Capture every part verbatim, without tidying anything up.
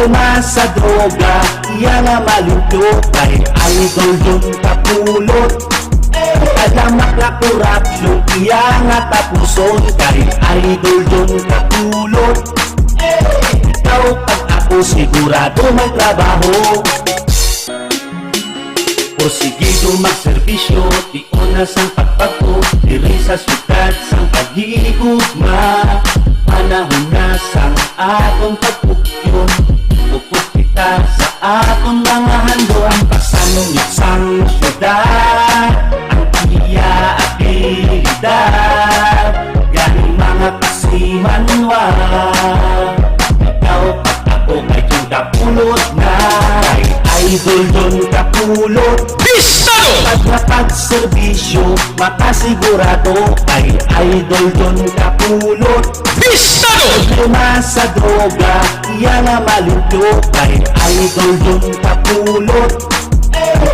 Tuma sa droga, iya nga malimpyo kay Idol John Kapulot. Kalamak na kurapsyon, iya nga tapuson kay Idol John Kapulot. Ikaw pag ako sigurado may trabaho. Porsigido magserbisyo, tion na sang pagpagko, diri sa syudad sang paghigugma. Panahon na sang atong pagpukyon, focus kita sa atong mga handom. Pasanunit sang syudad, ang iya abilidad, gani mga kasimanwa. Ikaw pag ako kay John Kapulot na, kay Idol John Kapulot. Bistado! Pag napagserbisyo, makasigurado kay Idol John Kapulot. Bistado! Problema sa droga, iya nga malimpyo kay Idol John Kapulot.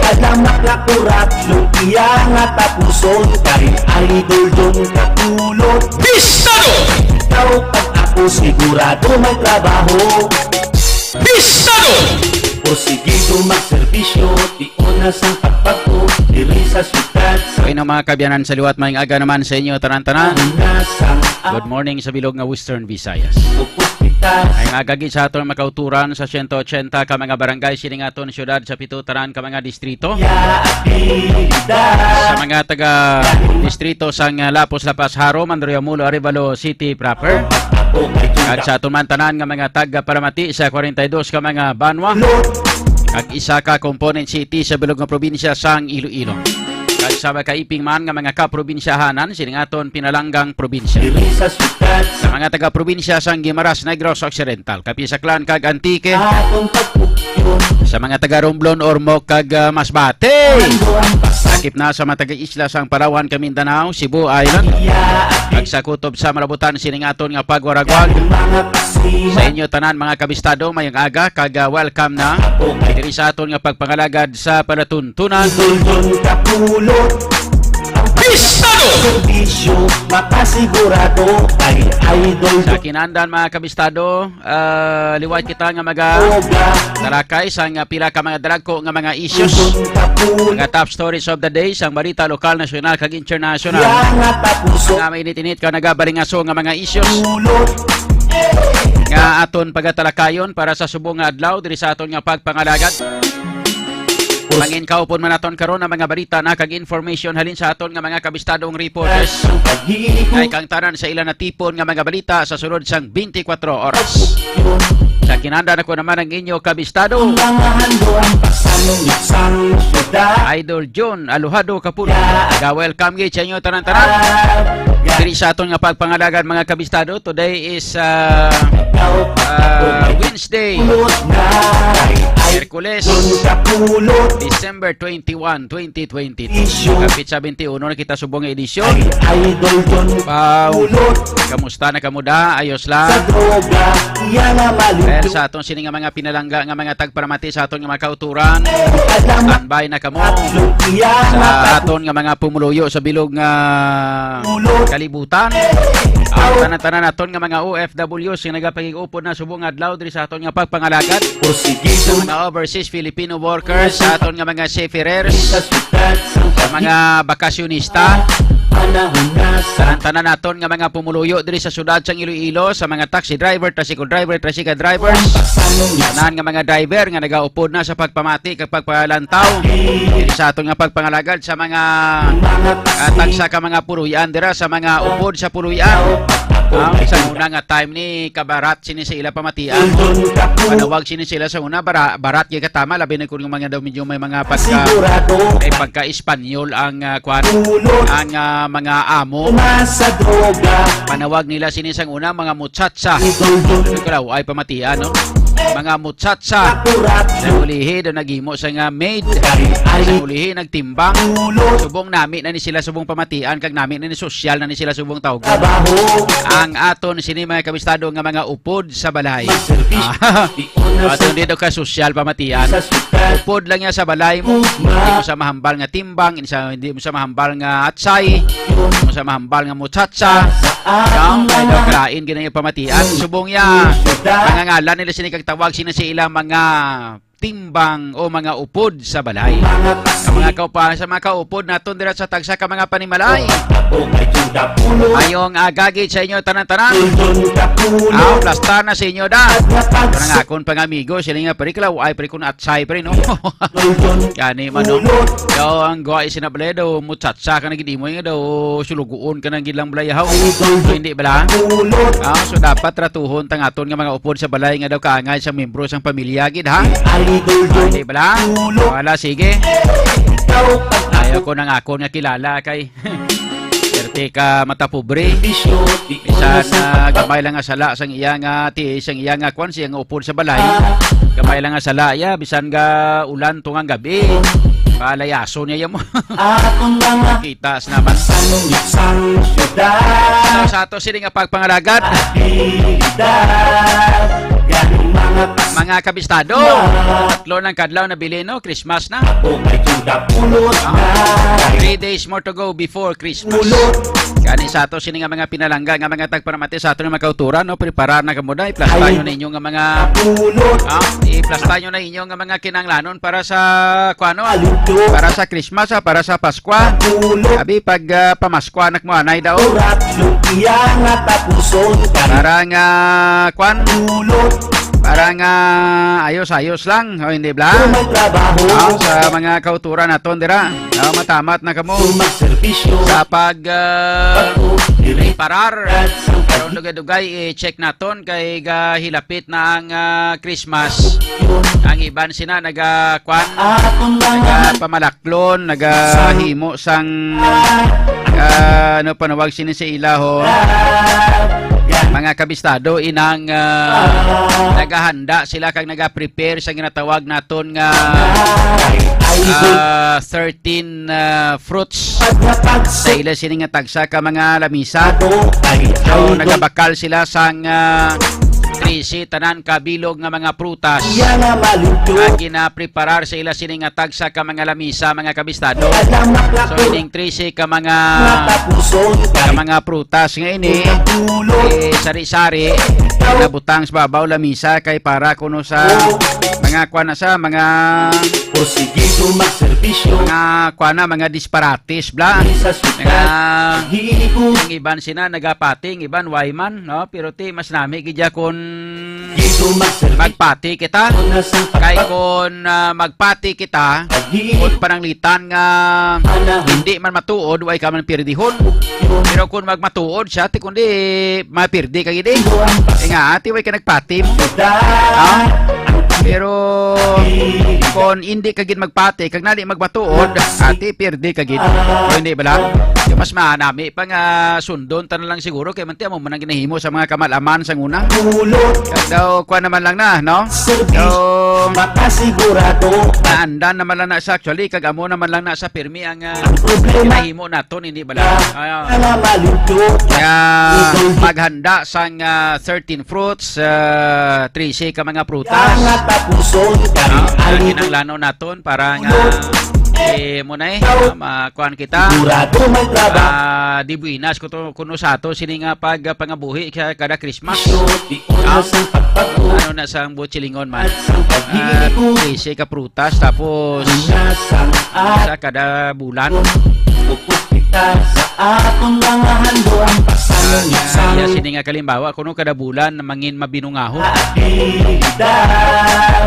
Kalamak na kurapsyon, iya nga tapuson kay Idol John Kapulot. Bistado! Ikaw pag ako sigurado may trabaho. Bistado! Porsigido magserbisyo, tion na sang pagpagko, diri sa syudad sa Okay na, mga kaabyanan, sa liwat, maayong aga naman sa inyo tanan-tanan. Una sang Good morning sa bilog nga Western Visayas. Focus kita. Ay nga gagi sa aton makauturan sa siyento otsenta ka mga barangay sining aton syudad, sa pito tanan ka mga distrito. Sa mga taga distrito sang, ah, Lapos, La Paz, Jaro, Mandurria-Molo, Arevalo City proper. Kag sa aton man tanan nga mga taga-palamati sa kwarenta y dos ka mga banwa. Kag isa ka component city sa bilog nga probinsya sang Iloilo. Kag sa makaiping man nga mga kaprobinsyahanan sining aton pinalanggang probinsya. Sa mga taga-probinsya sang Guimaras, Negros Occidental, Capiz, Aklan, kag Antique. Sa mga taga-Romblon, Ormoc, kag, ah, Masbate. Sakip na sa mga taga-isla sang Palawan, kag Mindanao, Cebu Island. Kag sa kutob sa malabutan sining aton nga pagwaragwag. Sa inyo tanan, mga kabistado, maayong aga, kag, ah, welcome na diri sa aton nga pagpangalagad sa palatuntunan. Bistado! Serbisyo, makasigurado kay Idol Sa kinandan, mga kabistado, ah, liwat kita nga maga Droga. Tarakay sa nga pila ka mga dalagko nga mga issues. Mga top stories of the day, sang balita lokal, nasyonal, kag international. Nga mainit-init ka nagabalingaso nga mga issues nga aton pagatalakayon para sa subong nga adlaw diri sa aton nga pagpangalagad. Mangin kaupon man naton karon ang mga balita na kag information halin sa aton nga mga kabistadong reporters. Kay kang tanan sa ila natipon nga mga balita sa sulod sang twenty-four oras. Sa kinandan, ako naman ang inyo kabistado, Ang mga handom, pasanong sang syudad. Idol John Alojado Kapulo. Ga-welcome gid sa inyo tanan-tanan. Diri sa aton nga pagpangalagad, mga kabistado, today is, ah, ah, Wednesday, Merkules, December twenty-one, twenty twenty-two. Kapit sa twenty-one na kita subong nga edisyon. Idol John Pao. Kamusta na kamo da? Ayos lang? Sa droga, iya nga Dahil maluto. Sa aton sini nga mga pinalangga nga mga tagparamati sa aton nga mga kauturan, Alam standby na kamo. Iya Sa nga aton nga mga pumuluyo sa bilog nga Ulo. Kalibutan. Ang tanan-tanan naton nga mga O F Ws nga nagapagig-upod na subong adlaw diri sa aton nga pagpangalagad. Porsigido Mga overseas Filipino workers, sa aton nga mga seafarers, sa mga bakasyonista, Panahon na sa ang tanan naton nga mga pumuluyo diri sa siyudad sang Iloilo, sa mga taxi driver, tricycle driver, tricycle drivers, Pasanong tanan nga mga driver nga nagaupod na sa pagpamati kag pagpalantaw diri sa aton nga pagpangalagad sa mga, ah, tagsa ka mga puloy-an dira sa mga upod sa puloy-an. Ah, sa una nga time ni kabarat sini sa ila pamatian. Panawag sini sila sa una, bara-, barat gyud katama, labi na kun yung mga daw medyo may mga pagka, Sigurado. May pagka-Espanyol ang, ah, kwan, Ulo. Ang, ah, mga amo. Uma sa droga. Panawag nila sini sang una, mga muchacha. Idol John. Ano ka daw, ay pamatian, no? Mga muchacha. Sa kurat. Sa ulihi, daw naghimo sa nga maid. Ay, ay. Sa ulihi, nagtimbang. Ulo. Subong nami na ni sila, subong pamatian, kag nami na ni sosyal na ni sila, subong tawgon. Trabaho. Ang aton sini, mga kabistado, nga mga upod sa balay. Masterpiece. Ah, Di una aton sa di daw ka sosyal pamatian. Sa syudad. Upod lang niya sa balay mo. Ugma. Hindi mo sa mahambal nga timbang, hindi sa, hindi mo sa mahambal nga atsay, hindi mo sa mahambal nga muchacha. Sa Ang mga kalain gid ang ipamatian. Subong ya, mga ngalan nila sini kag tawag sina sa ilang mga timbang o mga upod sa balay. Ang mga kaupa, sa mga kaupod naton dira sa tagsa ka mga panimalay. Ayong agagid sa inyo tanan-tanan. Ah, plasta na sa inyo da. Pero nga akon pang amigo, sila nga pare, kalaw ay pare kun atsay pare, no? Gani man, no? Daw ang guwa isinabalay daw, mutsatsa ka na gid imo nga daw, suluguon ka na gid lang balay, haw. Hindi bala? Ah, so dapat tratuhon tang aton nga mga upod sa balay nga daw kaangay sa membro sang pamilya gid, ha? Hindi bala? Wala, sige. Ayaw ko nang akon nga kilala kay perte ka mata pobre. Bisan, ah, gamay lang nga sala sang iya nga ti, sang iya nga kwan, siya nga upod sa balay. Gamay lang nga sala iya, bisan ga ulan tungang gabi. Palayason niya mo. Kita sa naman. So, sa ato sini nga pagpangalagad, mga kabistado, tatlo ng kadlaw na bili, no? Christmas na. Ah, three days more to go before Christmas. Gani sa ato sini nga mga pinalangga nga mga tagparamati sa ato nga mga kauturan, no? Preparar na kamo da, iplasta nyo na inyo nga mga, ah, iplasta nyo na inyo nga mga kinanglanon para sa, kuano? Para sa Christmas, ah, para sa Paskwa. Abi, pag, ah, pamaskwa na mo anay daw. Para nga, kwan? Para nga ayos-ayos lang, o hindi bala? Ah, sa mga kauturan naton dira, ah, matamat na kamo sa pag, ah, parar. Pero dugay-dugay, i-check naton kay gahilapit na ang, ah, Christmas. Ang iban sina naga, kwan? Nagapamalaklon, nagahimo sang, ah, ano panawag sini sa ila, ho? Mga kabistado, inang, ah, naghahanda sila kag nagaprepare sa ginatawag naton nga, ah, thirteen, ah, fruits sa ila sini nga tagsa ka mga lamisa. So, nagabakal sila sang, ah, trese tanan ka bilog nga mga prutas nga ginapreparar sa ila sini nga tagsa ka mga lamisa, mga kabistado. So, ining trese ka mga, ka mga prutas nga ini, eh, sari-sari, nabutang sa babaw lamisa kay para kuno sa mga, kuwan na sa mga, mga, kuwan na, mga disparates, bla. Mga, ang iban sina nagapati, ang iban way man, no? Pero ti, mas nami gid ya kun magpati kita. Kay kun, ah, magpati kita, kun pananglitan nga hindi man matuod, way ka man pirdihon. Pero kun magmatuod siya, ti kundi mapirdi ka gid, eh. Eh nga, ti way ka nagpati mo. Ah? Pero kun hindi ka gid magpati, kag nali magmatuod, ati, pirdi ka gid. O hindi bala? Di mas manami pa nga sundon ta na lang siguro, kay man ti amo man ang ginahimo sa mga kamal-aman sa una. Kag daw, kuwan naman lang na, no? Daw, naandan naman lang na sa, actually, kag amo naman lang na sa pirmi ang, ah, ginahimo naton, hindi bala? Ah, kaya maghanda sang, ah, thirteen fruits, ah, trese ka mga prutas. Ah, kinahanglanon naton para nga, eh, mo na, eh, ah, makuan kita. Ah, di buenas kuto, kuno sa ato sini nga pagpangabuhi sa kada Christmas. Ah, ano na sang buchilingon man. Ah, trese ka prutas, tapos sa kada bulan. Ah, iya sini nga kalimbawa, kuno kada bulan mangin mabinungahon.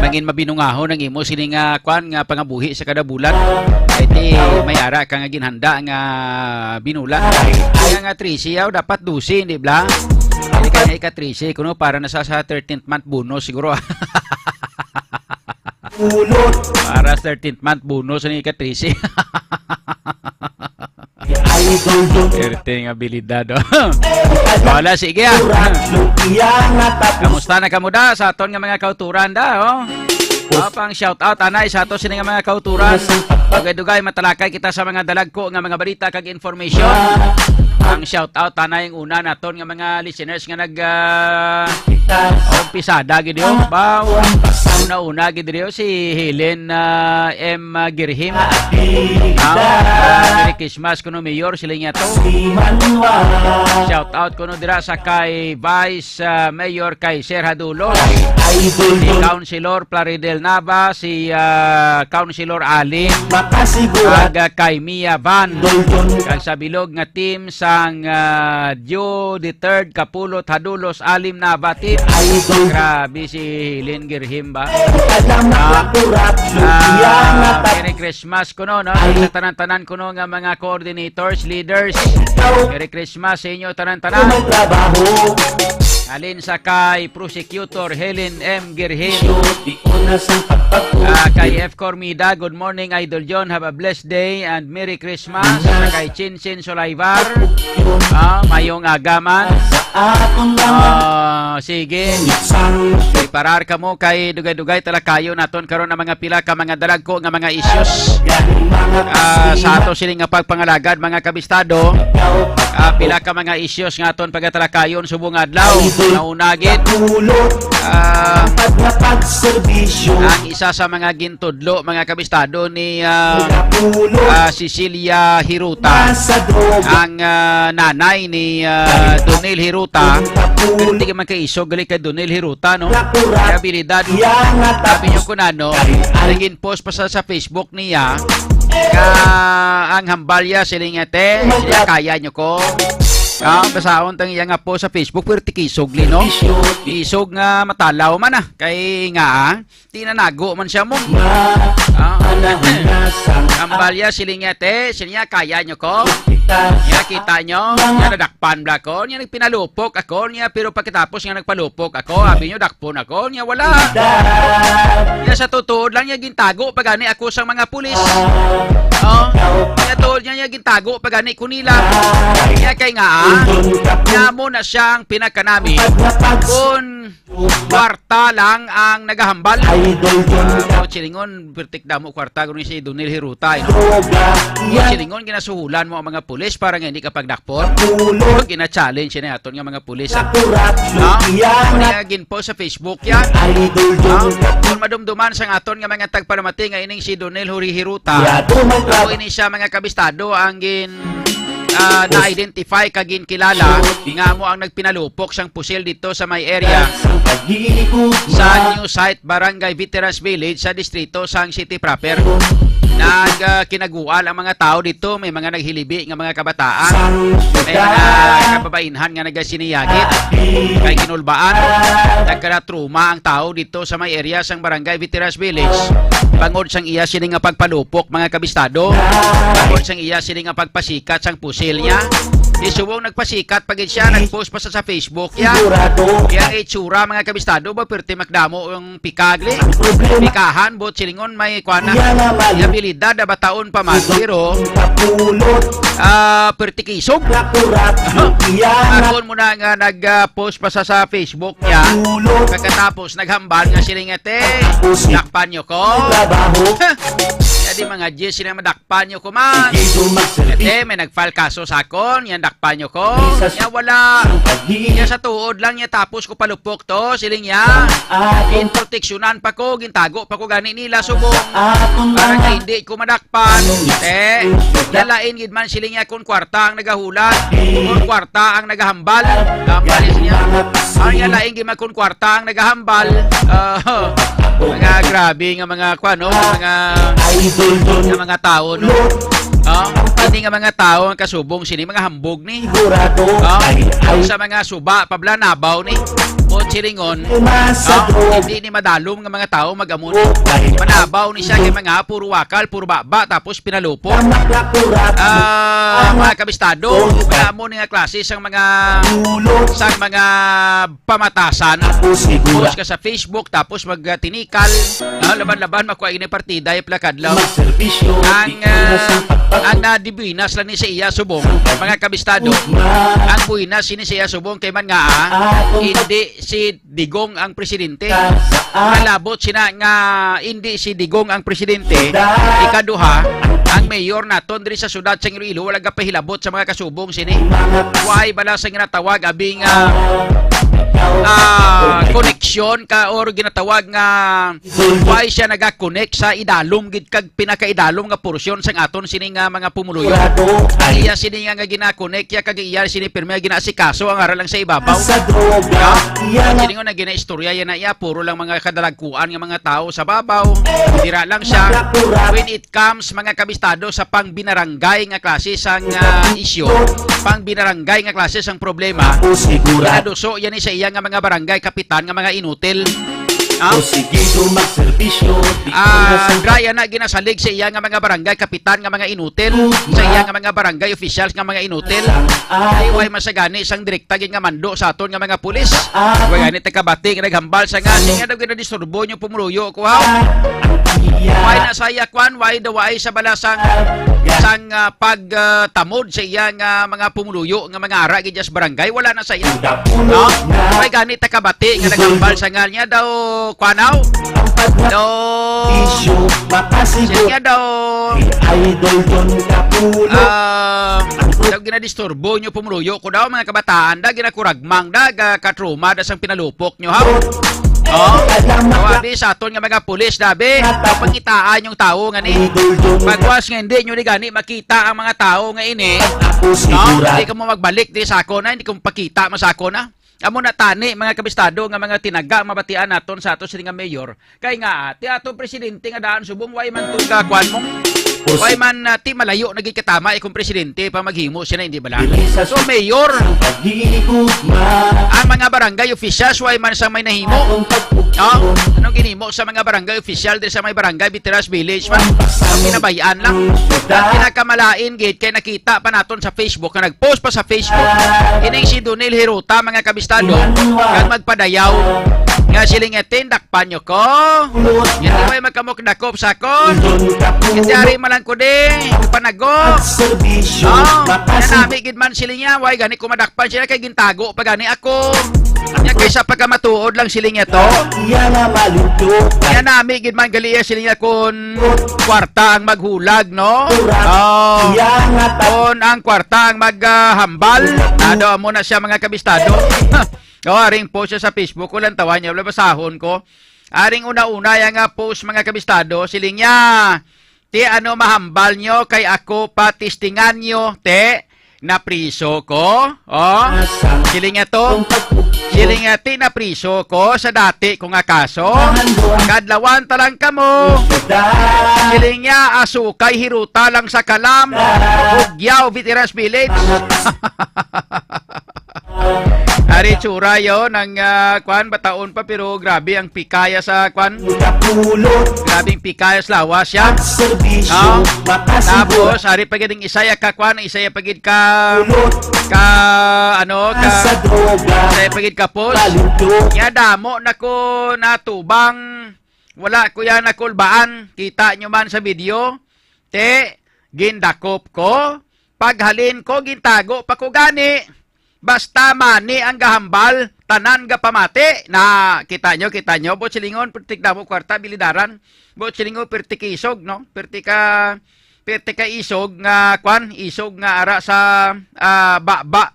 Mangin mabinungahon ang imo sini nga kwan nga pangabuhi sa kada bulan. Kay ti may ara ka nga ginhanda nga binulan. Kaya nga trese, yaw, dapat dose, di bla? Hindi ka nga ika trese, kuno para na sa, sa thirteenth month bonus siguro. Para sa thirteenth month bonus ang ika trese. Idol Don. Perte nga abilidad, oh. Wala, sige, ah. Kamusta na kamo da sa aton nga mga kauturan da, oh? Ah, pang shout out anay sa ato sini nga mga kauturan. Dugay-dugay matalakay kita sa mga dalagko nga mga balita kag information. Ang shout out anay ang una naton nga mga listeners nga nag, ah, Ang pisada gid yun. Ba, una-una gid yun si Helen, ah, M. Girhim. Ah, Merry Christmas kuno, Mayor, sila niya to. Shout out kuno dira sa kay Vice, ah, Mayor kay Sir Hadulos. Si Councilor Plaridel Nava, si, ah, Councilor Alim, kag, ah, kay Mia Van. Kag sa bilog nga team sang, ah, Dio the Third Kapulot Hadulos Alim Nava team. Grabe si Helen Girhim ba? Ah, ah, Merry Christmas kuno, no? Sa tanan-tanan kuno nga mga coordinators, leaders. Merry Christmas sa inyo tanan-tanan. Alin sa kay Prosecutor Helen M. Girhim. Ah, kay F. Cormida, good morning, Idol John. Have a blessed day and Merry Christmas. Sa kay Chin Chin Sulaybar, ah, mayong aga man. Ah, sige. Preparar kamo kay dugay-dugay talakayon naton karon ang mga pila ka mga dalagko nga mga issues. Ah, sa ato sini nga pagpangalagad, mga kabistado, ah, pila ka mga issues nga aton pagatalakayon subong adlaw. Nauna gid, ah, ang isa sa mga gintudlo, mga kabistado, ni, ah, ah, Cecilia Hiruta, ang, ah, nanay ni, ah, Donel Hiruta. Pero hindi man kay isog gali kay Donel Hiruta, no? Kay abilidad. Sabi niyo kung ano, naging post pa sa, sa Facebook niya, nga ang hambalya, siling niya, te, siya, kaya niyo ko. Ah, basaon tang iya nga post sa Facebook, pero tikisog li, no? Isog nga matalaw man, ah. Kay nga, ah, tinanago man siya mo. Ah. Hambalya, siling niya, te, siling niya, kaya niyo ko? Niya, kita niyo? Niya, nadakpan bala ko. Niya, nagpinalupok ako. Niya, pero pagkatapos nga nagpalupok ako, abi niyo, dakpon ako. Niya, wala. Niya, sa totoo lang, niya, gintago pa gani ako sa mga pulis. Oh, niya, tuod niya, niya, gintago pa gani ko nila. Niya, kay nga, ah, niya mo na siyang pinakanami. Kung kwarta lang ang nagahambal. Idol John. Ah, o, silingon, pertik damo kwarta, guni si Donel Hiruta, eh, no? Droga, O, yan. Silingon, ginasuhulan mo ang mga pulis para nga hindi ka pagdakpon. Pulo. Gina-challenge na aton nga mga pulis, ah. Nakurat, Ha? Ano yan? Niya ginpost sa Facebook yan? Idol Ha? John. Kung madumduman sa aton nga mga tagpalamati nga ining si Donel Huri Hiruta, Yado, may ako traba- ini siya, mga kabistado, ang gin ah, na-identify kag ginkilala nga amo ang nagpinalupok sang pusil dito sa may area sa new site Barangay Veterans Village sa distrito sang City proper. Nag, ah, kinagual ang mga tao dito. May mga naghilibi nga mga kabataan. May mga kababainhan nga nagasiniyagit. Kay kinulbaan, nagkanatruma ang tao dito sa may area sang Barangay Veterans Village. Bangod sang iya sini nga pagpalupok, mga kabistado. Bangod sang iya sini nga pagpasikat sang pusil niya. Di subong nagpasikat pa gid siya, nag-post pa sa, sa Facebook niya. Sigurado. Iya nga itsura, mga kabistado, ba, perti makdamo ang pikagli. Ang problema. Pikahan, buot silingon, may kuan na. Iya nga mali. Iya abilidad na bataon pa man, Ito pero, ang kapulot. Ah, perti kisog. Nakurat. Iya nga. Akon mo na nga nag, ah, post pa sa, sa Facebook niya. Pulot. Pagkatapos, naghambal nga sila nga, "Te, Tapos, dakpan niyo ko." Trabaho. Kaya di mga G, sila madakpan niyo ko man. Hindi ko magserbi. Ate, may nag-file kaso sa akon, yan dakpan niyo ko. Isa sa Niya wala. Isang pag-ibig. Niya sa tuod lang niya, tapos ko palupok to, siling niya. Sa akin. Ginproteksyonan pa ko, gintago pa ko gani nila, subong. Sa akin Para lang. nga hindi ko madakpan. Anong Eh, excuse? Niya lain gid man siling niya kung kwarta ang nagahulat, kung kwarta ang nagahambal. Hambal niya. Ang niya lain gid man kung kwarta ang nagahambal. Ah, mga grabe nga mga kwan, no? Mga Idol John. Nga mga tao, no? Ah, hindi nga mga tao ang kasubong sini, mga hambog ni. Sigurado. Ah, Ay, ay. Sa mga suba, pablanabaw ni. O silingon, Umasa ah, ko. Hindi ni madalom nga mga tao mag-amo ni. Ay, ay. Manabaw ni siya kay mga puro wakal, puro baba, tapos pinalupok. Tama ka, kurat. Ah, Tama. mga kabistado, Oh, wala mo ni nga klase sang mga, Ulo. sang mga pamatasan. Tapos, sigura. Post ka sa Facebook, tapos magtinikal. Ah, laban-laban, makuha ini partida, yung plakad lang. Magserbisyo, Ang, di ko na ah, sa pagpag- ang nadibinas lang ni sa iya subong, mga kabistado. Ugma. Ang buwinas sini sa iya subong, kay man nga, ah, Ah, kung hindi si Digong ang presidente. Sa, sa, ah. Nalabot sina nga hindi si Digong ang presidente. Sa, Ikaduha, ang mayor naton diri sa siyudad sang Iloilo wala gapahilabot sa mga kasubong sini. Mga Why bala sa ginatawag abi nga, ah, koneksyon ka or ginatawag nga why siya nagakonek sa idalom gid kag pinakaidalom nga porsyon sang aton sini nga mga pumuluyo. Iya sini nga, nga ginakonek ya kag iya sini pirmi nga ginaasikaso ang ara lang sa ibabaw. Sa droga, iya na. Sini nga ginaistorya yan na iya, puro lang mga kadalagkuan nga mga tao sa babaw. Dira lang siya. When it comes, mga kabistado, sa pangbinaranggay nga klase sang, ah, isyu, pangbinaranggay nga klase sang problema, pinaduso yan ni sa iya nga mga barangay kapitan nga mga inutil. Ah? O sige, do magserbisyo, di ko Ah, na sa dra yan na ginasalig sa iya nga mga barangay kapitan nga mga inutil, sa iya nga mga barangay officials nga mga inutil. Ay, way masagani sang direkta gid nga mando sa aton nga mga pulis. Way gani ta kabati nga naghambal sa nga, siya daw ginadisturbo niyo pumuluyo ko, ha? Way na sa iya kwan, way daw ay sa bala sang, sang, ah, pag, ah, tamod sa iya nga mga pumuluyo nga mga ara gid sa barangay, wala na sa iya. No? Way gani ta kabati nga naghambal sa nga niya daw, kwanaw? Daw, siya niya daw, Idol Don Kapulo. Ah, daw ginadisturbo niyo pumuluyo ko daw, mga kabataan, da ginakuragmang, da ga katruma da sang pinalupok niyo, ha? Oh, abi sa aton nga mga pulis, dabi, pangitaan yung tao nga ni. Pagwas nga hindi nyo ni gani makita ang mga tao nga ini, no? Hindi ka mo magbalik di sa ako na, hindi ko pakita mo sa ako na. Amo na tani, mga kabistado, nga mga tinaga mabatian naton sa ato sini nga mayor. Kay nga, ah, ti ato presidente nga daan subong, way man to ka kwan mo. Way man, ah, ti malayo na gid katama, eh, kung presidente pa maghimo siya na, hindi bala? So, mayor, ang mga barangay officials, way man sa may nahimo. No? Anong ginimo sa mga barangay official diri sa may barangay Veterans Village man? Ang pinabayaan lang. Ang pinakamalain gid kay nakita pa naton sa Facebook, nga nag-post pa sa Facebook, ining si Donel Hiruta, mga kabistado, kag magpadayaw nga siling nga, "Tindakpan nyo ko. Hindi may magkamukdakop sa akon. Kasi ari man lang ko di, panago." Oh, nanami gid man sila niya, way gani ko madakpan sila kay gintago pa gani ako. Nya kaysa pagkamatuod lang sila niya to. Iya nga maluto. Nya nami gid man gali iya sila niya kun kwarta ang maghulag, no? Oh. Iya nga ta- Kun ang kwarta ang maghambal, ado amo na siya, mga kabistado. Oh, aring post siya sa Facebook, ko lang tawa niya, wala basahon ko. Aring una-una ya nga post, mga kabistado, siling niya, "Ti ano mahambal nyo kay ako pa testingan nyo, te? Napriso ko." Oh, siling niya to. Siling niya, "Ti napriso ko sa dati ko nga kaso. Kadlawan ta lang kamo." Siling niya, "Asukay hiruta lang sa kalam." Bugyaw, Veterans Village. Ari tsura yo nang, ah, kwan, bataon pa, pero grabe ang pikaya sa kwan. Grabe ang pikaya sa lawas siya. Ah, tapos, ari pa gid ang isa ya ka kwan, isa ya pa gid ka, ka, ano, ka, isa ya pa gid ka post. Nya damo na ko natubang, wala ko ya nakulbaan. Kita nyo man sa video, te, gindakop ko. Paghalin ko, gintago pa ko gani. Basta money ang gahambal, tanan gapamati. Na, kita nyo, kita nyo, buot silingon, perti damo kwarta, bilidaran. Buot silingon, perti ka isog, no? Perti ka, perti ka isog nga, kwan, isog nga ara sa, ah, baba,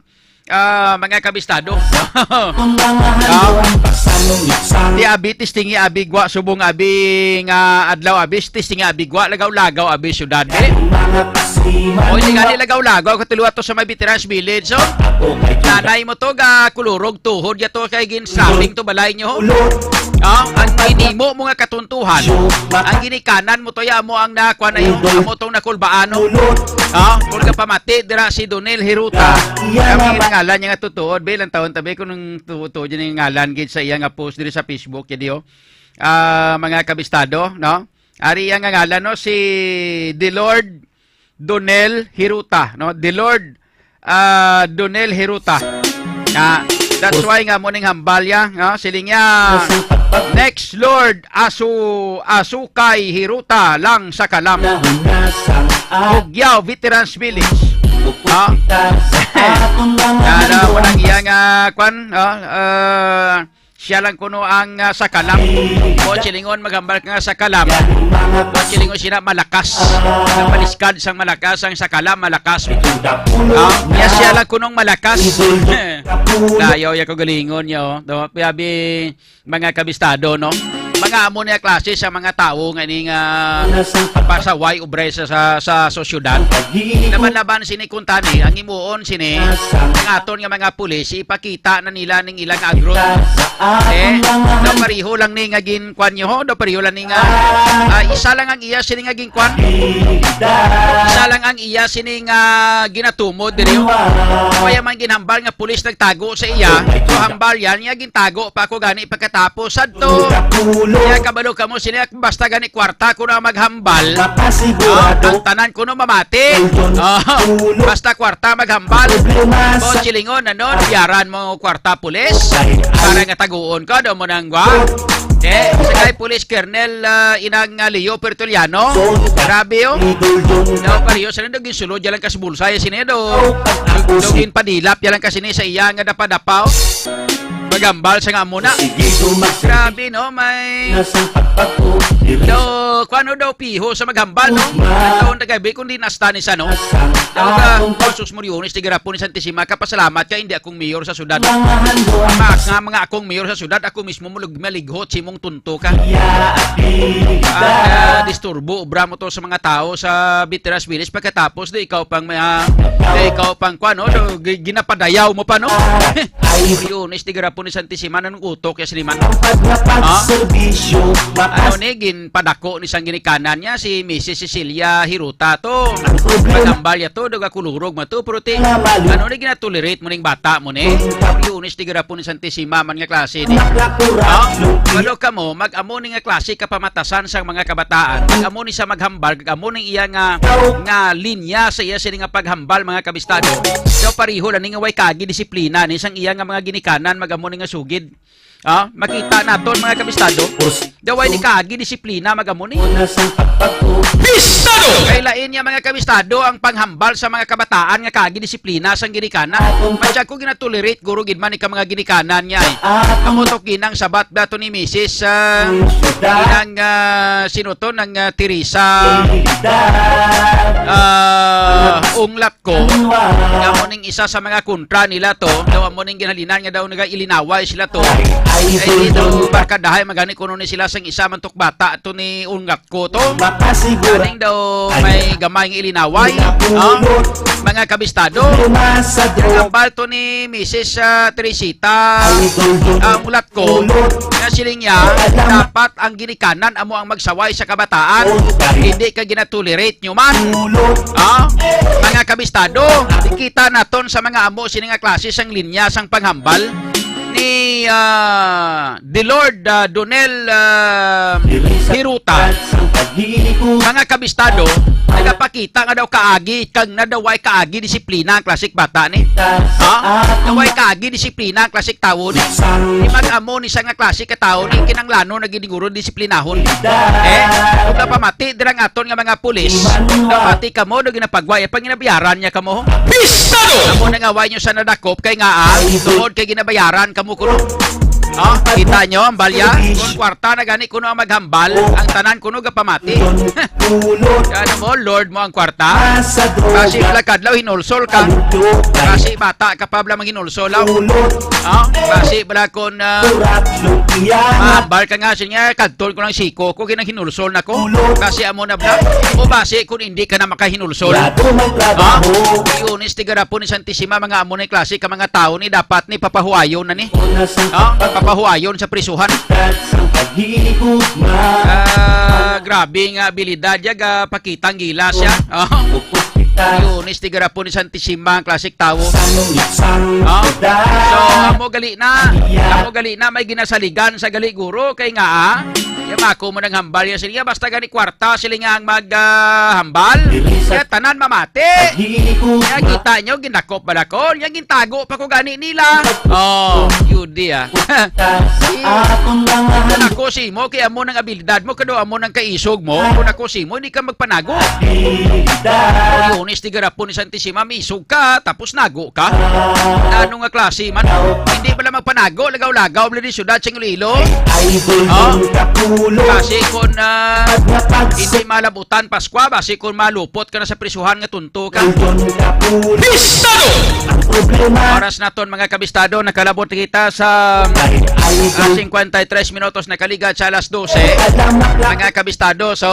ah, mga kabistado. Ah. Ti abi, testingi abi, gwa, subong abi nga adlaw abi, testingi abi, gwa, lagaw-lagaw abi, syudad, eh. Oy, tingali lagaw-lagaw, katulo ato sa may Veterans Village, oh. Nanay mo to, ga kulurog tuhod ya to kay gin-slapping to balay nyo, oh. Ah, ang ginimo mo nga katuntuhan, ang ginikanan mo to, ya mo ang nakuha na yung, amo tong nakulbaan, oh. Ah, kung ka pamati, dira si Donel Hiruta, ang ngalan niya nga tutuod, be, ilang taon tabi kung nang tutuod yun yung ngalan gid sa iya nga post diri sa Facebook, ya di, oh. Ah, mga kabistado, no? Ari iya nga ngalan, no, si The Lord Donel Hiruta, no? The Lord, ah, Donel Hiruta. Ah, that's why nga mo ning hambal ya, no? Siling niya, "Next Lord, asu asukay hiruta lang sa kalam." Bugyaw Veterans Village. Ah. Nada mo nang iya nga, kwan, ah, ah, Siya lang kuno ang, ah, sakalam. Kung silingon, maghambal ka nga sakalam. Kung silingon sila, malakas. Ang paliskad sang malakas, ang sakalam, malakas. Ah, niya siya lang kunong malakas. Layaw ya ko galingon niya, oh. Do, piyabi, mga kabistado, no? Mga amo niya klase sa mga tao nga ni nga pasaway ubray sa, sa, sa sosyudad. Laban-laban sini kuntani, ang imuon sini, ang aton nga mga pulis, ipakita na nila ning ilang agro. Eh, daw pareho lang ni nga ginkwan nyo, ho? Daw pareho lang ni nga, ah, isa lang ang iya sini nga ginkwan. Isa lang ang iya sini nga ginatumod diri, ho. Kaya man ginhambal nga pulis nagtago sa iya, so hambal yan, niya gintago pa ako gani pagkatapos sadto. Kaya kabalo kamo sila, basta gani kwarta ko na maghambal. Ah, ang tanan ko no mamati. Ah, basta kwarta maghambal. O silingon, ano, biyaran mo kwarta, pulis, para nga taguon ka, daw mo nang gwa. Eh, sa kay Police Colonel, ah, inang, ah, Leo Pertuliano. Grabe, oh. Daw pareho sa nindog yung sulod, yan lang kas bulsa, yung sinido. Daw yung padilap, yan lang kasi ni sa iya nga dapa-dapa, oh. Magambal sa nga amo na. Grabe, no? May... Daw, kung ano daw, piho sa maghambal, no? Ang taon na gabi, kung di nasta ni sa, no? Daw ka, Jesus Moriones, di garapon ni Santissima, kapasalamat ka, hindi akong mayor sa syudad. Mga, mga akong mayor sa syudad, ako mismo mulug-, malighot, simong tunto ka. Ang, ah, disturbo, obra mo to sa mga tao sa Biteras Village, pagkatapos, di ikaw pang, ah, di ikaw pang, kwan, no? So, gi-, ginapadayaw mo pa, no? Moriones, di garapon ni Santissima, nanong utok, ya siniman. Ha? Ano ni, ginpadako ni sang ginikanan niya, si Missus Cecilia Hiruta to. Magambal ya to, daw gakulurog mo to, pero ti, ano ni, ginatolerate mo ning bata mo ni? Moriones, di garapon ni Santissima, man nga klase ni. Ha? Walo ka mo, mag-amo ni nga klase ka pamatasan sang mga kabataan. Mag-amo ni sa maghambal, mag-amo ni iya nga, nga linya sa iya sini nga paghambal, mga kabistado. Daw pareho lang ni nga way kagi disiplina ni sang iya nga mga ginikanan, mag-amo ni nga sugid. Ah, makita naton, mga kabistado. Daw way ni kagi disiplina, mag-amo ni. Bistado! Kay lain niya, mga kabistado, ang panghambal sa mga kabataan nga kagi disiplina sang ginikanan. Masyag ko ginatolerate, guro gid man ni ka mga ginikanan niya, eh. Amo to kinang sabat ba to ni Misis, ah, kinang, ah, sino to, nang, ah, Teresa, ah, Unglat ko, nga amo ning isa sa mga kontra nila to, daw amo ning ginhalinan nga daw nagailinaway sila to. Ay, di daw barkadahay, magani kuno ni sila sang isa man tok bata to ni Unglat ko to. Kaning daw may gamay nga ilinaway, ah, mga kabistado. Ang ambal to ni Misis, ah, Teresita, ah, Unglat ko, nga siling niya, dapat ang ginikanan amo ang magsaway sa kabataan, hindi ka ginatolerate nyo man. Ah, mga kabistado, ikita naton sa mga amo sini nga klase sang linya sang panghambal ni, ah, The Lord, ah, Donel, ah, Hiruta. Mga kabistado, nagapakita nga daw kaagi, kag nadaway kaagi disiplina ang klasik bata ni. Ha? Naway kaagi disiplina ang klasik tawo ni. Di mag-amo ni sa nga klase ka tawo ni kinanglano na gid guro disiplinahon. Eh, kung napamati dira ang aton nga mga pulis, napati kamo do ginapagway, pag ginabayaran niya kamo. Pistado! Amo na nga way nyo sa nadakop kay nga, ah, tungod kay ginabayaran kamo kuno. Oh, kita nyo ang balya? Kung kwarta na gani kuno ang maghambal, ang tanan kuno gapamati. Ano mo, Lord mo ang kwarta? Kasi pala kadlaw hinulsol ka. Kasi bata ka pa bala manghinulsol, ah. Oh, kasi bala kon, ah, mahambal ka nga, siya nga, kadtol ko lang siko ko, kinang hinulsol na ko. Kasi amo na bala. O basi kung hindi ka na makahinulsol. Ah, Lunes, tigarapon ni Santissima, mga amo na klase ka mga tao ni, dapat ni papahuayon na ni. Oh, papahuayon sa prisuhan. Ah, grabe nga abilidad ya, ga pakita ang gilas ya. Oh. Lunes, tigarapon ni Santissima, ang klasik tawo. Oh. So, amo gali na. Amo gali na, may ginasaligan sa gali guro. Kay nga, ah, Ya, mako mo nang hambal ya sila. Basta gani kwarta sila nga ang mag, ah, hambal. Ya, tanan mamati. Ya, kita nyo, gindakop bala ko. Ya, gintago pa ko gani nila. Oh, yun di ah. Si, kung ako si mo, kay amo nang abilidad mo, kado amo nang kaisog mo, kung ako si mo, hindi ka magpanago. Kung Yunis, di garapon ni Santissima, misog ka, tapos nago ka. Ano nga klase man? Hindi bala magpanago, lagaw-lagaw bala di syudad sa Iloilo. Oh? Kasi kung, ah, hindi malabutan Paskwa, basi kung malupot ka na sa prisuhan nga tunto ka. Bistado! Oras naton, mga kabistado, nakalabot kita sa, ah, singkwenta y tres minutos, nakaligad sa alas dose. Mga kabistado, so,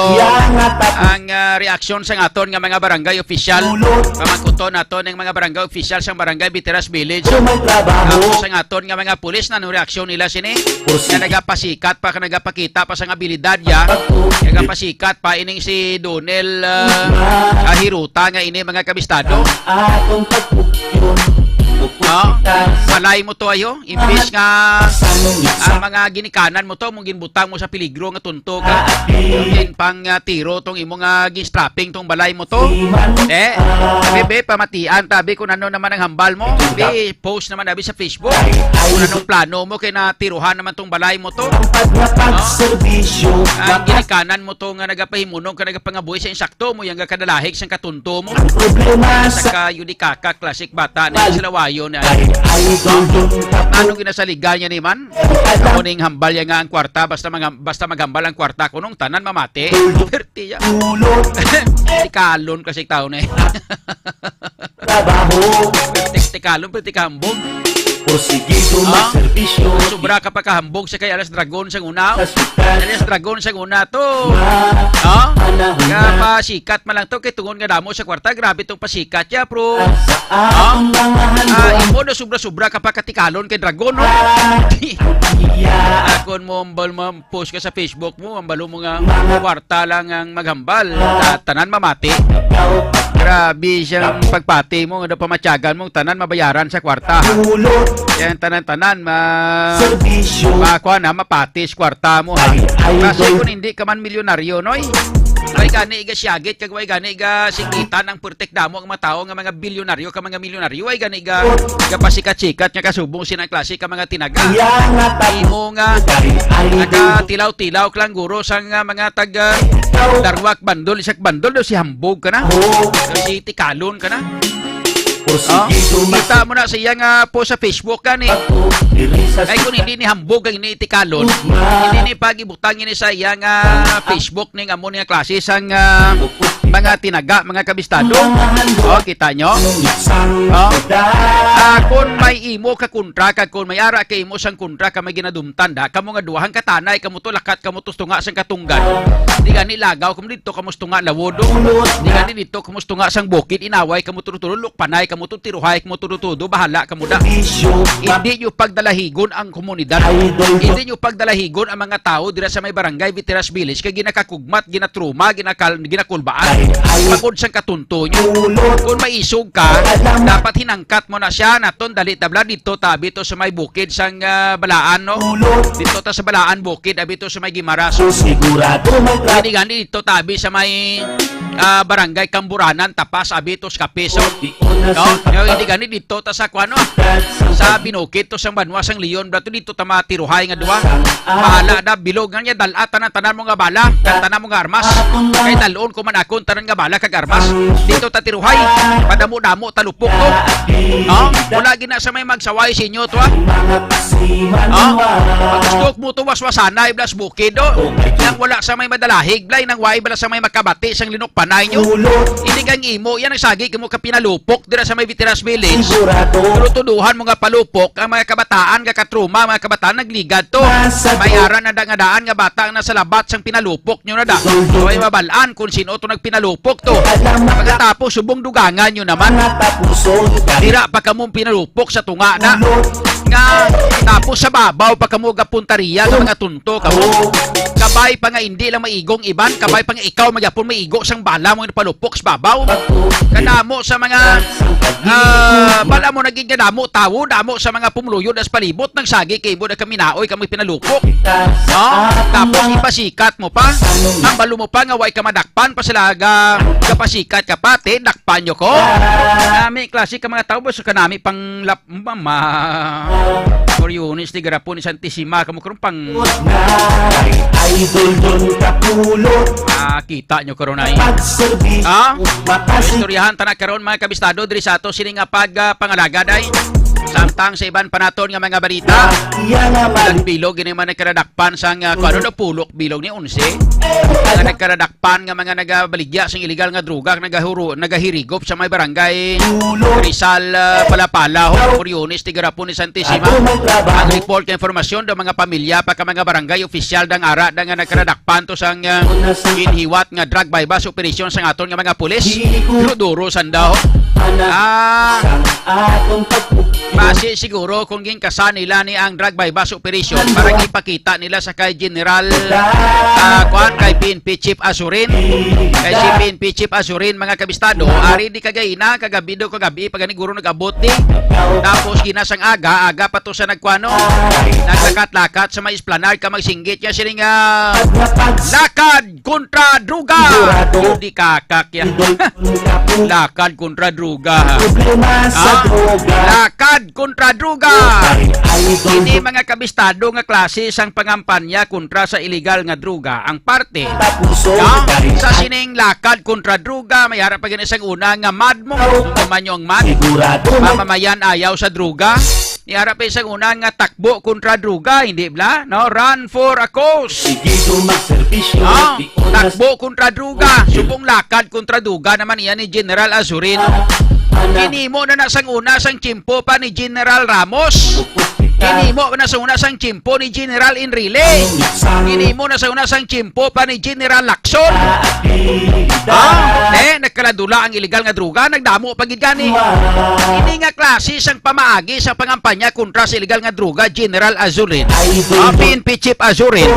ang, ah, reaksyon sa aton nga mga barangay official, pamangkuton naton ang mga barangay official sa barangay Veteras Village. Tapos ang aton nga mga pulis, anong reaksyon nila sini? Nga nagapasikat pa, nagapakita pa sa abilidad niya. Nagapasikat pa ining si Donel, ah, ah, Hiruta nga ini, mga kabistado. Atong pagpukyon, no? Balay mo to ayo, imbis nga ang mga ginikanan mo to, mong ginbutang mo sa peligro nga tunto ka. Yung pang, ah, tiro tong imo nga gin-strapping tong balay mo to. Eh, abi, be, pamatian tabi kung ano naman ang hambal mo. Be, post naman abi sa Facebook. Kung anong plano mo, kay natiruhan naman tong balay mo to. Ang ginikanan mo to nga nagapahimunog ka, nagapangabuhi sa insakto mo, yang kadalahig sang katunto mo. Sa ka Yudikaka, classic bata na yung silawayo na. Anong ginasaligan niya ni man? Ako ning hambal ya nga ang kwarta, basta mag-, basta maghambal ang kwarta, kunong tanan mamati. Perti ya. Tikalon kasi tao na eh. Trabaho. Tik-, tikalon, pero tikahambog. Porsigido, ah, magserbisyo. Sobra ka pa kahambog sa kay Alas Dragon sa una. Sa ospital. Alas Dragon sa una to. Ma-, ah? Panahon na. Kaya pasikat man lang to, kay tungod nga damo sa kwarta, grabe tong pasikat ya, bro. Sa, ah, akong mga handog. Ah, imo na sobra-sobra ka pa katikalon kay Dragon, no? Ah, iya. Akon mo, bal-, ma-, post ka sa Facebook mo, ang balo mo nga kwarta lang ang maghambal, ta-, tanan mamati. Grabe siyang pagpati mo, nga daw pamatyagan mo, tanan mabayaran sa kwarta, ha? Yan tanan-tanan, ma-, makuha na, mapatis kwarta mo, ha? Kasi kung hindi ka man milyonaryo, noy, way gani ga siyagit, kag way gani ga singgitan ang pertek damo ang mga tao nga mga bilyonaryo, ka mga milyonaryo, way gani ga, ga pasikat-sikat nga kasubong sina klase ka mga tinaga. Imo nga nakatilaw-tilaw ka lang guro sa nga mga taga Darwak Bandol, Isak Bandol, daw si hambog ka na. Daw si tikalon ka na. Oh, kita mo na siya nga po sa Facebook gani. Ay, kung hindi ni hambog ang ini tikalon, hindi ni pagibutang ini sa iya nga Facebook ning amo nga klase sang, ah, mga tinaga, mga kabistado. Oh, kita nyo? Oh. Ah, kung may imo ka kontra, kag kung may ara kay imo sang kontra ka may ginadumtan da, kamo nga duha, hangkatanay kamo to, lakat kamo to sa tunga sang katunggan. Di gani lagaw kamo dito, kamo sa tunga lawod, oh. Di gani dito kamo sa tunga sang bukid, inaway kamo tudo-tudo, lukpanay kamo to, tiruhay kamo tudo-tudo, bahala kamo da. Hindi nyo pagdalahigon ang komunidad. Hindi nyo pagdalahigon ang mga tao dira sa may barangay Veteras Village kay ginakakugmat, ginatruma, ginakal-, ginakulbaan. Bangod sang katunto nyo. Kung maisog ka, dapat hinangkat mo na siya naton, dali tabla dito tabi to sa may bukid sang, ah, Balaan, no? Dito ta sa Balaan bukid, abi to sa may Guimaras. Sigurado may tra- Hindi gani dito tabi sa may, ah, barangay Kamburanan, tapas, abi to sa Kapiso. No? Nga hindi gani dito ta sa kuano, sa binukid to sang banwa sang Leon, bala to dito ta matiruhay nga duha. Bahala na, bilog nga niya, dal-a tanan-tanan mo nga bala, tanan mo nga armas. Kay dal-on ko man akon tanan nga bala kag armas. Dito ta tiruhay, padamo-damo ta lupok to. No? Wala gina sa may magsaway sa inyo to, ha? No? Pag gusto mo to waswasanay, blas bukid, oh. Nang wala sa may madalahig, blay, nang wala bala sa may makabati sang linukpanay nyo. Hindi kang imo, yan ang sagi mo ka pinalupok dira sa may Veteras Village. Sigurado. Pero tuduhan mo nga palupok ang mga kabataan, nga katruma, mga kabataan nagligad to. May ara na da nga daan nga bata ang nasa labat sang pinalupok nyo na da. May mabalaan kung sino to nagpinalupok to. Pagkatapos, subong dugangan nyo naman. Dira pa kamo pinalupok sa tunga na. Nga, tapos sa babaw pa kamo gapuntaria nga mga tunto kamo. Kabay pa nga hindi lang maigong iban, kabay pa nga ikaw magyapon maigo sang bala mo nga palupok sa babaw. Kadamo sa mga, ah, bala mo naging kadamo tawo, damo sa mga pumuluyo na sa palibot, nagsagi kay mo na kaminaoy kamo pinalupok. No? Tapos ipasikat mo pa, ang balo mo pa nga way ka madakpan pa sila ga, gapasikat ka pa, te, dakpan nyo ko. Nami klase ka mga tao, basta kanami pang lap-, Mama. Coriones ni garapon ni Santisima, kamo karon pang Ay, idol Don Kapulot. Ah, kita nyo karon ay. Pagserbi. Ha? Makasi. Istoryahan ta na karon, mga kabistado, diri sa ato sini nga pag, ah, pangalagad ay. Samtang sa iban pa naton nga mga balita. Iya nga mali. Bilog-bilog, gini man nagkaradakpan sang, ah, kung ano na pulok bilog ni Onse. Nga nagkaradakpan nga mga nagabaligya sang iligal nga droga, nagahuro-, nagahirigop sa may barangay Rizal, ah, Palapala, ho, Coriones, Tigarapon ni Santisima. Ang report nga informasyon do mga pamilya pa ka mga barangay opisyal dang ara da nga nagkaradakpan to sang, ah, ginhiwat nga drug buy-bust operasyon sang aton nga mga pulis. Duro-duro sanda, ho. Ah, basi siguro kung ginkasan nila ni ang drug buy-bust operasyon para ipakita nila sa kay General, ah, kuan, kay P N P Chief Azurin. Kay si P N P Chief Azurin, mga kabistado, ari di kagay na, kagabi do, kagabi, pag guro nag-abot di. Tapos ginasang aga, aga pa to sa nagkuano, naglakat-lakat sa may esplanade ka magsinggit niya sining, ah, lakad kontra droga. Sigurado. Di kakak ya. Lakad kontra droga, ha? Problema sa droga. Lakad kontra droga. Ay, ay, Ini mga kabistado nga klase sang pangampanya kontra sa iligal nga droga ang parte, ha? Sa sining lakad kontra droga, may harap pa gani sang una nga mad mo. Kamanyo ang mad. Sigurado. Mamamayan ayaw sa droga. Ni harap pa sang una nga takbo kontra droga, hindi bla? No? Run for a cause. Sige, magserbisyo. Ah, takbo kontra droga. Subong lakad kontra droga naman iyan ni General Azurin. Ginimo na na sang una sang tiyempo pa ni General Ramos. Ginimo na sa una sang tiyempo ni General Enrile. Ginimo na sa una sang tiyempo pa ni General Lacson. Ah, eh, nagkaladula ang iligal nga droga, nagdamo pa gid gani. Ini nga klase sang pamaagi sa pangampanya kontra sa iligal nga droga, General Azurin. Ah, P N P Chief Azurin.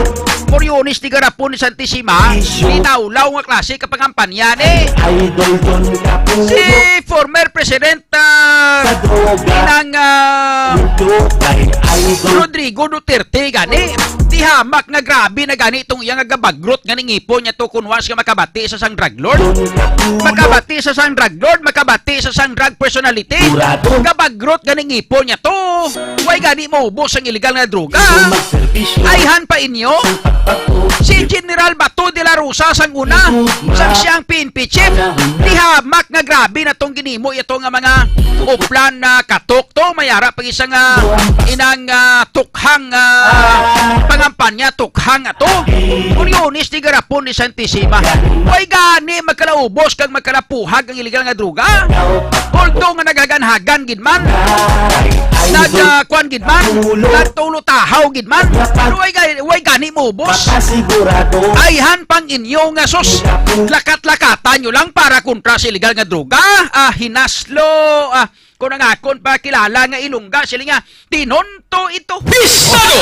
Coriones, Tigarapon ni Santisima, linawlaw nga klase ka pangampanya ni. Idol Don Kapulo. Si former President, ah, Sa droga. Inang, ah, Mundo kay Idol. Rodrigo Duterte gani. Di hamak nga grabe na gani itong iya nga gabagrot nga ningipon niya to kung was nga makabati sa sang drug lord. Don Kapulo. Makabati sa sang drug lord, makabati sa sang drug personality. Sigurado. Gabagrot nga ningipon niya to. Way gani maubos ang iligal nga droga. Ikaw magserbisyo. Ayhan pa inyo. Sa pagpatuloy. Si General Bato de la Rosa sang una, sang siyang P N P chief. Di hamak nga grabe na tong ginimo ito nga mga uplan na katok to. May ara pag isang, ah, inang, ah, tukhang, ah, pangampanya, tukhang ato. Coriones, Tigarapon ni Santisima. Way gani magkalaubos kag magkalapuhag ang iligal nga droga. Although nga naghagan-hagan gid man, nag, ah, kuan gid man, nagtulutahaw gid man. Pero way gani, way gani maubos. Makasigurado. Ayhan pang inyo nga sus, lakat-lakatan nyo lang para kontra sa iligal nga droga. Ah, hinaslo, ah, kung ang akon pa kilala nga Ilongga, sila nga, tinunto ito. Pistado!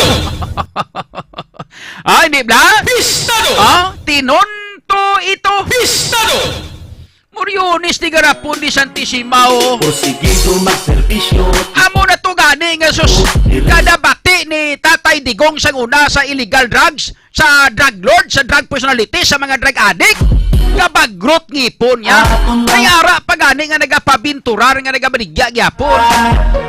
Ay, di bla? Pistado! Ah, tinunto ito. Pistado! Moriones, Tigarapon ni Santisima, oh. Porsigido magserbisyo. Amo na to gani nga sus, kada bati ni Tatay Digong sang una sa illegal drugs, sa drug lord, sa drug personality, sa mga drug addict, gabagrot ngipon niya. May ara pa gani nga nagapabinturar, nga nagabaligya gyapon.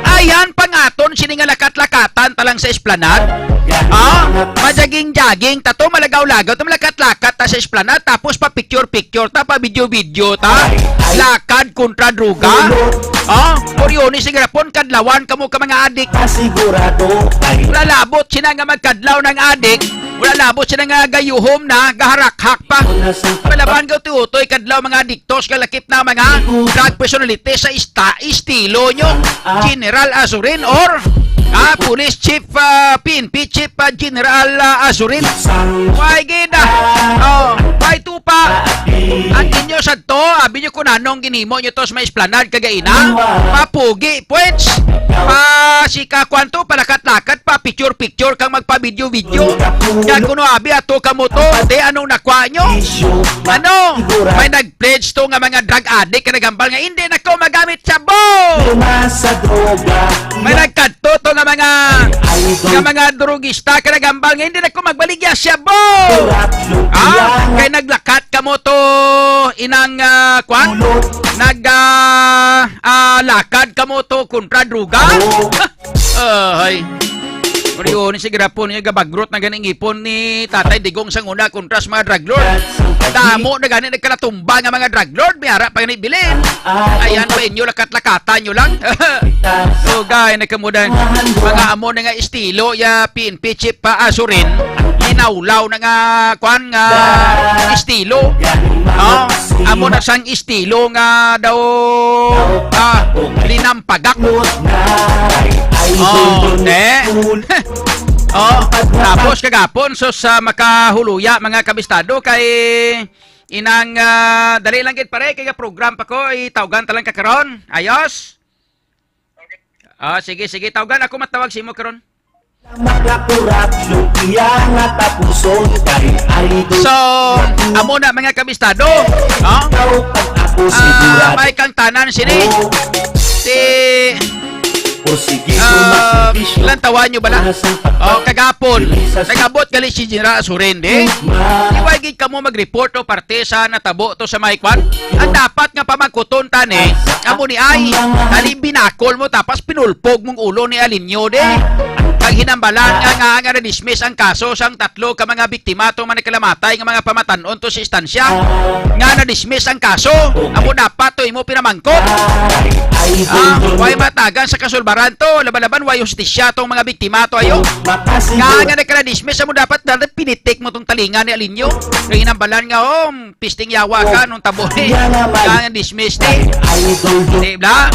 Ayhan pangaton sini nga lakat-lakatan talang sa esplanade. Ah, majaging-jaging tato, malagaw-lagaw ta, malakat-lakat ta sa esplanade, tapos pa picture-picture ta, pa video-video ta. Lakad kontra droga. Ah, Moriones, Tigarapon, kadlawan kamo ka mga adik. Sigurado. Wala labot sina nga magkadlaw ng adik. Wala labot sina nga gayuhom na, gaharakhak pa. Wala ba ang gautoy-utoy kadlaw mga adiktos, kalakip na mga drug personality sa ista-, estilo nyo. General Azurin or, ah, Police Chief, ah, P N P Chief, ah, General, ah, Azurin. Why gid, ah? Oh, why to pa? Ang inyo sa to, abi Nyo kung anong ginhimo nyo to sa may esplanade kagaina? Papugi, pwets. Pa si ka kwanto, palakat-lakat, pa picture-picture kang magpa-video-video. Kaya kuno abi ato ka mo to, te, anong nakwa nyo? Ano? May nag-pledge to nga mga drug addict ka nagambal nga hindi na ko magamit shabu. May nagkadto to nga mga nga mga drugista ka nagambal nga hindi na ko magbaligya shabu. Ah, kay naglakat ka mo to inang ah, kwan? Nag ah, ah, lakad ka mo to kontra druga? Ahay. Muriyo ni si Grapon niya gabagrot na ganing ipon ni Tatay Digong sang una kontra sa mga drug lord. Damo na gani nagkalatumba nga mga drug lord, may ara pa gani bilin. Ayan pa inyo lakat-lakatan nyo lang. Sugay na kamudan. Mga amo na nga estilo ya P N P chief pa asurin. Linawlaw na nga kwan nga estilo. Oh, amo na sang estilo nga daw ah, linampagak. Oh, eh. Oh, tapos kagapon so sa makahuluya mga kabistado kay inang ah, dali lang gid pare kay program pa ko itawgan ta lang ka karon. Ayos? Ah, sige, sige, tawgan ako matawag si mo karon. Makakurat yung iya nga tapuson kay idol. So, amo na mga kabistado, no? Ikaw pag ako Ah, sigurado. May kang tanan sini. Oh. Si O sige, ah, lantawan nyo ba na? Oh, kagapon, nagabot gali si General Asurin, di? Di ba gid kamo mag-report o parte sa natabo to sa may kwan? Ang dapat nga pamangkuton tani, amo ni ay, tani binakol mo tapos pinulpog mong ulo ni Alinyo, di? Kag hinambalan nga nga nga na-dismiss ang kaso sang tatlo ka mga biktima tong mga nagkalamatay nga mga pamatan-on to sa istansya nga na-dismiss ang kaso. Amo dapat to imo pinamangkot. Ah, way matagan sa kasulbaran to. Laban-laban, way hustisya tong mga biktima to ayo. Nga nga nagkala-dismiss, amo dapat dati pinitik mo tong talinga ni Alinyo. Kay hinambalan nga, oh, pisting yawa ka nung tabo ni. Nga nga dismiss ni. Di ba?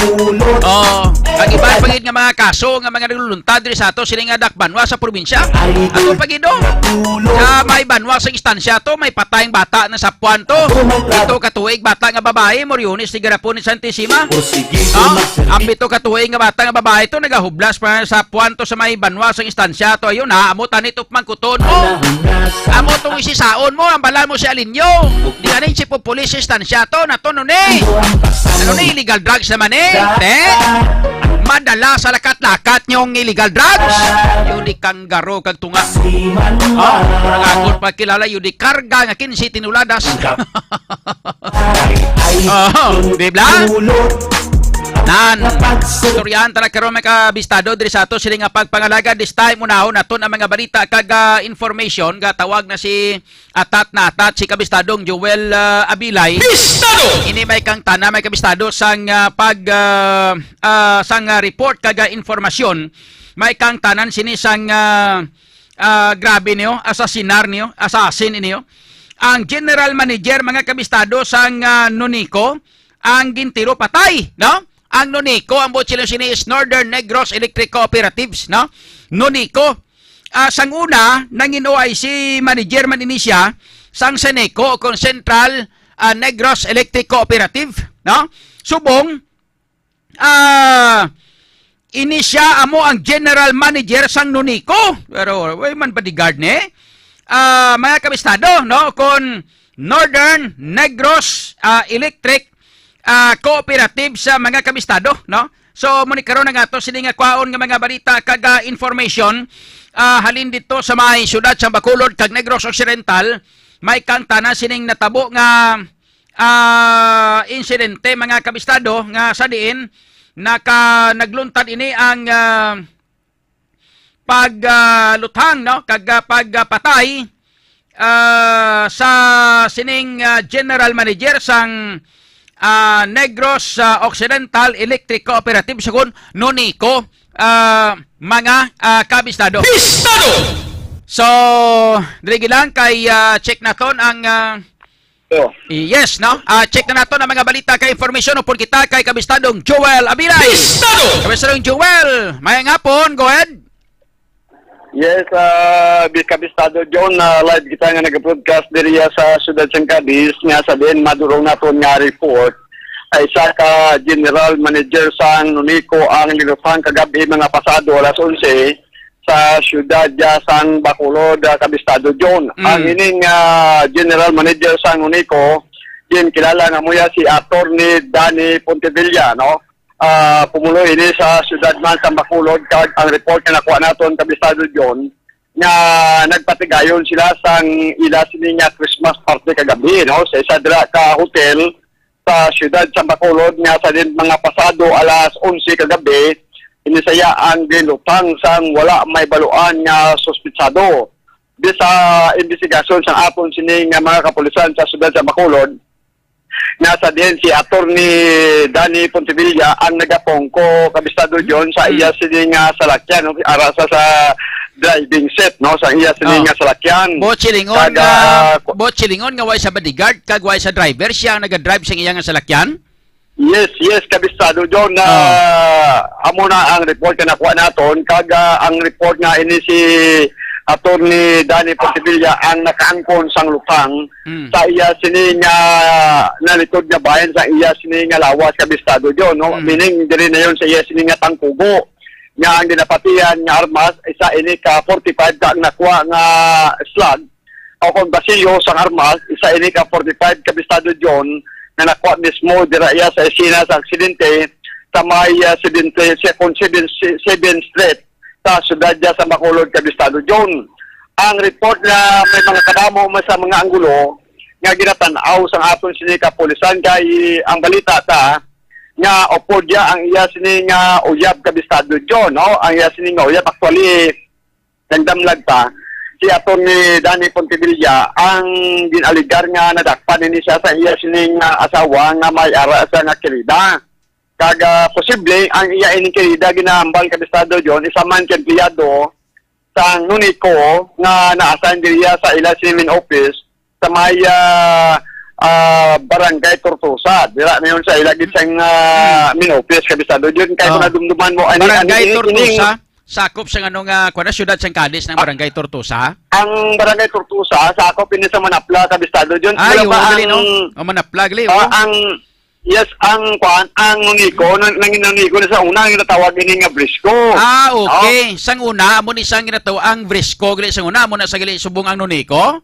Oh, ang iban pa gid nga mga kaso nga mga nagluluntad diri sa ato sila nga dakbanwa sa probinsya. Ato pa gid, oh. Sa may banwa sa istansya to, may patayng bata na sa puwan to. Ito ka tuig bata nga babae, Moriones ni Garapon ni Santissima. Oh, ang pito ka tuig nga bata nga babae to nagahublas pa sa puwan to sa may banwa sa istansya to. Ayun, ha, amo tani to pamangkuton mo. Amo tong isisaon mo, ang bala mo si Alinyo. Di ganing chief of police sa istansya to, na to, no, ni? Ano ni, illegal drugs naman, eh? Te? Madala sa lakat-lakat niyong illegal drugs. Yun di kanggaro kag tunga. Oh, murag akon pagkilala, yun di karga nga kinse tinuladas. Oh, di ba? Nan, istoryahan ta na karon, mga kabistado, diri sa ato sini nga pagpangalaga. This time, unahon naton ang mga balita kag, ah, information nga tawag na si atat na atat si kabistadong Joel, ah, Abilay. Bistado! Ini may kang tana, may kabistado sang, ah, pag, ah, ah, sang, ah, report kag, ah, informasyon. May kang tanan sini sang, ah, ah, grabe niyo, asasinar niyo, assassin niyo. Ang general manager, mga kabistado sang, ah, Nonico, ang gintiro patay, no? Ang Nonico, ang buot sila sini is Northern Negros Electric Cooperatives, no? Nonico. Ah, sang una, nangin O I C manager man ini siya, sang Seneco, o kon Central, ah, Negros Electric Cooperative, no? Subong, ah, ini siya amo ang general manager sang Nonico. Pero, way man bodyguard ni? Ah, mga kabistado, no? Kon Northern Negros, ah, Electric, ah, Cooperative sa mga kabistado, no? So, mao ni karon ang ato sini nga kwaon nga mga balita kag, ah, information, ah, halin dito sa may siyudad sa Bacolod kag Negros Occidental, may kang tanan sining natabo nga, ah, insidente, mga kabistado, nga sa diin naka-, nagluntad ini ang, ah, pag, ah, luthang, no, kag, ah, pag, ah, patay, ah, sa sining, ah, general manager sang, ah, Negros, ah, Occidental Electric Cooperative, sugon Nonico, ah, mga, ah, kabistado. Bistado! So, dili lang kay, ah, check naton ang, ah, Oh. Yes, no? Ah, check na nato ang mga balita kay information upod kita kay Kabistadong Joel Abilay. Bistado! Kabistadong Joel, mayang hapon, go ahead. Yes, ah, bi-, Kabistado John, na live kita nga nag-broadcast diriya sa siyudad sang Cadiz, nga sa diin madurong naton nga report ay isa ka general manager sang Nunico ang linutang kagab-i mga pasado alas onse sa siyudad dya sang Bacolod, ah, Kabistado John. Mm. Ang ining, ah, general manager sang Nunico, ginkilala nga muya si Attorney Danny Pontevilla, no? Ah, pumulo ini sa siyudad man sa Bacolod, kag ang report nga nakuha naton, Kabistado John, nga nagpatigayon sila sang ila sini nga Christmas party kagabi, no, sa isa dira ka hotel sa siyudad sa Bacolod, nga sa din mga pasado alas onse kagabi, ini saya ang ginlutang sang wala may baluan nga suspitsado. Di sa investigasyon sang aton sini nga mga kapulisan sa siyudad sa Bacolod, nasa din si Attorney Danny Pontevilla ang nagapungko, Kabistado John, sa iya sini nga salakyan, no? Ara sa, sa driving seat, no, sa iya sini Oh. nga salakyan. Bo Chilingon Kag, nga, ah, ku- Bo Chilingon nga way sa bodyguard kag way sa driver, siya ang nagadrive sa iya nga salakyan? Yes, yes, Kabistado John, na Oh. amo na ang report nga nakuha naton, kag, ah, ang report nga ini si Attorney Danny Pontevilla ang nakaangkon sang lutang Mm. sa iya sini nga nalikod nga bahin sa iya sini nga lawas, Kabistado John, no? Mm. Meaning, diri na yon sa iya sini nga tangkugo. Nga ang ginapatihan nga armas, isa ini ka forty-five ka ang nakuha nga slug, o kung basiyo sang armas, isa ini ka forty-five, Kabistado John, nga nakuha mismo dira iya sa esena sa aksidente sa may, ah, seventy, second seven, seven Street sa siyudad niya sa Bacolod, Kabistado John. Ang report nga may mga kadamo man sa mga anggulo nga ginatan-aw sang aton sini kapulisan, kay ang balita ta nga upod ya ang iya sini nga uyab, Kabistado John, no? Ang iya sini nga uyab, actually, nagdamlag pa si Attorney Danny Pontevilla ang gin-alegar nga nadakpan ini siya sa iya sini nga asawa nga may ara siya nga kirida. Kag, ah, posible ang iya ining kirida ginahambal, Kabistado John, isa man ka empleyado sang Nunico nga na-assign diriya sa ila sini main office sa may, ah, ah, Barangay Tortosa. Dira na yun sa ila gid sang, ah, Hmm. main office, Kabistado John. Kay kung Oh. nadumduman mo, ani, Barangay ani, ini, Tortosa, ining sakop sa ano nga, kuwan na, siyudad sang Cadiz ng Ah. Barangay Tortosa? Ang Barangay Tortosa, sakop ini sa Manapla, Kabistado John. Ay, Wala ba oo, gali, ang, no? Oh, Manapla, gali, ah, oo. ang, yes, ang, kuwan, ang Nunico, nang, nang Nunico na sa una, ang ginatawag ini nga Brisco. Ah, okay. Oh. Sang una, amo ni sang ginatawag ang Brisco, gali, sang una, amo na sa gali subong ang Nunico?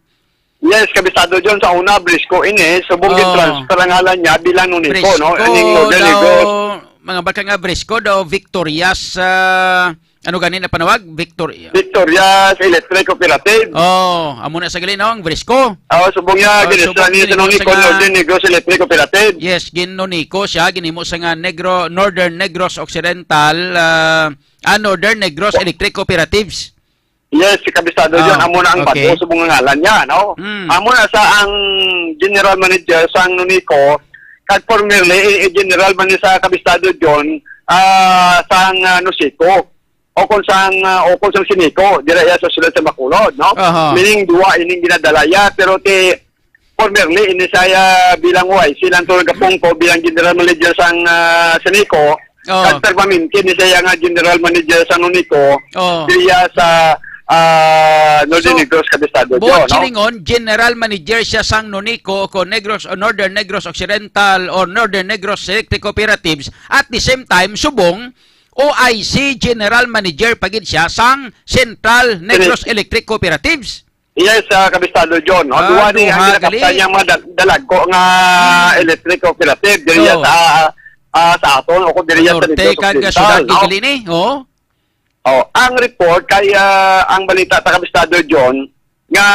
Yes, Kabistado John, sa una, Brisco ini, subong Oh. gin-transfer ang ngalan niya bilang Nunico, no? Brisco Aning Northern daw, Negros. Mga baka nga Brisco daw, Victorias, ah, ano gani na panawag? Victoria. Victorias Electric Cooperative. Oh, amo na sa gali, no? Ang Brisco. Oh, subong niya, Oh, ginistra subong ni gini, Nunico sa nga Northern Negros Electric Cooperative. Yes, gin-Nunico siya, ginhimo sa nga Negro, Northern Negros Occidental, ah, ah, Northern Negros Oh. Electric Cooperatives. Yes, si Kabistado Oh, John, amo na ang okay. bago subong nga ngalan niya, no? Mm. Amo na sa ang general manager sang Nunico, kag formerly, i-, i-, general man ni sa Kabistado John, ah, sang, ah, Nusico, o kung sang, ah, o kung sang Sinico, dira iya sa siyudad sa Bacolod, no? Aha. Meaning, duwa ining ginadala iya, pero ti, formerly, ini siya bilang Y C lang to nagapungko bilang general manager sang, ah, Sinico. Oh. Kag permanente ni siya nga general manager sang Nunico, Oh. diriya sa, ah, Northern So, Negros, Kabistado Bo John, no? Chilingon, general manager siya sang Nunico o Negros, o Northern Negros Occidental or Northern Negros Electric Cooperatives. At the same time, subong, O I C general manager pa gid siya sang Central Negros Electric Cooperatives. Yes, ah, Kabistado John. O, Ah, duwa ni ang duha, ginakaptan gali. niyang mga dag-, dalagko nga Hmm. electric cooperative diri Oo. sa, ah, sa aton o kung diri Sa sa norte Negros kag Occidental, syudad no? Gigali ni, oh. Oh, ang report kay, ah, ang balita ta, Kabistado John, nga,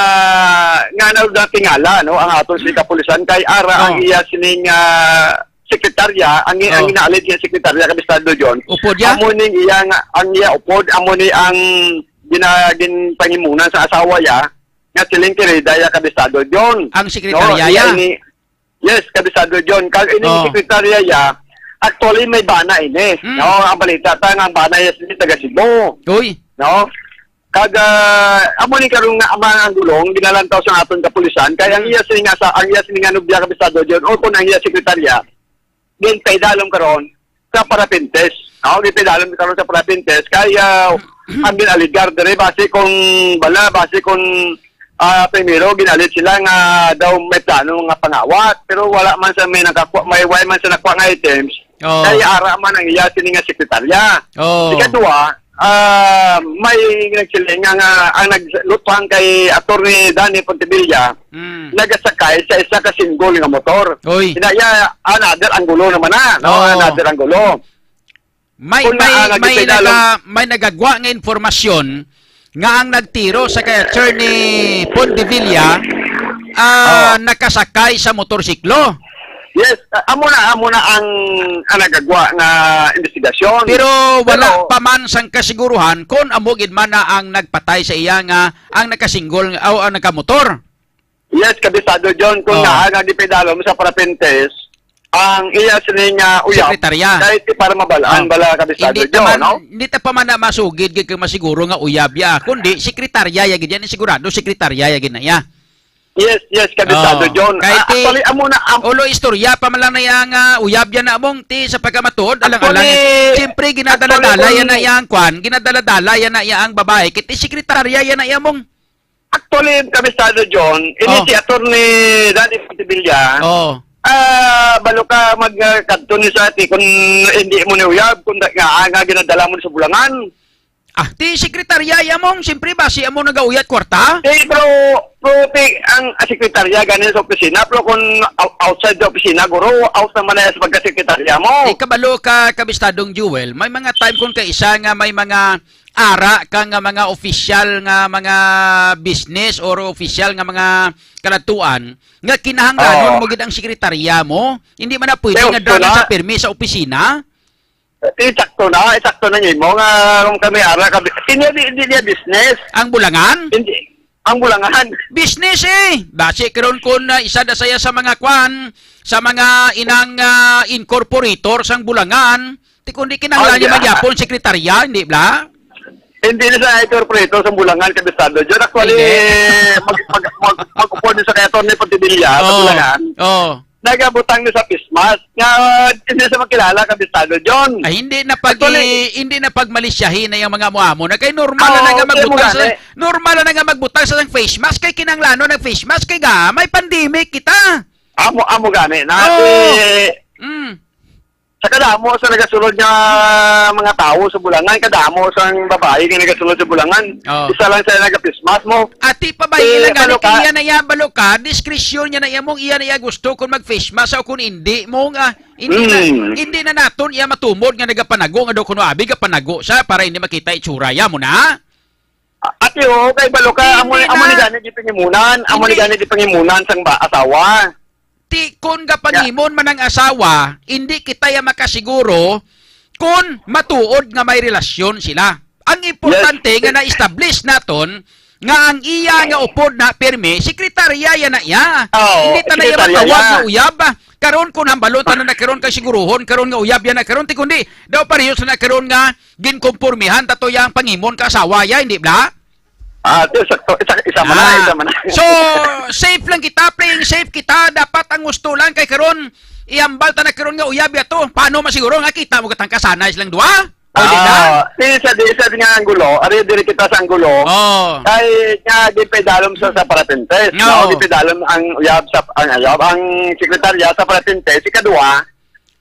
nga na natingala, no, ang aton sini Hmm. kapulisan kay ara ang Oh. iya sining, ah, sekretarya, ang, ang Oh. ina-allege nga sekretarya, Kabistado John. Upod ya? Amo ning iya nga, ang iya upod, amo ni ang gina-, ginpangimunan sa asawa ya, nga siling kirida ya, Kabistado John. Ang sekretarya No, iya ya? ini, yes, Kabistado John. Kag ining Oh. sekretarya ya, actually may bana ini. Hmm. No, ang balita ta nga ang bana ya sini taga Cebu. Uy. No? Kag, ah, amo ni karon nga ang mga gulong ginalantaw sa aton kapulisan, kay ang Hmm. iya sini nga sa, ang iya sini nga nobya, Kabistado John, o kung ang iya sekretarya, ginpaidalom karon sa parapentes. Ako, ginpaidalom karon sa parapentes. Kaya, ang gin-alegar diri, base kung bala, base kung, ah, primero, gin-allege sila nga daw may plano nga pangawat, pero wala man sa may nakakuha, may, wala man sa nakuha nga items. Oh. Kay ara man ang iya sini nga sekretarya. Oh. Ikadua, ah, may nagsiling nga, nga ang naglutang kay Attorney Danny Pontevilla, Mm. nagasakay sa isa ka single nga motor. Oy. Ina iya, another anggulo naman na, no? Oh. Another anggulo. May, Kung may, naa nga may gipidalom- naga-, may nagagwa nga impormasyon nga ang nagtiro sa kay Attorney Pontevilla, ah, Oh. nakasakay sa motorsiklo. Yes, ah, amo na, amo na ang, ang nagagwa nga investigasyon. Pero wala Pero pa man sang kasiguruhan kung amo gid man na ang nagpatay sa iya nga ang nakasinggol nga, o ang nakamotor. Yes, Kabisado John, kung Oh. naa nga gipidalom sa parapentes, ang iya sini nga uyab, Sekretarya. kahit di para mabalaan Oh. bala, Kabisado Hindi John, naman, no? hindi ta pa man na masugid kay masiguro nga uyab ya, kundi sekretarya ya gid yan, sigurado sekretarya ya gid na ya. Yes, yes, Kabisado Oh. John. Kahit Ah, di, actually, amo na, am- ulo istorya pa man lang na iya nga uyab yan na among ti sa pagkamatuod, alang-alang. Actually, Siyempre, ginadala-dala actually, yan na kung iya ang kwan, ginadala-dala yan na iya ang babae, kiti sekretarya yan na iya mong. Actually, Kabisado John, ini Oh. si Attorney Danny Pontevilla. Oh. Ah, balo ka mag, ah, kadto ni sa ati kung hindi mo ni uyab, kung da-, nga, nga ginadala mo sa Bulangan. Ah, ti sekretarya ya mong, siyempre ba, si amo nagauyat kwarta? Eh, pero, pero ti, ang, ah, sekretarya gani sa opisina, pero kung ou-, outside the opisina, guro, out naman na sa pagkasekretarya mo. Eh, kabalo ka, Kabistadong Jewel, may mga time kung kaisa nga may mga ara ka nga mga opisyal nga mga business or opisyal nga mga kaladtuan nga kinahanglanon Oo. mo gid ang sekretarya mo, hindi man na pwede Pero nga dala na. sa pirmi sa opisina. Eh, sakto na, eh, sakto na nimo nga kung kami ara ka, hindi, hindi niya business. Ang Bulangan? Hindi, ang Bulangan. Business eh. Basi karon kun, ah, isa na saya sa mga kwan, sa mga inang, ah, incorporator sang Bulangan, ti kundi kinahanglan Ay, niya ah. magyapon sekretarya, hindi bla? Hindi na sa incorporator sang Bulangan, Kabisado. Diyan actually, Hindi. mag, mag, mag, mag-upod sa kay Attorney Pontevilla, sa Oh. Bulangan. Oh. Nagabutang na sa pismas. Nga, hindi sa makilala, Kabisado John. Ay, hindi na pag-, Actually, hindi na pagmalisyahin na yung mga amo-amo na kay normal na Oo, nga hindi mo magbutang sa, gani. normal na nga magbutang sa face mask kay kinahanglanon ang face mask kay ga, may pandemic kita. Amo, amo gani. Na, Oo. eh, Mm. sa kadamo sa nagasulod nga mga tawo sa Bulangan, kadamo sang babae nga nagasulod sa Bulangan. Oo. Isa lang sa nagapismas mo. Ati pa ba Eh, ilang gani balo ka. kaya na iya balo ka, diskresyon niya na iya mong iya na iya gusto kung mag-face mask o kung hindi mo nga, hindi na, Hmm. hindi na naton iya matumod nga nagapanago nga daw kuno abi gapanago siya para hindi makita itsura ya mo na. Ati, oo, kay balo ka, amo, Hindi amo ni na. gani gipangimunan, amo ni Hindi. gani gipangimunan sang ba, asawa. Ti, kung gapangimon man ang asawa, hindi kita ya makasiguro kung matuod nga may relasyon sila. Ang importante Yes. nga na-establish naton nga ang iya nga upod na pirmi, sekretarya ya na iya. Oo, Hindi ta na iya sekretarya matawag ya. nga uyab. Karon kung hambalon ta na na karon kay siguruhon karon nga uyab ya na karon, ti kundi daw parehas na karon nga ginkompormihan ta to ya ang pangimon ka asawa ya, hindi bla? Ah, ti, sakto. Isa, isa man na, Ah. isa man na. So, safe lang kita, playing safe kita. Dapat ang gusto lang kay karon, ihambal ta na karon nga uyab ya to. Paano masiguro nga kita mo katang kasanay silang duha? O, di na? Ah, di sa, di sa nga anggulo, ari diri kita sa anggulo. Oh. Kay nga, di pedalom sa, sa parapentes, No. no? Di pedalom ang uyab sa, ang uyab, ang sekretarya sa parapentes, ikaduha,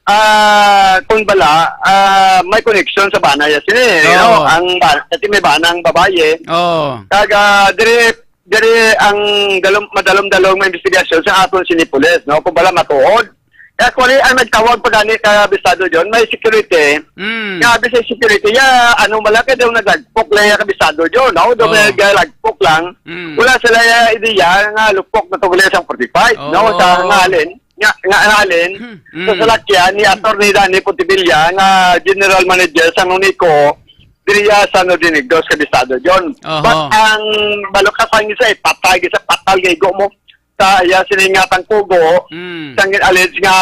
ah, kung bala, ah, may connection sa bana ya sini, you Oo. know, ang ba-, kasi may bana ang babae. Oo. Kag, ah, diri, diri ang dalom-, madalom-dalom nga investigasyon sa aton sini pulis, no? Kung bala matuod. Kaya actually, ang nagtawag pa gani ka Bisado John, may security. Mm. Nga, abi sa security, ya, ano, malaki daw naglagpok lang ya ka Bisado John, no? Daw Oo. naglagpok lang. Mm. Wala sila ya ideya nga lupok na to sa forty-five, no? Oo. Sa ngalin. Nga, nga ngalin, Mm. sa salakyan ni Attorney Danny Pontevilla nga General Manager sa Nunico, diriya sa Nodinigdos, Kabisado John. Oho. But ang balo ka sang isa, eh, patay, isa patay, gaigo mo. Sa iya, sini nga tangkugo, Mm. sang allege nga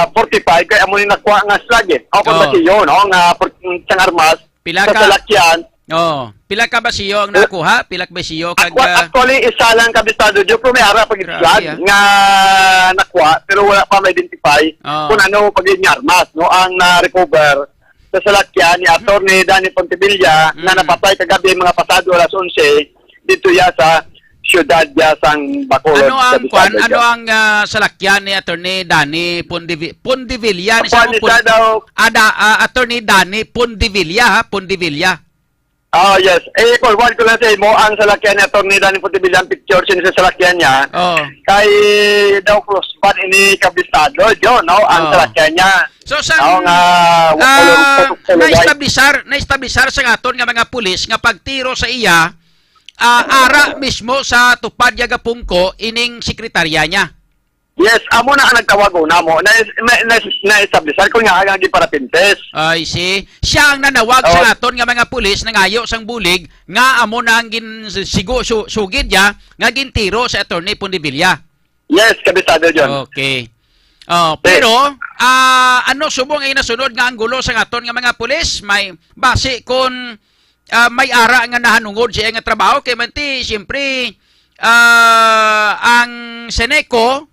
forty-five, kay amo ni nakuha nga slug, eh. O, kung Oh. ba siyo, no? Nga, por-, sang armas, Pila sa ka? salakyan. Oh, pila ka ba siyo ang Eh, nakuha? Pila ka ba siyo kag, Actu-, ah, actually, isa lang kabisado, Joe, pero may ara pag Grabe, slug ah. nga nakuha, pero wala pa ma-identify Oh. kung ano pag yung armas, no, ang na-recover sa salakyan ni Attorney Danny Pontevilla nga Mm. napatay kagabi mga pasado alas onse dito ya sa siyudad ya sang Bacolod, Ano ang Kabisado kwan? Ano John. ang, ah, salakyan ni Attorney Danny Pondevi-, Pondevilla ni Kwan sa ni Pon-, siya daw. Ada, ah, Attorney Danny Pondevilla, ha? Pondevilla. Oh, yes. Eh, forward ko lang sa imo ang salakyan ni Attorney Danny Pontevilla, ang picture siya sa salakyan niya. Oh. Kay daw close ban ini, Kabisado John, no? Ang Oh. salakyan niya. So, sang, Ako nga, ah, walang putok sa lugay. na-establisar, na-establisar sa aton nga mga pulis nga pagtiro sa iya, ah, ara mismo sa tupad ya gapungko ining sekretarya niya. Yes, amo na ang nagtawag una mo. Na, na, na, na-establish ko nga ang giparapintes. I see. Siya ang nanawag sa Oh. aton nga mga pulis, nangayo sang bulig nga amo na ang gin-, sigo-, su-, sugid niya nga gintiro sa Attorney Pondevilla. Yes, Kabisado John. Okay. Oh, Yes. pero, ah, ano subong ang nasunod nga anggulo sa aton nga mga pulis? May basi kon, ah, may ara nga nahanungod siya nga trabaho kay manti, siyempre, ah, ang Seneco,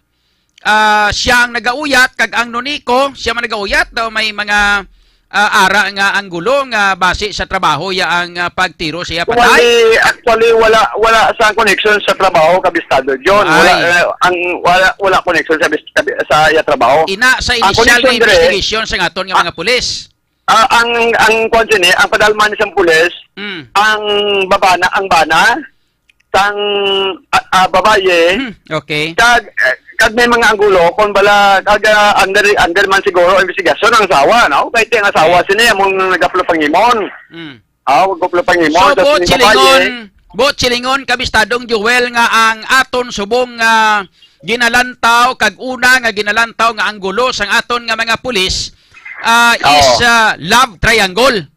ah, siya ang nagauyat, kag ang Nonico, siya man nagauyat daw may mga, ah, ara nga anggulo nga basi sa trabaho ya ang, ah, pagtiro siya Well, patay. eh, actually, wala, wala sa connection sa trabaho, Kabistado John. Wala, Ay. eh, ang, wala, wala connection sa bis-, sa, sa iya trabaho. Ina sa Ang initial connection nga dire, investigation sa aton nga ah, mga pulis. ah, ang, ang kwan sini, ang padalman sa pulis, Mm. ang babana, ang bana, sang, ah, ah, babaye, Hmm, okay. kag, eh, kag may mga anggulo, kung bala, kag, ah, under, under man siguro investigasyon ang asawa, no? Kay ang asawa Okay. sini, among nagaplo pangimon. Mm. Ah, wag ko pala pangimon. So, Tas buot yung silingon, babae, buot silingon, Kabistadong Joel, nga ang aton subong nga ginalantaw, kag una nga ginalantaw nga anggulo sang aton nga mga pulis, ah, is, Oo. ah, love triangle.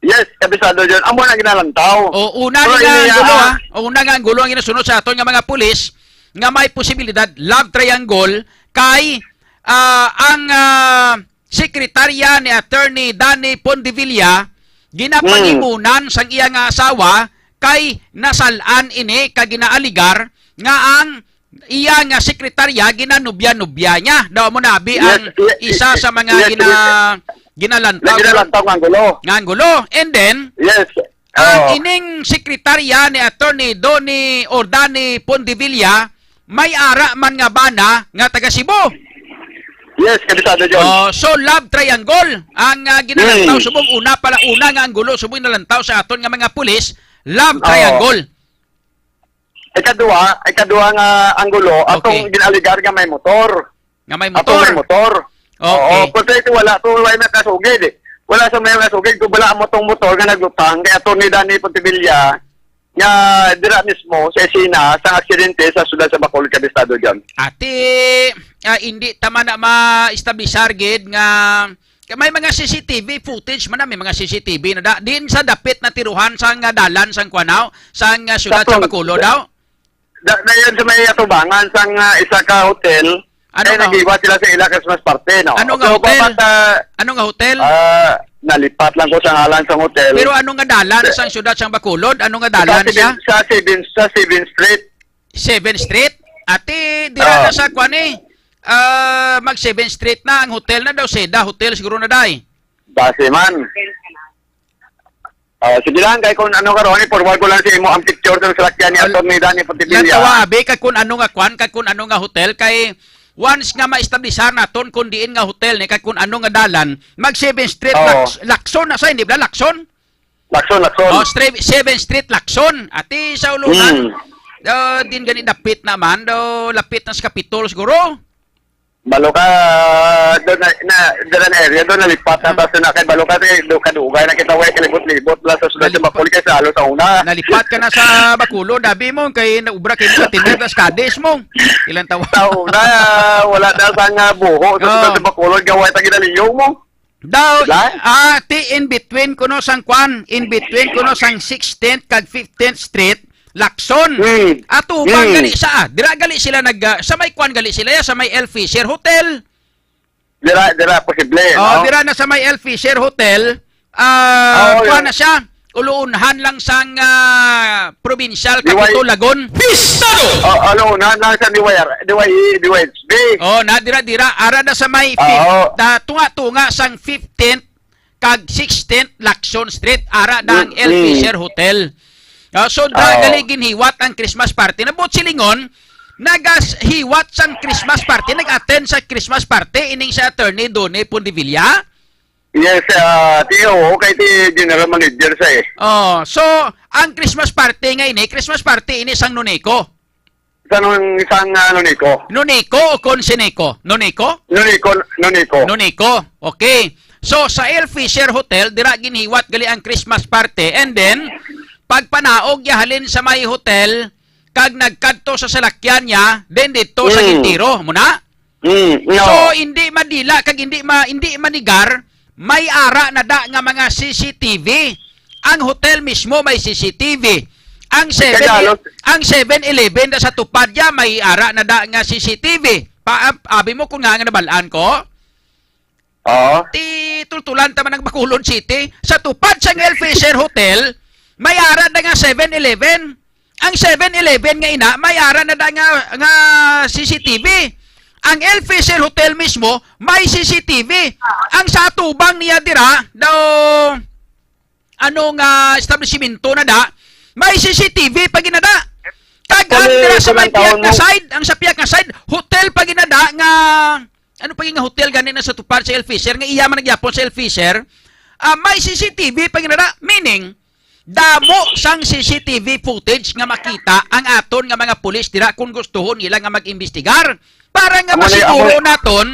Yes, kabisado yun. Amo na ginalantaw. O, una Pero nga ini, anggulo, ah, ha? O, una nga anggulo ang ginasunod sa aton nga mga pulis nga may posibilidad, love triangle, kay, ah, ang, ah, sekretarya ni Attorney Danny Pondevilla ginapangimunan Hmm. sang iya nga asawa kay nasal-an ini kag ginaaligar nga ang iya nga sekretarya ginanubya-nubya niya. Daw mo nabi Yes, ang ye-, isa ye-, sa mga yes, gina-, yes. ginalantaw Nga ginalantaw nga anggulo. nga anggulo. And then, Yes. ang Oo. ining sekretarya ni Attorney Donny or Danny Pondevilla, may ara man nga bana nga taga Cebu. Yes, kabisado, John. Oh, so love triangle ang, ah, ginalantaw Hmm. subong una pala, una nga anggulo subong nalantaw sa aton nga mga pulis, love Oo. triangle. Ikaduha, ikaduha nga anggulo, atong Okay. ginaaligar nga may motor. Nga may Atong motor. may motor. Okay. Oo, pero ito wala, to wala nakasugid eh. Wala sa may nakasugid, kung wala mo tong motor nga naglutang, kay Attorney Danny Pontevilla, nga dira mismo sa esena sang aksidente sa siyudad sa Bacolod, Kabistado, John. Ati, ah, hindi ta man na ma-establisar gid nga, kay may mga C C T V footage man na, may mga C C T V na da, din sa dapit na tiruhan sang, ah, dalan sang Kuanaw, sang, ah, siyudad sa Sa Bacolod daw. Da, na yun sa may atubangan sang, ah, isa ka hotel, Ano kaya nga? nag-iwan sila sa ila Christmas party, no? Ano nga So, hotel? papat, ah, Ano nga hotel? ah, nalipat lang ko sa ngalan sa hotel. Pero ano nga dalan Eh, sang siyudad sang Bacolod? Ano nga dalan sa Seven, siya? sa Seven, sa Seventh Street. Seventh Street? Ati, dira Ah. na sa kwan eh. Ah, mag Seventh Street na ang hotel na daw, Seda Hotel siguro na day. Base man. Ah, sige lang, kay kung ano karon, i-forward ko lang sa imo ang picture sa salakyan ni Al-, Attorney Danny Pontevilla. Natawa, abi, kag kung ano nga kwan, kag kung ano nga hotel, kay once nga ma-establishar naton kung diin nga hotel ni, kag kung ano nga dalan, mag Seventh Street, Oo. Lax-, Lacson na sa, hindi ba? Lacson? Lacson, Lacson. Oh, stre-, Seventh Street, Lacson. Ati sa ulunan, Hmm. ah, din gani dapit naman, do lapit na sa Capitol siguro. Balo ka, doon na, na, doon na area, doon nalipat na, Hmm. tapos na kay balo ka, eh, doon kadugay na kita, way, kalibot-libot lang sa sulod sa Nalipat. Bacolod kay sa alo sa una. Nalipat ka na sa Bacolod, dabi mo, kay naubra kayo sa tinder, tas kadis mo. Ilang tawa? Sa una, wala na sa nga buho, sa Oh. sulod sa Bacolod, gaway ta ginaliyo mo. Daw, Diba? ah, ti in between kuno sang kwan, in between kuno sang sixteenth kag fifteenth Street, Lacson. Hmm. Atubang Hmm. gali sa, ah, dira gali sila nag, ah, sa may kwan gali sila, ya, sa may El Fisher Hotel. Dira, dira, posible, Oh, no? dira na sa may El Fisher Hotel. Ah, Oo, kwan yun. na siya. Uluunhan lang sang, ah, provincial Diway- capital, Lagon. Pistado! Oh, uluunhan lang sa D Y R, D Y E, D Y H B. Oh, na dira, dira. Ara na sa may fif-, Oo. ta-, tunga-tunga sang fifteenth kag sixteenth Lacson Street, ara da ang Mm, L mm. Fisher Hotel. Ah, so, da Oo. gali ginhiwat ang Christmas party. Na buot silingon, nagahiwat sang Christmas party, nag-attend sa Christmas party, ining si Attorney Donnie Pondevilla? Yes, ah, ti-, oo, kay ti General Manager sa eh. Oh, so, ang Christmas party nga ini, Christmas party ini sang Nonico. Sa nun, sang, ah, Nonico. Nonico o kon Sineco? Nonico? Nonico, Nonico. Nonico. Okay. So, sa L Fisher Hotel, dira ginhiwat gali ang Christmas party. And then, pagpanaog niya halin sa may hotel, kag nagkadto sa salakyan niya, then dito sa Mm. Gintiro. Muna? Mm, no. So, hindi madila, kag hindi ma-, hindi manigar, may ara na da nga mga C C T V. Ang hotel mismo may C C T V. Ang seven, Tagalog. ang seven eleven da sa tupad niya, may ara na da nga C C T V. Pa, ab-, abi mo kung nga nga nabalaan ko? Oo. Ti tultulan ta man ang Bacolod City. Sa tupad sang L Fisher Hotel, may ara na nga seven eleven. Ang seven eleven nga ina, may ara na da nga, nga C C T V. Ang L Fisher Hotel mismo, may C C T V. Ang sa atubang niya dira, daw, ano nga establishmento na da, may C C T V pa ginada. Kag ang Actually, dira sa may kulang taon piyak nga mo. side, ang sa piyak nga side, hotel pa ginada nga, ano pa yung hotel gani na sa tupad sa L Fisher, nga iya man nagyapon sa L Fisher, ah, may C C T V pa ginada. Meaning, damo sang C C T V footage nga makita ang aton nga mga pulis dira kung gustuhon nila nga mag-imbestigar. Para nga Amo ni, masiguro amo ni. naton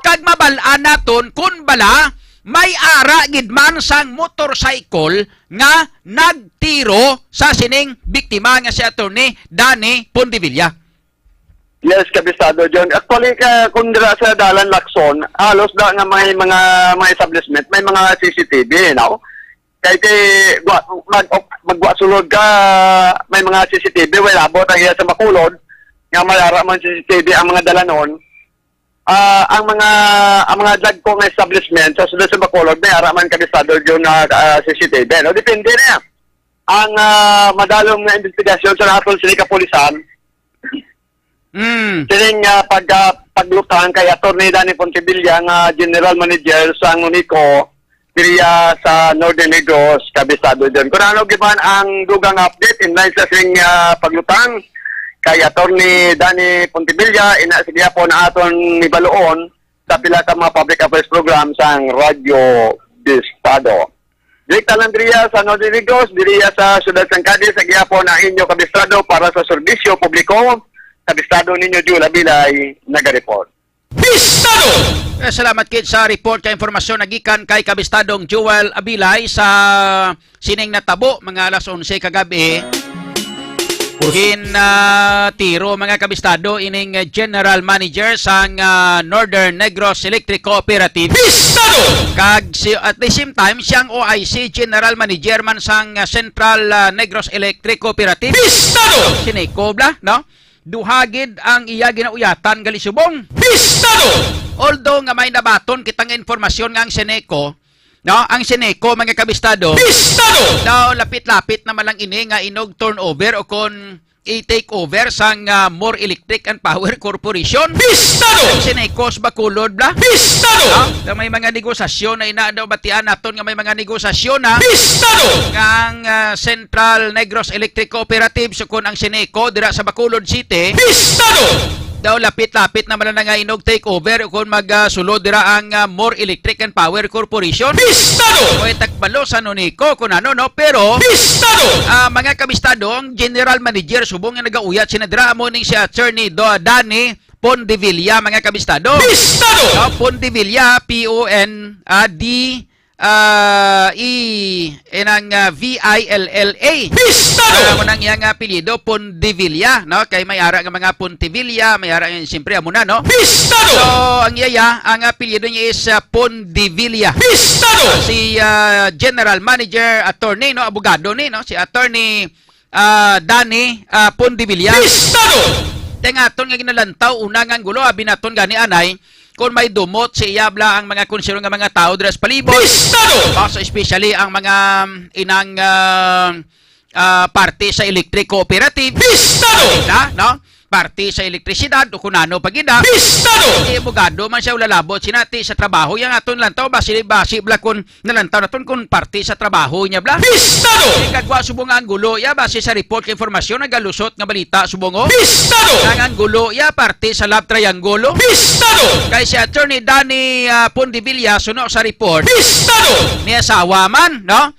kag mabal-an naton kun bala may ara gid man sang motorcycle nga nagtiro sa sining biktima nga si Attorney Danny Pondevilla. Yes, Kabisado John. Actually, ka, kung dira sa Dalan Lacson, halos da nga may mga, mga establishment, may mga C C T V, no? Kay, kay, gwa-, mag-, magwa sulod ka, may mga C C T V, wala abot ang iya sa Bacolod, nga may ara man C C T V ang mga dalanon. Ah, ang mga, ang mga dagko nga establishment sa sulod sa Bacolod, may ara man, Kabisado John, na, ah, C C T V, no? Depende na yan. Ang, ah, madalom nga investigasyon sa naton sini kapulisan, Mm. Sining, ah, pag, ah, paglutang kay Attorney Danny Pontevilla nga General Manager sang Nonico diriya sa Northern Negros, Kabisado John. Kung ano giban ang dugang update in line sa sining, ah, paglutang kay Attorney Danny Pontevilla, ina sa gihapon na aton nibaluon sa pila ka mga public affairs program sang Radyo Bistado. Direkta lang diriya sa Northern Negros, diriya sa siyudad sang Cadiz, sa gihapon na inyo Kabistado para sa serbisyo publiko. Kabistado ninyo, Jul Abilay, nagareport. Bistado! Eh, salamat kid sa report kay impormasyon nagikan kay Kabistadong Joel Abilay sa sining natabo mga alas onse kagabi. Gin, ah, tiro, mga kabistado, ining, eh, general manager sang, ah, Northern Negros Electric Cooperative. Bistado! Kag si, at the same time, siyang O I C, general manager man sang, ah, Central, ah, Negros Electric Cooperative. Bistado! Sineco bala, no? Duha gid ang iya ginauyatan gali subong. Bistado! Although nga may nabaton kita nga informasyon nga ang Sineco, no, ang Sineco, mga kabistado, Bistado! Daw lapit-lapit naman lang ini nga inog turnover o kon i-take over sang, ah, More Electric and Power Corporation. Bistado! Ang Sineco sa Bacolod bala. Bistado! Ah, nga may mga negosasyon na ina daw batian naton nga may mga negosasyon na Bistado! Nga ang, ah, Central Negros Electric Cooperative, sukon ang Sineco dira sa Bacolod City. Bistado! Daw lapit-lapit naman na nga inog take over o kung mag, ah, sulod dira ang, ah, More Electric and Power Corporation. Bistado! O, eh, takbalo sa Nonico, kung ano, no? Pero, Bistado! Ah, mga kabistado, ang general manager subong nga nagauyat sina dira, amo ning si Attorney Do-, Danny Pondevilla, mga kabistado. Bistado! No, Pondevilla, P O N, ah, D, ah, E, inang, ah, V I L L A. Bistado! Ah, amo nang iyang apelyido, Pondevilla, no? Kay may ara nga mga Pontivilla, may ara nga, siyempre, amo na, no? Bistado! So, ang iya, ang apelyido niya is, ah, Pondevilla. Bistado! Si, ah, General Manager, Attorney, no? Abogado ni, no? Si Attorney ah, Danny, ah, Pondevilla. Bistado! Ti ang aton nga ginalantaw, una nga ang gulo, abi naton gani anay, kung may dumot sa iya bala ang mga konsehal nga mga tawo dira sa palibot. Bistado! Also, especially ang mga, um, inang, ah, ah, parte sa electric cooperative. Bistado! Na, no? parte sa elektrisidad o kung ano pa gid, ah. Pistado! Di abogado man siya, wala labot sinati sa trabaho. Yang aton lantaw, basi, basi bala kung nalantaw naton kung parte sa trabaho niya bala. Pistado! Di kagwa subong nga anggulo, ya, basi sa report kay informasyon, nagalusot nga balita subong, oh. Pistado! Ang anggulo, ya, parte sa love triangle, oh. Pistado! Kay si Attorney Danny, ah, Pondevilla, suno sa report, Pistado! May asawa man, no?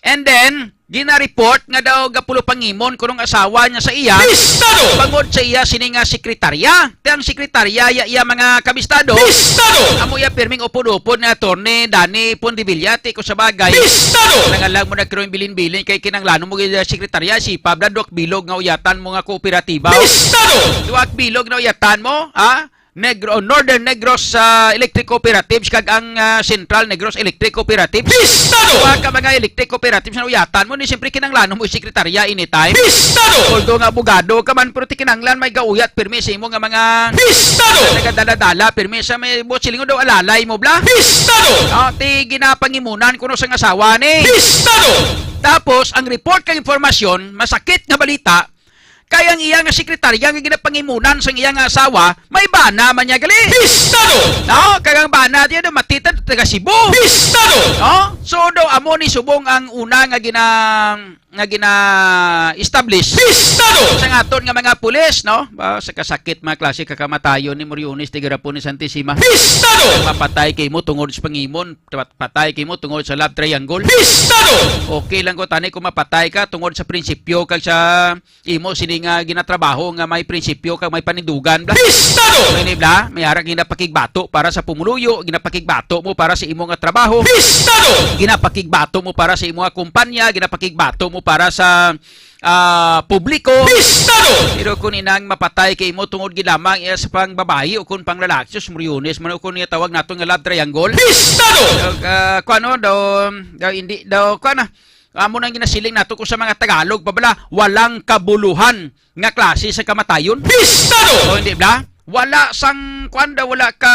And then, gina-report nga daw gapulo pangimon kunong asawa niya sa iya. Pistado! Bangod sa iya sini nga sekretarya. Ti ang sekretarya, iya, iya mga kabistado. Pistado! Amo iya pirming upod-upod ni Attorney Danny Pondevilla, ti ko sa bagay. Pistado! Nangalang mo nagkaroon bilin-bilin kay kinanglanon mo gid sekretarya, sipa bala duwak bilog nga uyatan mo nga kooperatiba. Pistado! Duwak bilog na uyatan mo, ha? Negro, Northern Negros, ah, Electric Cooperatives kag ang, ah, Central Negros Electric Cooperatives. Pistado! Duha ka mga electric cooperatives na uyatan mo, ni siyempre kinanglanon mo sekretarya anytime. Pistado! Although nga abogado ka man, pero ti kinanglan may gauyat pirmi sa imo nga mga Pistado! Nagadala-dala pirmi sa may buot silingon daw alalay mo bala. Pistado! Ah, ti ginapangimunan kuno sang asawa ni. Pistado! Tapos, ang report kag impormasyon, masakit nga balita, kay ang iya nga sekretarya nga ginapangimunan sang iya nga asawa, may bana man niya gali. Pistado! No? Kag ang bana diya daw matita taga Cebu. Pistado! No? So daw amo ni subong ang una nga gina nga gina-establish Pistado! Sang aton nga mga pulis, no? Ba, sa kasakit mga klase kakamatayon ni Moriones, tigarapon ni Santissima. Pistado! Mapatay kay mo tungod sa pangimon, pat- patay kay mo tungod sa love triangle. Pistado! Okay lang ko tani kung mapatay ka tungod sa prinsipyo kag sa imo sini nga ginatrabaho nga may prinsipyo kag may panindugan, bla. Pistado! May ni, bla, may ara ginapakigbato para sa pumuluyo, ginapakigbato mo para sa imo nga trabaho. Pistado! Ginapakigbato mo para sa imo nga kumpanya, ginapakigbato mo para sa, ah, publiko. Pistado! Pero kung inang mapatay kay imo tungod gid lamang iya sa pangbabayi o kung panglalaki, sus, Moriones man o kung iya tawag nato nga love triangle. Pistado! Ah, kuan, no, daw, daw, hindi, daw, kuan na, amo nang ginasiling nato ko sa mga Tagalog pa bala, walang kabuluhan nga klase sa kamatayon. Pistado! O, hindi bala? Wala sang, kuan daw, wala ka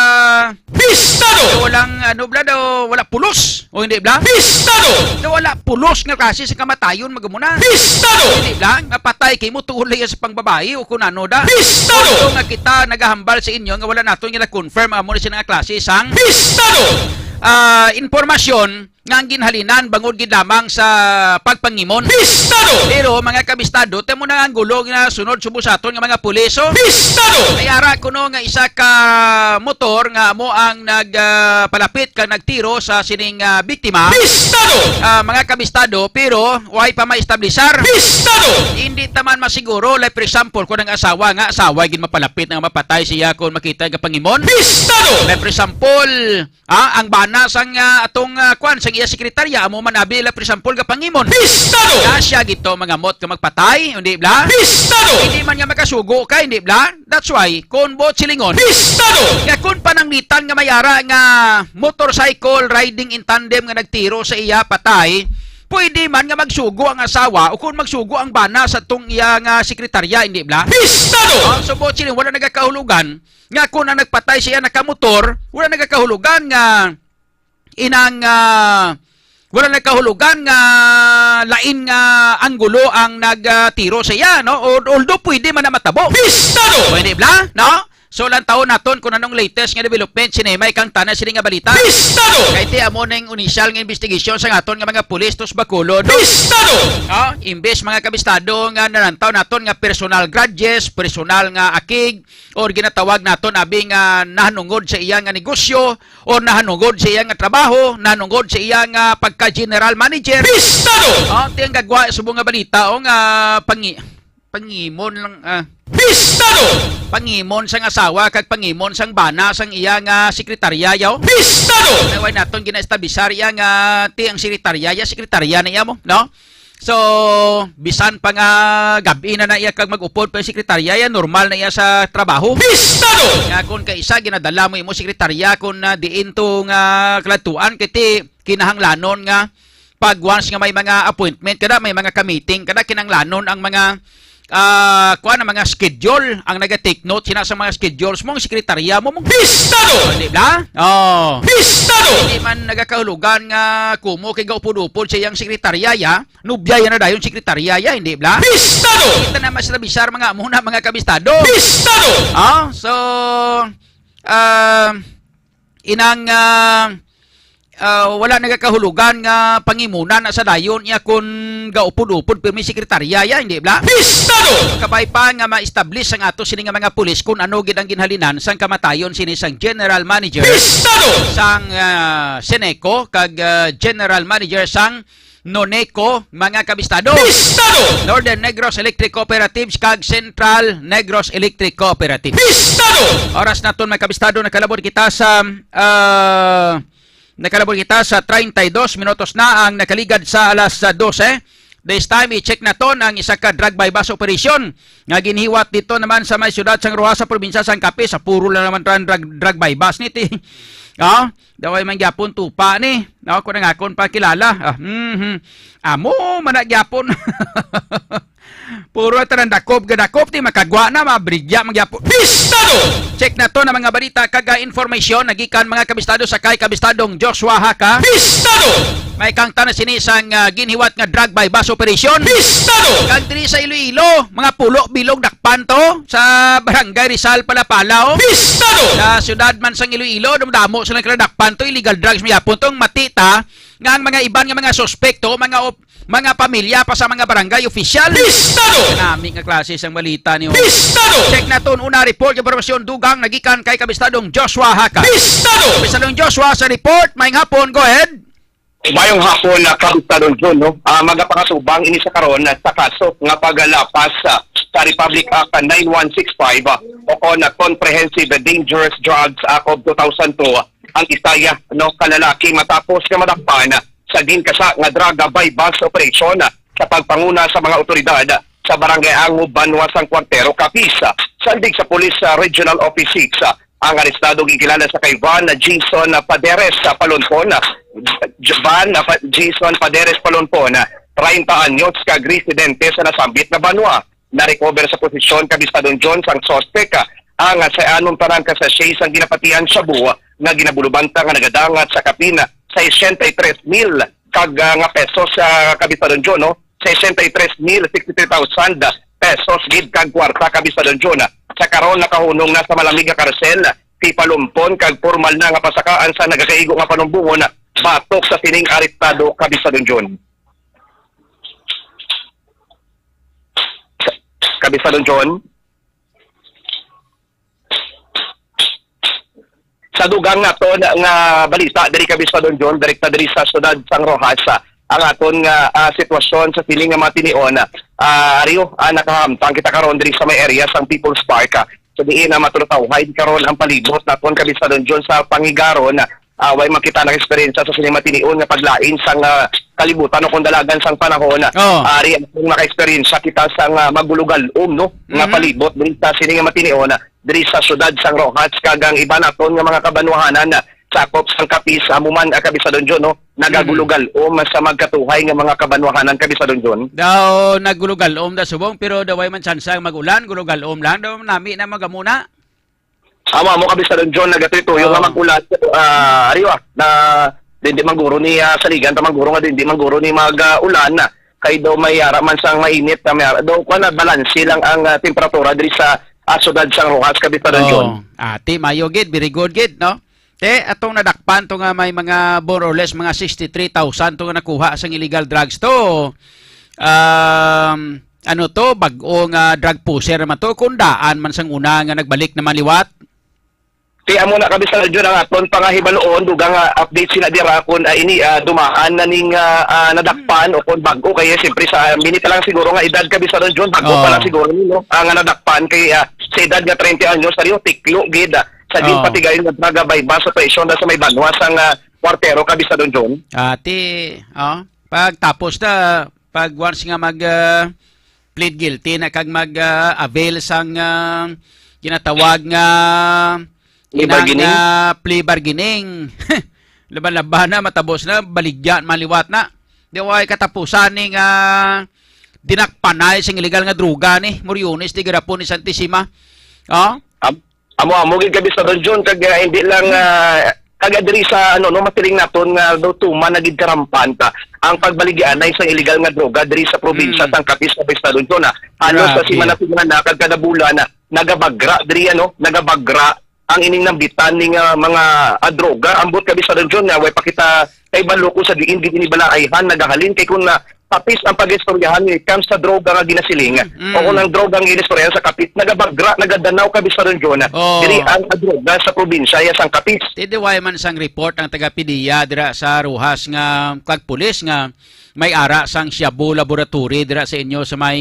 Pistado! Daw walang, ano bala daw, wala pulos. O, hindi bala? Pistado! Daw wala pulos nga klase sa kamatayon, magumuna. Pistado! Hindi bala? Mapatay kay mo tuol iya sa pangbabayi o kung ano da. Pistado! Although nga kita nagahambal sa inyo nga wala nato nga confirm amo na sila nga klase sang Pistado! Ah, impormasyon nga ang ginhalinan bangod gid lamang sa pagpangimon. Pistado! Pero, mga kabistado, tamo na ang gulo nga sunod subo sa aton nga mga pulis, oh. Pistado! May ara kuno nga isa ka motor nga amo ang nag, ah, palapit kag nagtiro sa sining, ah, biktima. Pistado! Ah, mga kabistado, pero way pa maestablisar. Pistado! Hindi taman masiguro, like for example, kung ang asawa nga, asawa gid mapalapit nga mapatay siya kung makita nga pangimon. Pistado! Like for example, ah, ang bana sang, ah, atong, ah, kwan, sang iya sekretarya, amo man abi la, for example, nga pangimon. Pistado! Na siya gito mangamot nga magpatay, hindi bala? Pistado! Hindi man nga makasugo ka, hindi bala? That's why, kung buot silingon, Pistado! Nga kung pananglitan nga may ara nga motorcycle riding in tandem nga nagtiro sa iya patay, pwede man nga magsugo ang asawa o kung magsugo ang bana sa tong iya nga sekretarya, hindi bala? Pistado! Ah, so, buot silingon, wala nagakahulugan nga kung ang nagpatay siya nakamotor, wala nagakahulugan nga inang, ah, wala nagkahulugan nga lain nga anggulo ang nagtiro sa iya, no? Al-, although pwede man na matabo. Pistado! Pwede bala, no? So, lantawon naton kung anong latest nga development, sinema, ikang tanan sini nga balita. Pistado! Kay ti amo ning initial nga investigation sa aton nga mga pulis tus Bacolod. Pistado! No? Imbes mga kabistado nga nalantaw naton nga personal grudges, personal nga akig, or ginatawag naton abi nga nahanungod sa iya nga negosyo, o nahanungod sa iya nga trabaho, nahanungod sa iya nga pagka-general manager. Pistado! Oh, ti ang gagwa subong nga balita, oh, nga pangi-, pangimon lang, ah. Pistado! Pangimon sang asawa kag pangimon sang bana sang iya nga sekretarya, yaw. Pistado! Naway naton ginaestablisar iya nga ti ang sekretarya, ya sekretarya na iya mo, no? So, bisan pa nga gab-i na na iya kag mag-upod pa ang sekretarya, ya normal na iya sa trabaho. Pistado! Nga kung kaisa, ginadala mo imo sekretarya kung, ah, diin to nga kaladtuan, kay ti kinahanglanon nga pag once nga may mga appointment kada, may mga ka-meeting kada, kinahanglanon ang mga, ah, kuan, ang mga schedule, ang naga-take note sina sa mga schedules mo, ang sekretarya mo, mong Pistado! Di ba? Oh. Pistado! Hindi man nagakahulugan nga kumo kay gaupod-upod siya ang sekretarya, ya. Nubya yan na dayon sekretarya, ya, hindi ba? Pistado! Kita na mas nabisar mga amo na, mga kabistado. Pistado! Ah, so, ah, inang, ah, ah, wala nagakahulugan nga pangimunan na sa dayon iya kun gaupod-upod pirmi sekretarya, ya, hindi ba? Pistado! Kabay pa nga ma-establish sang ato sini nga mga pulis kung ano gid ang ginhalinan sang kamatayon sini sang general manager Pistado! Sang, ah, Seneco kag, ah, general manager sang Noneco, mga kabistado. Pistado! Northern Negros Electric Cooperatives kag Central Negros Electric Cooperative. Pistado! Oras naton, mga kabistado, nakalabot kita sa, ah, nakalabot kita sa treinta y dos minutos na ang nakaligad sa alas, ah, dose. This time, i-check naton ang isa ka drug buy-bust operation nga ginhiwat dito naman sa may siyudad sang Roxas sa probinsya sang Capiz. Sa puro lang naman drug, drug, drug buy-bust ni ti. Ah, daway man gyapon tupa ni. No, ako na nga akon pakilala. Ah, mhm. Amo man na gyapon. Puro tanan dakop ga dakop, di makagwa na, mabrigya man gyapon. Pistado! Check naton ang mga balita kag, ah, informasyon nagikan, mga kabistado, sa kay kabistadong Joshua Haka. Pistado! May kangta na sini sang, ah, ginhiwat nga drug buy-bust operation. Pistado! Kag diri sa Iloilo, mga pulo bilog dakpan to sa Barangay Rizal, Palapala, oh. Pistado! Sa siyudad man sang Iloilo, dumdamo sila nagkadakpan to, illegal drugs, mayapon tong matita nga ang mga iban nga mga suspekto, mga op-, mga pamilya pa sa mga barangay official. Pistado! Nami nga klase sang balita niyo. Pistado! Check naton una report, impormasyon, dugang nagikan kay kabistadong Joshua Haka. Pistado! Kabistadong Joshua sa report, maayong hapon, go ahead. Mayong hapon na, Kabistadong Jun, no? Ah, magapangatubang ini sa karon sa kaso nga paglapas, ah, sa Republic Act nine one six five, ah, o kon na Comprehensive Dangerous Drugs Act of two thousand two, ang isaya, no, ka lalaki matapos nga madakpan sa ginkasa nga drug buy-bust operation sa pagpanguna sa mga otoridad sa Barangay Angob, Banwa sang Cuartero, Capiz. Sandig sa Police, ah, Regional Office six, ah, ang arestado ginkilala sa kay Van Jason Paderes sa Palonpon. Van Jason Paderes Palonpon, treinta anyos, kag residente sa nasambit na banwa. Na-recover sa posesyon, Kabistadong Jun, sang suspek ang sayanon tanan ka sachet sang ginapatihan shabu nga ginabulubanta nga nagadangat sa kapin sesenta y tres mil kag, ah, nga pesos, ah, Kabistadong Jun, no? Sesenta y tres mil, sixty-three thousand pesos gid kag kwarta, Kabistadong Jun. Sa karon, nakahunong na sa malamig nga karsel si Palonpon kag pormal na nga pasakaan sa nagakaigo nga panumbongon batok sa sining arestado, Kabistadong Jun. Kabistadong Jun. Sa dugang naton nga balita diri, Kabistadong Jun, direkta diri sa siyudad sang Roxas, ah, ang aton nga, ah, sitwasyon sa sini nga mga tinion. Ah, Rio, ah, nakahamtang kita karon diri sa may area sang People's Park, ah, sa diin na matulutawhay karon ang palibot naton, Kabistadong Jun, sa pangigaron. Ah, way man kita naka-eksperyensya sa sini matinion nga paglain sang, ah, kalibutan o kung dalagan sang panahon. Oh. Ari ang naka-eksperyensya kita sang, ah, magulugal-om, no, nga Mhm. palibot diri sa sini nga matinion, ah, diri sa siyudad sang Roxas, kag ang iba naton nga mga kabanwahanan, ah, sakop sang Capiz, amo man, ah, Kabistadong Jun, no, nagagulugal-om sa magkatuhay nga mga kabanwahanan, Kabistadong Jun. Daw nagulugal-om da subong, pero daw way man tsansa ang mag-ulan, gulugal-om lang, daw nami na magamuna. Amo, amo, Kabistadong Jun, nagatuyo-tuyo nga Oo. mag-ulan, ah, ari, ah, na, di, di man guro ni, ah, saligan ta man guro nga di, di man guro ni mag, ah, ulan, ah, kay daw may ara man sang mainit na may ara, daw, kuwan na, balanse lang ang, ah, temperatura diri sa, ah, siyudad sang Roxas, Kabistadong Jun. Oo. Ati, mayo gid, very good gid, no? Te, atong nadakpan to nga may mga more or less mga sixty-three thousand to nga nakuha sang illegal drugs to. Um, ano to, bag-o nga drug pusher naman to, kung daan man sang una nga nagbalik naman liwat? Ti amo na, Kabistadong Jun, ang aton pangahibaloon, dugang nga update sila dira kung, ah, ini, ah, dumaan na ning, ah, ah, nadakpan o kung bag-o, kaya siyempre sa minute lang siguro nga edad, Kabistadong Jun, bag-o pa Oo. lang siguro ni, no? Ah, nga nadakpan kay, ah, sa edad nga treinta anyos, sariyo, tiklo gid, ah, sa Oo. ginpatigayon nga drug buy-bust operation na sa may banwa sang, ah, Cuartero, Kabistadong Jun. Ati, oh, pagtapos na, pag once nga mag, ah, plead guilty na kag mag, ah, avail sang, ah, ginatawag nga Plea inang, bargaining. ah, plea bargaining. Laban-laban na, matabos na, baligya, maliwat na. Di way katapusan ning, ah, dinakpanay sing illegal nga droga ni Moriones, di garapon ni Santissima. Oh? Am-, amo-amo gid, Kabistadong John, kag, ah, hindi lang, ah, kag diri sa, ano, no, masiling naton nga daw tuman na gid karampante ang pagbaligianay sa illegal nga droga diri sa probinsya Mm. sang Capiz, Kabistadong John, ah. Halos sa Grabe. semana-semana, kag kada bulan, ah, nagabagra diri, ano, nagabagra ang ining nambitan ning, ah, mga, ah, droga. Ambot, Kabistadong John, nga way pa kita kay balo kung sa diin gid ini balaayhan nagahalin, kay kung na Capiz ang pag-istoryahan when it comes sa droga nga ginasiling, Mm. o kung ang droga nga ginistoryahan sa Capiz, nagabagra, nagadanaw, Kabistadong John. Oh. Diri ang, ah, droga sa probinsya ya sang Capiz. Ti di way man sang report ang taga PDEA dira sa Roxas nga kag pulis nga may ara sang shabu laboratory dira sa inyo sa may,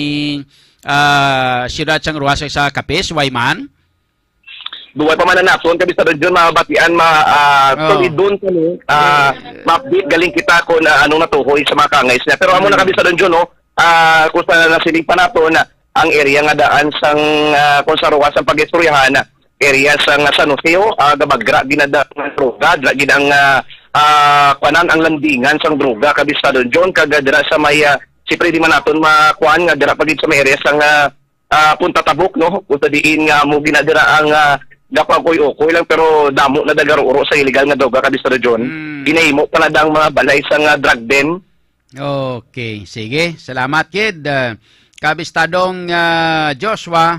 ah, siyudad sang Roxas sa Capiz, way man? Duway pa man na naton, Kabistadong John, mabatian, ma-, ah, Oh. tulidon kami, ah, ma-update galing kita kung, ah, anong natuhoy sa mga kangay niya. Pero amo na, Mm. Kabistadong John, no? Ah, kung sa nasiling pa naton, ang area nga daan sang, ah, kung sa Roxas ang pag-istoryahan, area sang San Jose, oh, ah, gabagra ginada nga droga, dra gid ang, ah, ah, kuanan, ang landingan sang droga, Kabistadong John, kag dira sa may, ah, siyempre di man naton makuan nga dira pa gid sa may area sang, ah, ah, Punta Tabuk, no? Kung sa diin nga mo ginadira ang, ah, gapakoy-okoy lang, pero damo na dagaruro sa illegal nga droga, Kabistadong John. Mm. Ginahimo pa na dang mga balay sa nga drug den. Okay, sige. Salamat, kid. Ah, Kabistadong, ah, Joshua.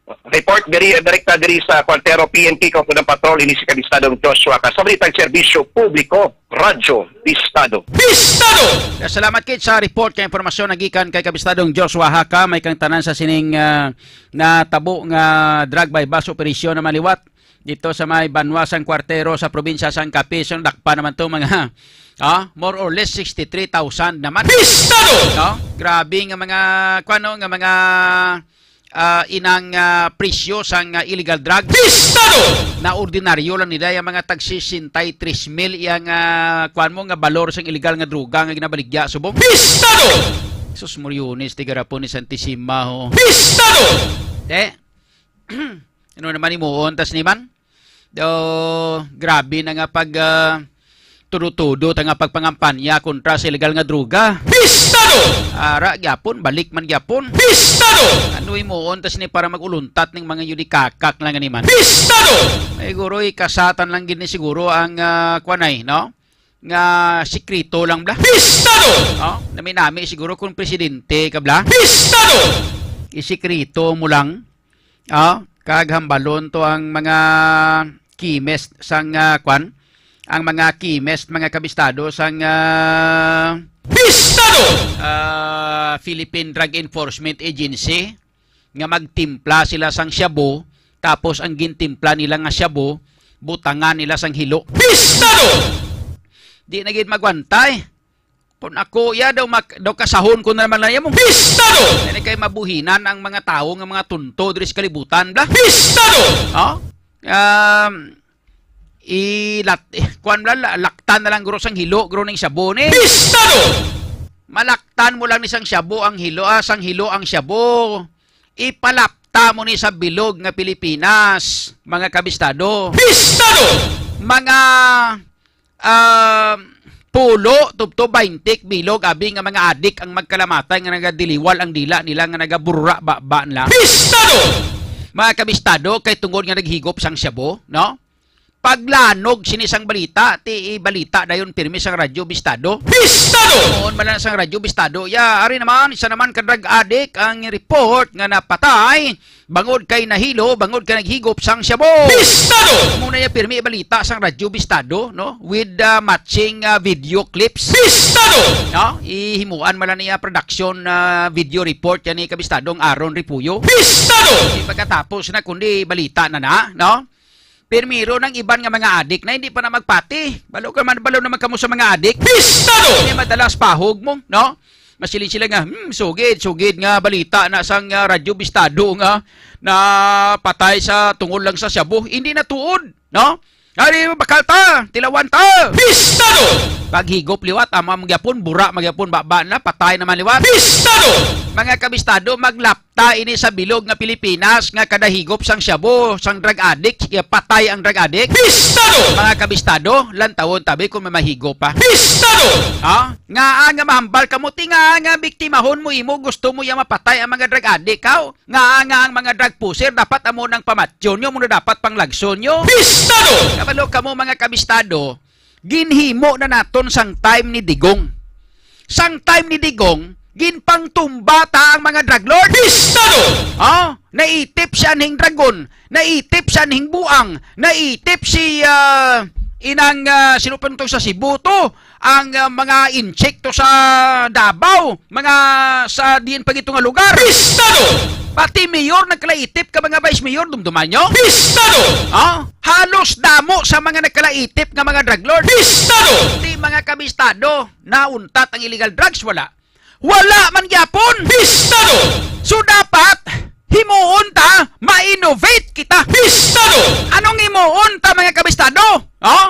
Report diri, direkta diri sa Cuartero P N P, Kaupod ng Patrol, ini si Kabistadong Joshua. Ka sa balitang serbisyo publiko, Radyo Bistado. Bistado! Salamat, kid, sa report kay impormasyon nagikan kay Kabistadong Joshua Haka. May kang tanan sa sining, ah, natabo nga drug buy-bust operation na maliwat dito sa may banwa sang Cuartero sa probinsya sang Capiz. So, nadakpan naman to mga, ah, more or less sixty-three thousand naman. Bistado! No? Grabe nga mga, kuano, nga mga, ah, inang, ah, presyo sang, ah, illegal drug. Bistado! Na ordinaryo lang nila yung mga tag sesenta y tres mil yang, ah, kuan mo, nga balor sang illegal nga droga nga ginabaligya subong. Bistado! Sus, Moriones, ti garapon ni Santissima, ho. Bistado! Te, ano naman imuon tas ni man? Do, grabe na nga pag, ah, tudo-tudo ta nga pagpangampanya kontra sa illegal nga droga. Bistado! Ara gyapon, balik man gyapon. Bistado! Ano imuon tas ni para mag-uluntat ning mga yudikakak lang ni man? Bistado! Ay, guro, ikasatan lang gid ni siguro ang, ah, kwanay, no? Nga sikreto lang bla. Bistado! No? Nami-nami siguro kung presidente ka bla. Bistado! Isikreto mo lang. Ah, kag hambalon to ang mga chemist sang, ah, kwan, ang mga chemist, mga kabistado sang, ah, Bistado! Ah, Philippine Drug Enforcement Agency, nga magtimpla sila sang shabu, tapos ang gintimpla nila nga shabu, butangan nila sang hilo. Bistado! Di na gid magwantay. Kung ako, ya daw mak-, daw kasahon ko na naman lang mo. Bistado! Kani kay mabuhinan ang mga tawo nga mga tunto diri sa kalibutan, bla. Bistado! Oh? Um, ilat-, eh, kuwan bla, la-, laktan na lang guro sang hilo, guro ning shabu ni. Bistado! Malaktan mo lang ni sang shabu ang hilo, ah, sang hilo ang shabu. Ipalapta mo ni sa bilog nga Pilipinas, mga kabistado. Bistado! Mga ah, pulo tubtob baynte ka bilog, abi nga mga adik ang magkalamatay nga nagadiliwal ang dila nila nga nagaburura baba nila. Bistado! Mga kabistado, kay tungod nga naghigop sang shabu, no? Paglanog sini sang balita, ti balita dayon pirmi sang Radyo Bistado. Bistado! Noon man lang sang Radyo Bistado, ya, ari naman, isa naman ka drug addict ang report nga napatay bangod kay nahilo, bangod kay naghigop sang shabu. Bistado! Muna niya pirmi balita sang Radyo Bistado, no? With, ah, matching, ah, video clips. Bistado! No? Ihimuan man lang niya production, ah, video report yan ni Kabistadong Aaron Repuyo. Bistado! Di pagkatapos na, kundi balita na na, no? Pirmiro ng iban nga mga adik na hindi pa na magpati. Balo ka man, balo naman kamo sa mga adik. Bistado! Hindi madalas pahog mo, no? Masiling sila nga, "Hmm, sugid, sugid nga balita na sang, ah, Radyo Bistado nga napatay sa tungod lang sa shabu." Hindi na tuod, no? Ari, bakal ta, tilawan ta. Pistado! Paghigop liwat, ama man gyapon, bura man gyapon, baba na, patay naman liwat. Pistado! Mga kabistado, maglapta ini sa bilog nga Pilipinas nga kada higop sang shabu, sang drug addict, iya patay ang drug addict. Pistado! Mga kabistado, lantawon ta bi kung may mahigop pa. Pistado! Ha? Ngaa nga mahambal kamo, ti ngaa nga biktimahon mo imo, gusto mo iya mapatay ang mga drug addict, haw? Ngaa nga ang mga drug pusher dapat amo nang pamatyon nyo, amo na dapat panglagson nyo? Pistado! Kabalo kamo, mga kabistado, ginhimo na naton sang time ni Digong. Sang time ni Digong, ginpangtumba ta ang mga drug lord. Pistado! Oh, naitip si Anhing Dragon, naitip si Anhing Buang, naitip si, ah, inang, ah, sino pa nito sa Cebu to? Ang, ah, mga inchik to sa Davao, mga sa diin pa gito nga lugar. Pistado! Pati mayor nagkalaitip ka, mga vice mayor, dumduman nyo? Pistado! Ah, halos damo sa mga nagkalaitip nga mga drug lord. Pistado! Ti mga kabistado, nauntat ang illegal drugs, wala. Wala man gyapon. Pistado! So dapat himuon ta, ma-innovate kita. Pistado! Anong himuon ta, mga kabistado? Oh?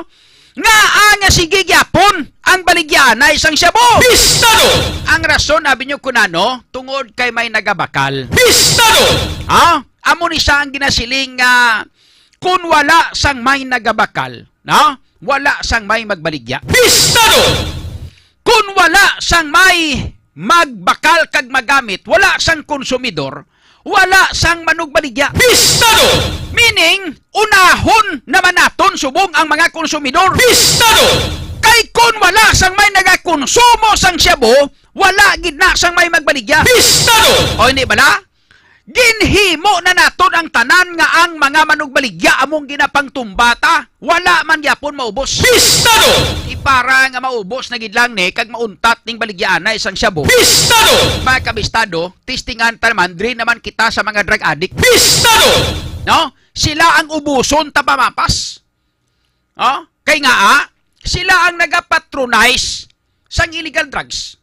Ngaa nga sige gyapon ang baligyaanay sang shabu? Pistado! Ang rason, abi nyo kun ano, tungod kay may nagabakal. Pistado! Ha? Amo ni siya ang ginasiling nga kun wala sang may nagabakal, no? Wala sang may magbaligya. Pistado! Kun wala sang may magbakal kag magamit, wala sang konsumidor, wala sang manugbaligya. Pistado! Meaning, unahon naman naton subong ang mga konsumidor. Pistado! Kay kun wala sang may nagakonsumo sang shabu, wala gid na sang may magbaligya. Pistado! O hindi bala? Ginhimo na naton ang tanan nga ang mga manugbaligya among ginapangtumba ta. Wala man gyapon maubos. Pistado! Di para nga maubos na gid lang ni kag mauntat ning baligyaanay sang shabu. Pistado! Mga kabistado, testingan ta naman, diri naman kita sa mga drug addict. Pistado! No? Sila ang ubuson ta pamapas. Oh? Kay nga, ah, sila ang nagapatronize sang illegal drugs.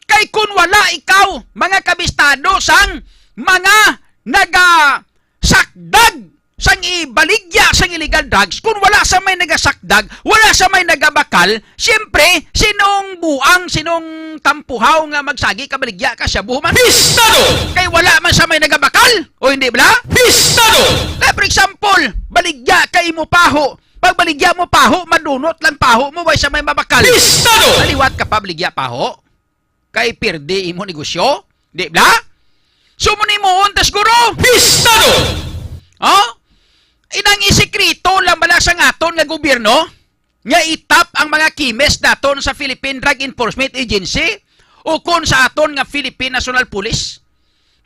Kay kun wala ikaw, mga kabistado, sang mga nagasakdag sang ibaligya sang illegal drugs, kun wala sa may nagasakdag, wala sa may nagabakal, siyempre, sinong buang, sinong tampuhaw nga magsagi ka baligya ka shabu man? Pistado! Kay wala man sa may nagabakal, o hindi bala? Pistado! Like, for example, baligya ka imo paho, pagbaligya mo paho, madunot lang paho mo, way sa may mabakal. Pistado! Maliwat ka pa baligya paho? Kay pirdi imo negosyo? Di bala? So, mo ni mo untas, guro? Pistado! Oh? Inang isikreto lang bala sang aton nga gobyerno nga itap ang mga kimes daton sa Philippine Drug Enforcement Agency o kon sa aton nga Philippine National Police?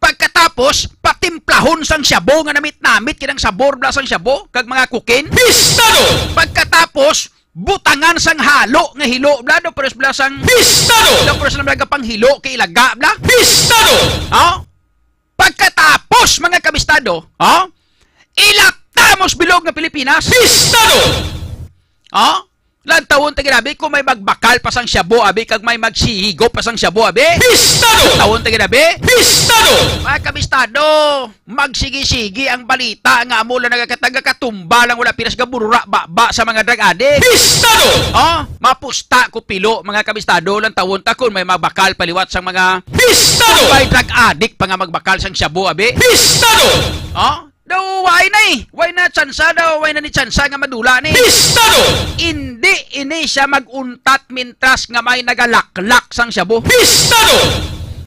Pagkatapos, patimplahon sang shabu nga namit-namit kinang sabor bala sang shabu kag mga cocaine. Pistado! Pagkatapos, butangan sang halo nga hilo bala, do, pares bala sang Pistado! Do, pares lang bala panghilo kay ilaga bala. Pistado! Oh? Pagkatapos, mga kabistado, oh? Ilapta mo sa bilog nga Pilipinas. Pistado! Oh? Lantawon ta gid abi kung may magbakal pa sang shabu abi kag may magsihigop pa sang shabu abi. Pistado! Lantawon ta gid abi. Pistado! Mga kabistado, magsigi-sigi ang balita nga amo lang nagakatag-, katumba lang, wala piras gaburura baba sa mga drug addict. Pistado! Oh, mapusta ko pilo, mga kabistado, lantawon ta kung may magbakal paliwat sang mga Pistado! May drug addict pa nga magbakal sang shabu abi. Pistado! Oh? Daw, why na eh? Why na tsansa daw? Why na ni tsansa nga madula ni? Pistado! Indi ini siya mag-untat mintras nga may nagalaklak sang shabu. Pistado!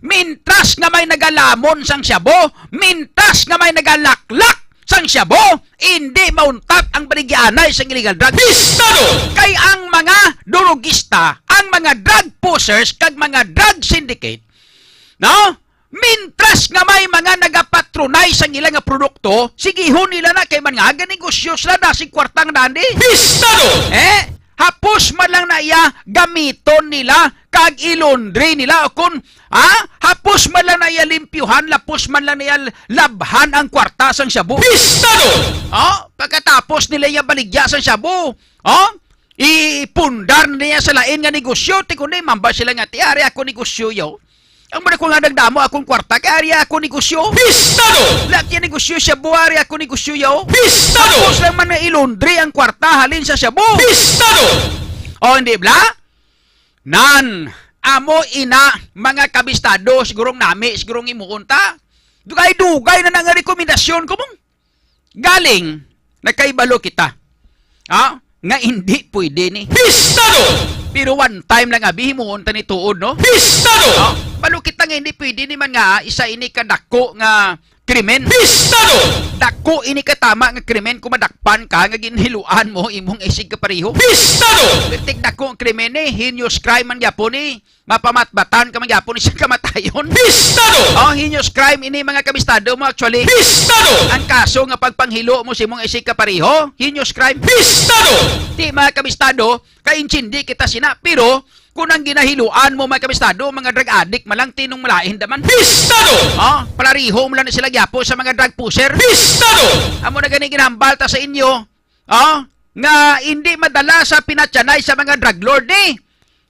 Mintras nga may nagalamon sang shabu, mintras nga may nagalaklak sang shabu, indi mauntat ang baligyaanay sang illegal drug. Pistado! Kay ang mga durugista, ang mga drug pushers, kag mga drug syndicate, no? Mintras nga may mga nagapatronize sang ila nga produkto, sigihon nila na kay man nga ganegosyo sila, dasig kwartang dandi. Pistado! Eh, hapos man lang na iya gamiton nila kag ilundri nila, o kun, ha? Hapos man lang na iya limpyuhan, lapos man lang na iya labhan ang kwarta sang shabu. Pistado! Oh, pagkatapos nila iya baligya sang shabu, oh, ipundar nila sa lain nga negosyo, ti kundi mamba sila nga, "Ti ari ako negosyo yo." Ang muna ko nga nagdamo akong kwarta, kay ari ako negosyo. Pistado! Laki negosyo, shabu, ari ako negosyo, yaw. Pistado! Tapos lang man nga ilundri ang kwarta halin sa shabu. Pistado! O, hindi bala? Nan, amo ina, mga kabistado, sigurong nami, sigurong imuon ta. Dugay-dugay na na nga rekomendasyon ko mong. Galing, nakaibalo kita. Ha? Nga hindi pwede ni. Pistado! Pero one time lang, abi, himuon ta ni tuod, no? Pistado! Ha? Balo kita nga hindi pwede ni man nga isa ini ka dako nga krimen. Pistado! Dako ini ka tama nga krimen kung madakpan ka nga ginhiluan mo imong isig kapareho. Pistado! Perting dako ang krimen ni, heinous crime man gyapon ni. Mapamatbatan ka man gyapon ni sa kamatayon. Pistado! Oh, heinous crime ini, mga kabistado mo, actually. Pistado! Ang kaso nga pagpanghilo mo sa imong isig kapareho, heinous crime. Pistado! Ti, mga kabistado, kaintindi kita sina, pero kung ang ginahiluan mo, mga kabistado, mga drug addict, malang tinong malain daman. Pistado! Oh, palariho mo lang na sila gyapo sa mga drug pusher. Pistado! Amo na gani ginambal ta sa inyo, oh, nga hindi madala sa pinatyanay sa mga drug lord ni.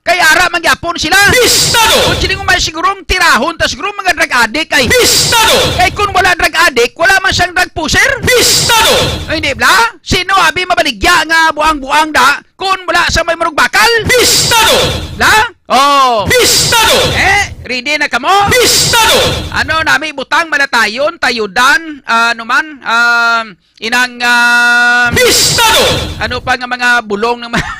Kay ara man gyapon sila. Pistado! Kung sila may sigurong tirahon, ta siguro mga drug addict ay. Pistado! Kay kung wala drug addict, wala man siyang drug pusher. Pistado! Ay, hindi bala? Sino abi mabaligya nga buang-buang da kung wala sa may murag bakal? Pistado! La? Oh. Pistado! Eh, ready na kamo? Pistado! Ano nami butang, malatayon, tayudan, ah, ano man, ah, inang, ah, Pistado! Ano pa nga mga bulong ng mga,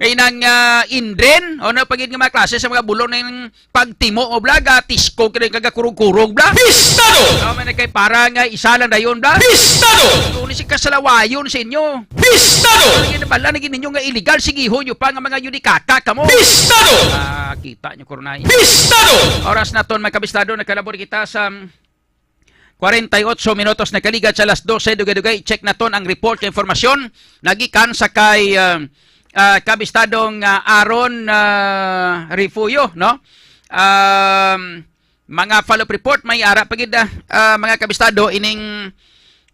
inang, ah, indren? O ano pa gid nga mga klase sa mga bulong ng pagtimo mo, bla, ga tisko kini, kagakurog-kurog, bla? Pistado! Oh, may nagkay para nga isa lang dayon, bla? Pistado! Tuloy si kasalawayon sa inyo. Pistado! Ang ginabala na gid ninyo nga illegal, sige, ho nyo pa nga mga yudikata kamo. Pistado! Ah, kita nyo, Kornay. Pistado! Oras naton, mga kabistado, nakalabor kita sa kwarenta y ocho minutos na kaligat sa alas dose, dugay-dugay, check naton ang report kay informasyon nagikan sa kay, ah, ah, kabistadong, ah, Aaron, ah, Refugio, no? Um, mga follow-up report, may ara pa gid, ah, ah, mga kabistado, ining,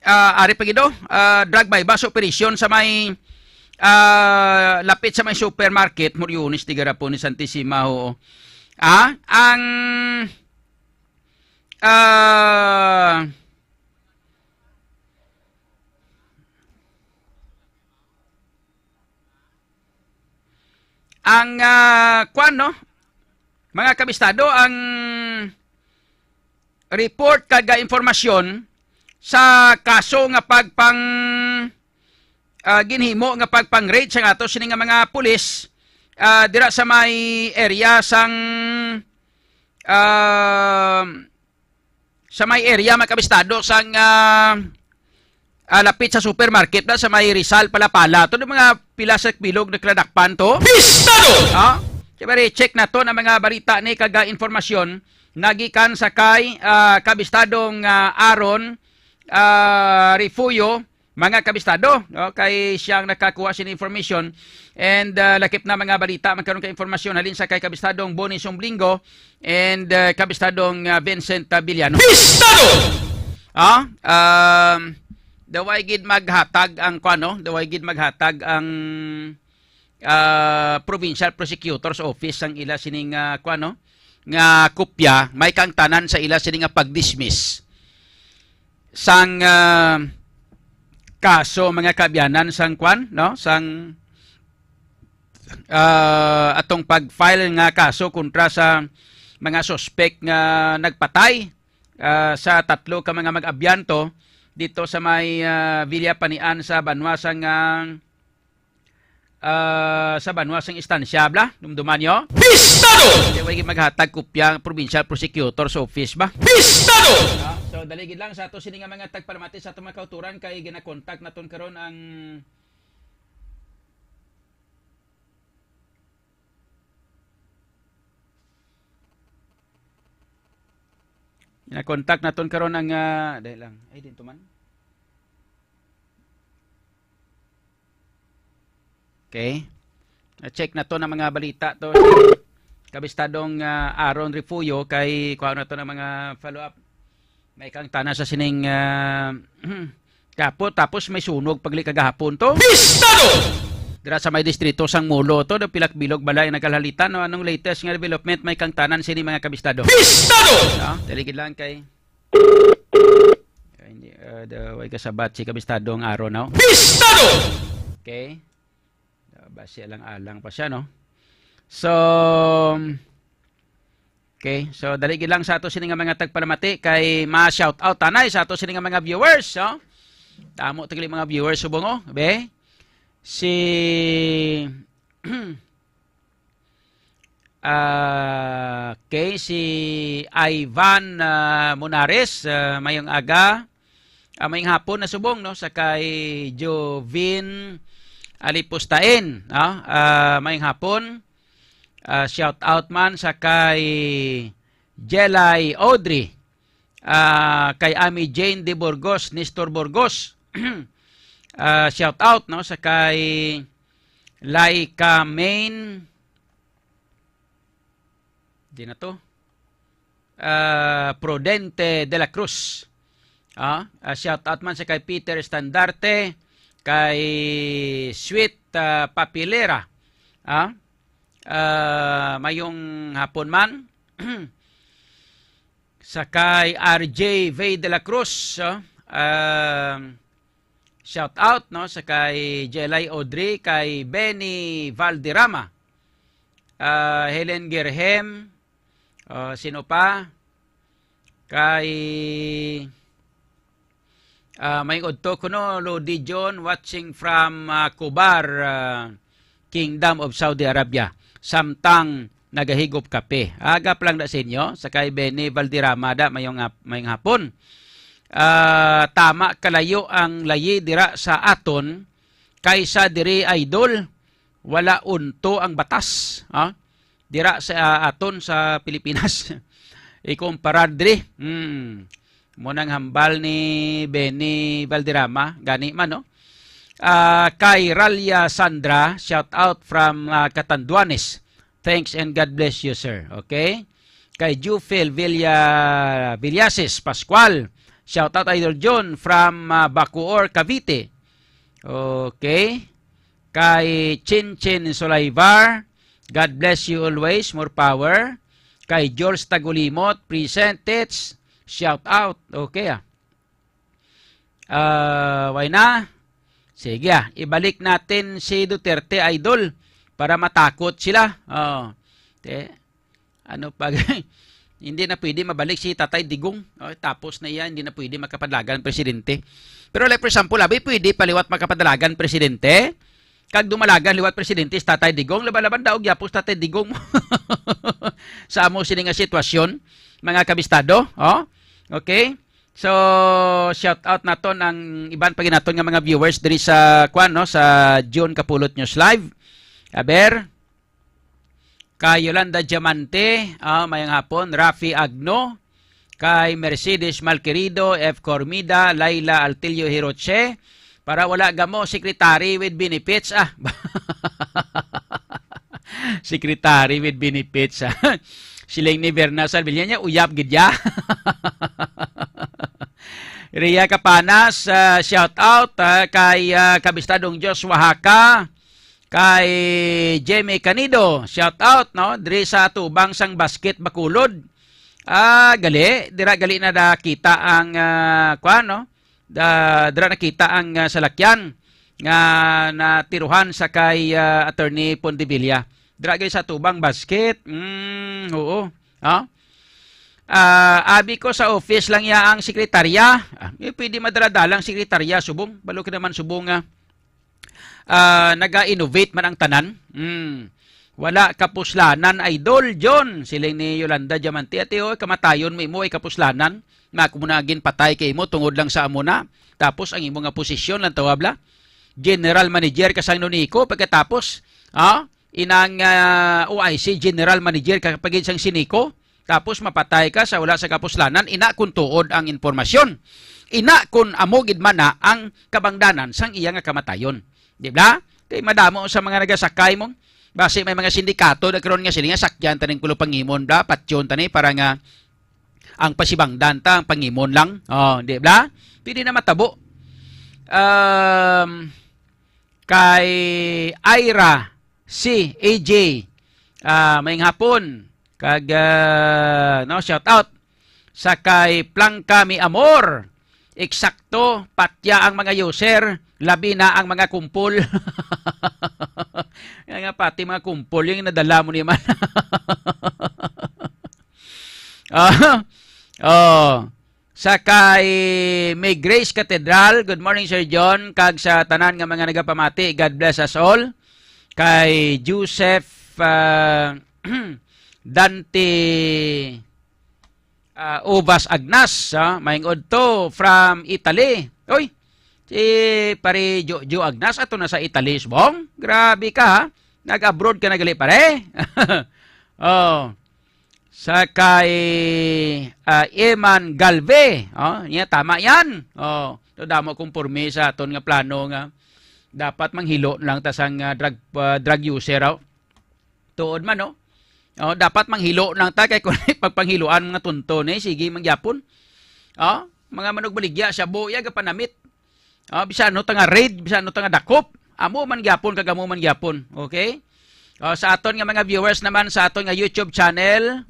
ah, ari pa gid, oh, ah, drug buy-bust operation sa may, ah, lapit sa may supermarket, Muriones, Tigarapon ni Santissima, oo. Ah, ang Ah, ang, ah, kwan, no? Mga kabistado, ang report kag, ah, impormasyon sa kaso nga pagpang, ah, ginhimo nga pagpang-raid sa ato sini nga mga pulis, ah, dira sa may area sang, ah, sa may area, mga kabistado, sang, ah, ah, lapit sa supermarket na sa may Rizal, Palapala. Ito yung mga pila sa bilog na kinadakpan to. Pistado! Ah, siyempre, check naton ang mga balita ni kag, ah, informasyon nagikan sa kay, ah, kabistadong, ah, Aaron, ah, Refugio, mga kabistado, no? Kay siya ang nakakuha sini information. And, ah, lakip na mga balita, magkaroon ka informasyon halin sa kay kabistadong Bonnie Sumblingo and, ah, kabistadong, ah, Vincent, ah, Villano. Pistado! Ah, um, daway gid maghatag ang kuan, no? Daway gid maghatag ang, ah, Provincial Prosecutor's Office ang ila sining, ah, kuan, no? Nga kopya, may kaangtanan sa ila sini nga pag-dismiss sang, ah, kaso, mga kaabyanan, sang kwan, no? Sang, ah, atong pag-file nga kaso kontra sa mga suspek nga nagpatay, ah, sa tatlo ka mga mag-abyanto dito sa may, ah, Villa Panian sa banwa sang, ah, ah, sa banwa sang Estancia, bla? Dumduman nyo? Pistado! Kaya way maghatag kopya ang provincial prosecutor's office ba? Pistado! Ah, so, dali gid lang sa ato sini nga mga tagpalamati sa atong mga kauturan kay ginakontak naton karon ang ginakontak naton karon ang, ah, dali lang. Ay, din to man. Okay. Na-check na to ng mga balita to. Kabistadong, ah, Aaron Refugio kay kuha na to ng mga follow-up. May kang tana sa sining, ah, kapo, tapos may sunog pagli kagahapon to. Pistado! dira sa may distrito sang Mulo to, do pilak bilog balay nagkalhalitan, no? Anong latest nga development may kangtanan sini, mga kabistado? Bistado! Ah, dali gid lang kay, kay, uh, the, way kasabat si kabistado ang araw, no? Bistado! Okay. Ah, basi alang-alang pa siya, no? So, okay. So, dali gid lang sa ato sini nga mga tagpalamati kay ma-shout out tanay sa ato sini nga mga viewers, no? Tamo tigli mga viewers subong, oh, be. Si ah, okay, si Ivan, ah, Monares, ah, mayong aga. Ah, mayong hapon na subong, no, sa kay Jovin Alipustain, no? Ah, mayong hapon. Ah, shout out man sa kay Jelay Audrey, ah, kay Ami Jane de Burgos, Nestor Burgos. Ah, shout out, no, sa kay Laika Main. Di na to. Ah, Prudente de la Cruz. Ah, ah, shout out man sa kay Peter Estandarte, kay Sweet, ah, Papilera. Ah, ah, mayong hapon man. Sa kay R J V de la Cruz, ah, ah, shout out, no, sa kay Jelay Audrey, kay Benny Valderrama, ah, Helen Gerhem, ah, sino pa? Kay, ah, may udto kuno, Lodi John, watching from, ah, Kubar, ah, Kingdom of Saudi Arabia, samtang nagahigop kape. Aga pa lang da sa inyo, sa kay Benny Valderrama da, mayong hap-, mayong hapon. Ah, tama kalayo ang layi dira sa aton kaysa diri, idol. Wala unto ang batas, ha? Dira sa aton sa Pilipinas. Ikumparar diri. Hmm. Mo nang hambal ni Benny Valderrama, gani man, no? Ah, kay Ralia Sandra, shout out from, ah, Catanduanes. Thanks and God bless you, sir. Okay? Kay Jufil Villa, Villasis Pascual, shout out, Idol John, from, ah, Bacoor, Cavite. Okay? Kay Chin Chin Sulaybar, God bless you always, more power. Kay George Tagulimot, present it, shout out. Okay, ah. Ah, why na? Sige, ah, ibalik natin si Duterte, idol, para matakot sila. Oh. Te, ano pag hindi na pwede mabalik si Tatay Digong. Oh, tapos na iya, hindi na pwede makapadalagan presidente. Pero like for example, abi, pwede paliwat makapadalagan presidente. Kag dumalagan liwat presidente si Tatay Digong, laban-laban daog yapos Tatay Digong sa amo sini nga sitwasyon, mga kabistado, oh. Okay? So, shout out naton ang iban pa ginaton nga mga viewers diri sa, kwan, no, sa June Kapulot News Live. Aber, kay Yolanda Diamante, ah, mayang hapon, Rafi Agno, kay Mercedes Malquerido, F Cormida, Laila Altillo Hiroche, para wala gamo secretary with benefits, ah. Secretary with benefits, ah. Siling ni Berna Salvilla niya, uyab gid ya. Ria Capanas, ah, shout out, ah, kay, ah, Kabistadong Joshua Haka, kay Jemmy Canido, shout out, no, diri sa atubang sang Basket, Bacolod. Ah, gali, dira gali na nakita ang, ah, kuan, no? Da, dira nakita ang, ah, salakyan nga natiruhan sa kay, ah, Attorney Pondevilla. Dira gali sa atubang Basket. Mm, oo. Ha? Ah, abi ko sa office lang ya ang sekretarya. Ah, eh, pwede madala-dala ang sekretarya, subong. Balo ka naman subong nga, ah, naga-innovate man ang tanan. Hmm. Wala kapuslanan, Idol John, siling ni Yolanda Diamante. Ate, oy, kamatayon mo imo ay kapuslanan. Nga ako mo na ginpatay kay imo tungod lang sa amo na. Tapos ang imo nga posisyon lang tawab la. General manager ka sang Nonico, pagkatapos, ha? Inang, ah, O I C general manager ka pagid sang Sinico. Tapos mapatay ka sa wala sa kapuslanan, ina kung tuod ang impormasyon. Ina kung amo gid man na ang kabangdanan sang iya nga kamatayon. Di ba? Kay madamo sa mga nagasakay mo. Basi may mga sindikato na karon nga sila nga sakyan taning kulo pangimon, bla, patyon tani para nga ang pasibangdan ta, ang pangimon lang. Oh, di ba? Pwede na matabo. Um, kay Ira C A J. Ah, maayong hapon. Kag, ah, no, shout out sa kay Plangka Mi Amor. Eksakto, patya ang mga user, labi na ang mga kumpol. Nga, nga pati mga kumpol yung nadala mo naman. Ah, oh. Sa kay May Grace Cathedral, good morning, Sir John, kag sa tanan nga mga nagapamati, God bless us all. Kay Joseph, ah, Dante, ah, Uvas Agnas, ah, maayong udto from Italy. Oy, si Pare Jojo Agnas, ato na sa Italy, subong. Grabe ka, ha? Nag-abroad ka na gali, pare. Oh. Sa kay, ah, Eman Galve. Oh, niya, tama yan. Oh, to damo kong pormi sa aton nga plano nga dapat manghilo lang ta sang, ah, drug, ah, drug user, oh. Tuod man, no? Oh, dapat manghilo lang ta kay kung pagpanghiloan mga tonto ni, sige mangyapon. Oh, mga manugbaligya, shabu ya gapanamit. Oh, bisan ano ta nga raid, bisan ano ta nga dakop, amo man gyapon kag amo man gyapon. Okay? Oh, sa aton nga mga viewers naman sa aton nga YouTube channel,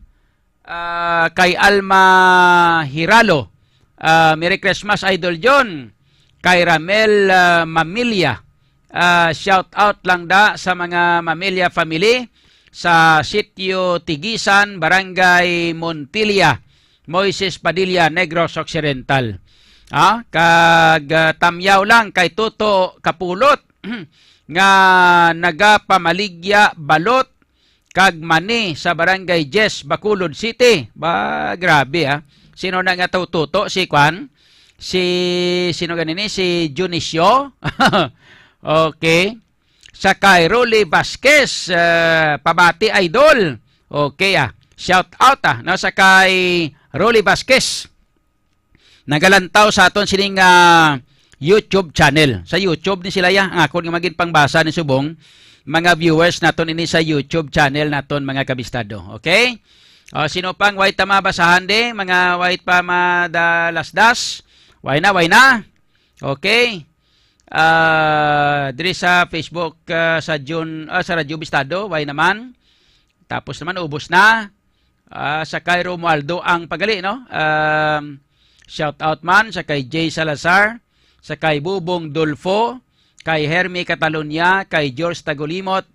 ah, kay Alma Hiralo, ah, Merry Christmas, Idol John. Kay Ramel, ah, Mamilya, ah, shout out lang da sa mga Mamilya family sa Sitio Tigisan, Barangay Montilla, Moises Padilla, Negros Occidental. Ah, kag, ah, tamyaw lang kay Toto Kapulot nga nagapamaligya balot kag mani sa Barangay Jess, Bacolod City. Ba, grabe, ah. Sino na nga to, Toto? Si kwan? Si, sino ganini? Si Dionisio? Okay. Sa kay Rolly Vasquez, ah, pabati, idol. Okay, ah. Shout out, ah, no, sa kay Rolly Vasquez. Nagalantaw sa aton sining, ah, YouTube channel. Sa YouTube ni sila ya, ang akon nga magin pangbasa ni subong, mga viewers naton ini sa YouTube channel naton, mga kabistado. Okay? O, sino pang way ta mabasahan di? Mga way pa madalasdas? Way na, way na. Okay. Ah, diri sa Facebook, ah, sa June, ah, sa Radyo Bistado, way naman. Tapos naman, ubos na. Ah, sa kay Romualdo ang pagali, no? Um, shout out man sa kay Jay Salazar, sa kay Bubong Dolfo, kay Hermie Catalonia, kay George Tagulimot,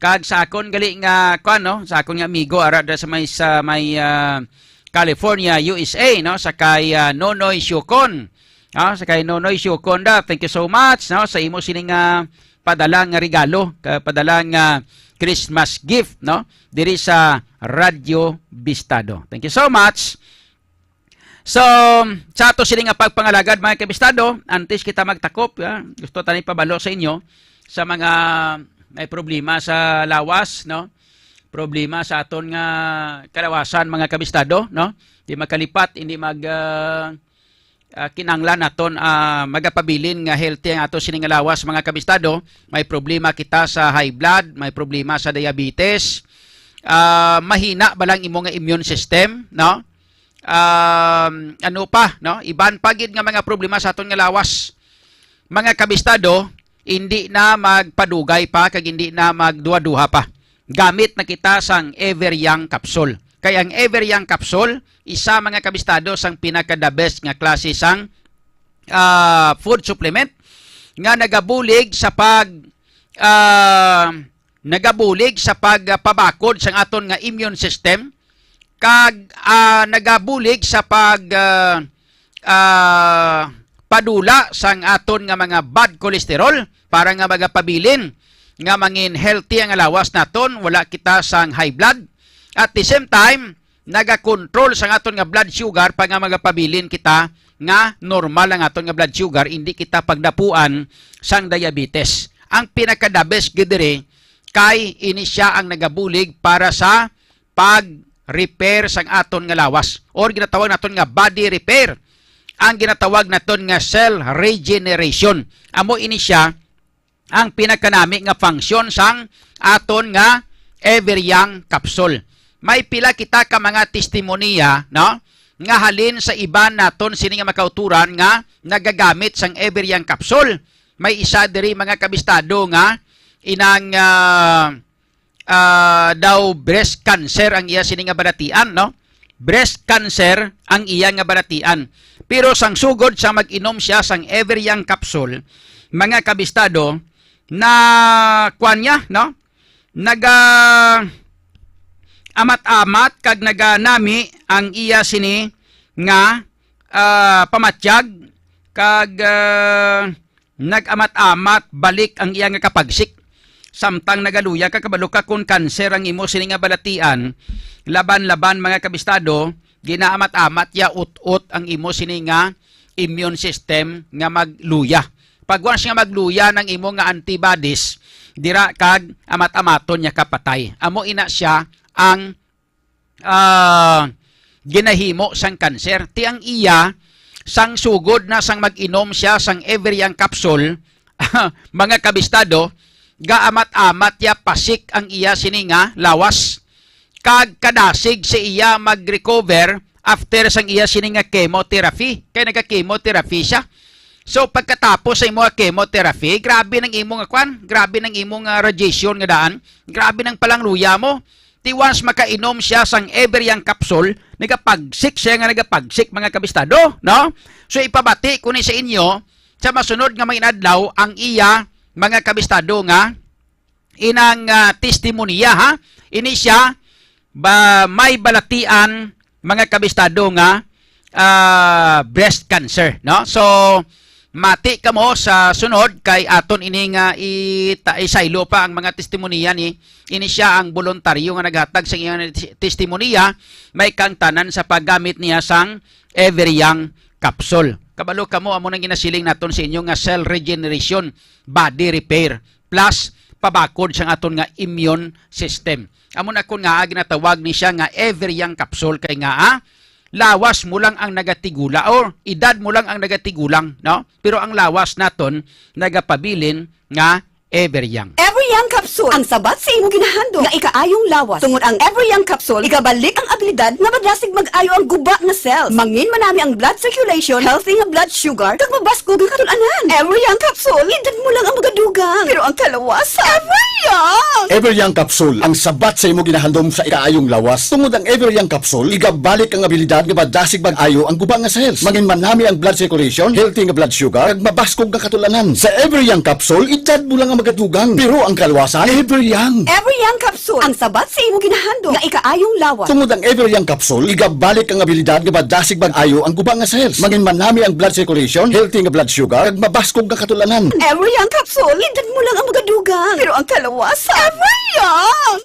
kag sa akon gali nga, kuwan, no? Sa akon nga amigo, ara da sa may, sa may, ah, California, U S A, no? Sa kay, ah, Nonoy Siocon. Ah, sa kay Nonoy Siocon da, thank you so much, no? Sa imo sining, ah, padala nga regalo, ka-, padala nga Christmas gift, no? Diri sa Radyo Bistado. Thank you so much. So, sa ato sini nga pagpangalagad, mga kabistado, antes kita magtakop, ah, gusto tani pabalo sa inyo sa mga may problema sa lawas, no? Problema sa aton nga kalawasan, mga kabistado, no? Di makalipat, hindi mag, ah, ah, kinahanglan naton, ah, magapabilin nga healthy ang ato sini nga lawas, mga kabistado. May problema kita sa high blood, may problema sa diabetes. Ah, mahina ba lang imo nga immune system, no? Um, ano pa, no? Iban pa gid nga mga problema sa aton nga lawas. Mga kabistado, hindi na magpadugay pa kag hindi na magduha-duha pa. Gamit na kita sang Ever Young capsule. Kay ang Ever Young capsule, isa, mga kabistado, sang pinaka the best nga klase sang, ah, food supplement nga nagabulig sa pag, ah, nagabulig sa pagpabakod sang aton nga immune system, kag, ah, nagabulig sa pag, ah, ah, padula sang aton nga mga bad cholesterol para nga magapabilin nga mangin healthy ang lawas naton, wala kita sang high blood. At the same time, nagakontrol sang aton nga blood sugar pa nga magapabilin kita nga normal ang aton nga blood sugar, hindi kita pagdapuan sang diabetes. Ang pinaka the best gid diri kay ini sia ang nagabulig para sa pag-repair sang aton nga lawas, or ginatawag naton nga body repair. Ang ginatawag naton nga cell regeneration. Amo ini sia ang pinakanami nga function sang aton nga Ever Young capsule. May pila kita ka mga testimonya, no, nga halin sa iban naton sini nga makauturan nga nagagamit sang Ever Young capsule. May isa diri, mga kabistado, nga inang, ah, ah, daw breast cancer ang iya sini nga balatian, no? Breast cancer ang iya nga balatian. Pero sang sugod sa mag-inom siya sang Everyang capsule, mga kabistado, na kuwan niya, no? Naga amat-amat kag naganami ang iya sini nga, ah, pamatyag, kag, ah, nag-amat-amat balik ang iya nga kapagsik. Samtang nagaluya ka, kabalo ka, kon kanser ang imo sini nga balatian, laban-laban, mga kabistado, ginaamat-amat ya, ut-ot ang imo sini nga immune system nga magluya. Pag once nga magluya ng imo nga antibodies, dira kag amat-amaton niya kapatay. Amo ina siya ang, ah, ginahimo sang kanser. Ti ang iya, sang sugod na sang mag-inom siya sang Everyang capsule, mga kabistado, gaamat-amat ya pasik ang iya sini nga lawas. Kag kadasig sa iya mag-recover after sang iya sini nga chemotherapy. Kay naga-chemotherapy siya. So, pagkatapos sa imo nga chemotherapy, grabe nang imo nga kwan, grabe nang imo nga radiation nga daan, grabe nang palangluya mo. Ti once makainom siya sang Everyang capsule, nagapagsik siya nga nagapagsik, mga kabistado, no? So, ipabati ko ni sa inyo, sa masunod nga mga inadlaw, ang iya, mga kabistado, nga inang, ah, testimonya, ha? Ini siya, ba, may balatian, mga kabistado, nga, ah, breast cancer, no? So, mati kamo sa sunod kay aton ini nga ita-, isaylo pa ang mga testimonya ni. Ini siya ang boluntaryo nga naghatag sa iyang tes-, testimonya, may kangtanan sa paggamit niya sang Everyang capsule. Kabalo kamo, amo nang ginasiling naton sa inyo nga cell regeneration, body repair, plus pabakod sang aton nga immune system. Amo na kon nga ginatawag ni siya nga Everyang capsule kay nga, ah, lawas mo lang ang nagatigula or edad mo lang ang nagatigulang, no? Pero ang lawas naton nagapabilin nga Everyang. Everyang capsule, ang sabat sa imo ginahandom nga ikaayong lawas. Tungod ang Everyang capsule, igabalik ang abilidad nga madasig mag-ayo ang guba nga cells. Mangin manami ang blood circulation, healthy nga blood sugar, kag mabaskog nga katul-anan. Everyang capsule, edad mo lang ang magadugang, pero ang kalawasan, Everyang! Everyang capsule, ang sabat sa imo ginahandom sa ikaayong lawas. Tungod ang Everyang capsule, igabalik ang abilidad nga madasig mag-ayo ang guba nga cells. Mangin manami ang blood circulation, healthy nga blood sugar, kag mabaskog nga katul-anan. Sa Everyang capsule, edad mo lang ang magadugang, pero ang kalwasan, Everyang. Everyang capsule, ang sabat sa imo ginahandom nga ikaayong lawas. Tungod ang Everyang capsule, igabalik ang abilidad nga madasig mag-ayo ang guba nga cells. Mangin manami ang blood circulation, healthy nga blood sugar, kag mabaskog nga katul-anan. Everyang capsule, edad mo lang ang magadugang, pero ang kalawasan, Everyang!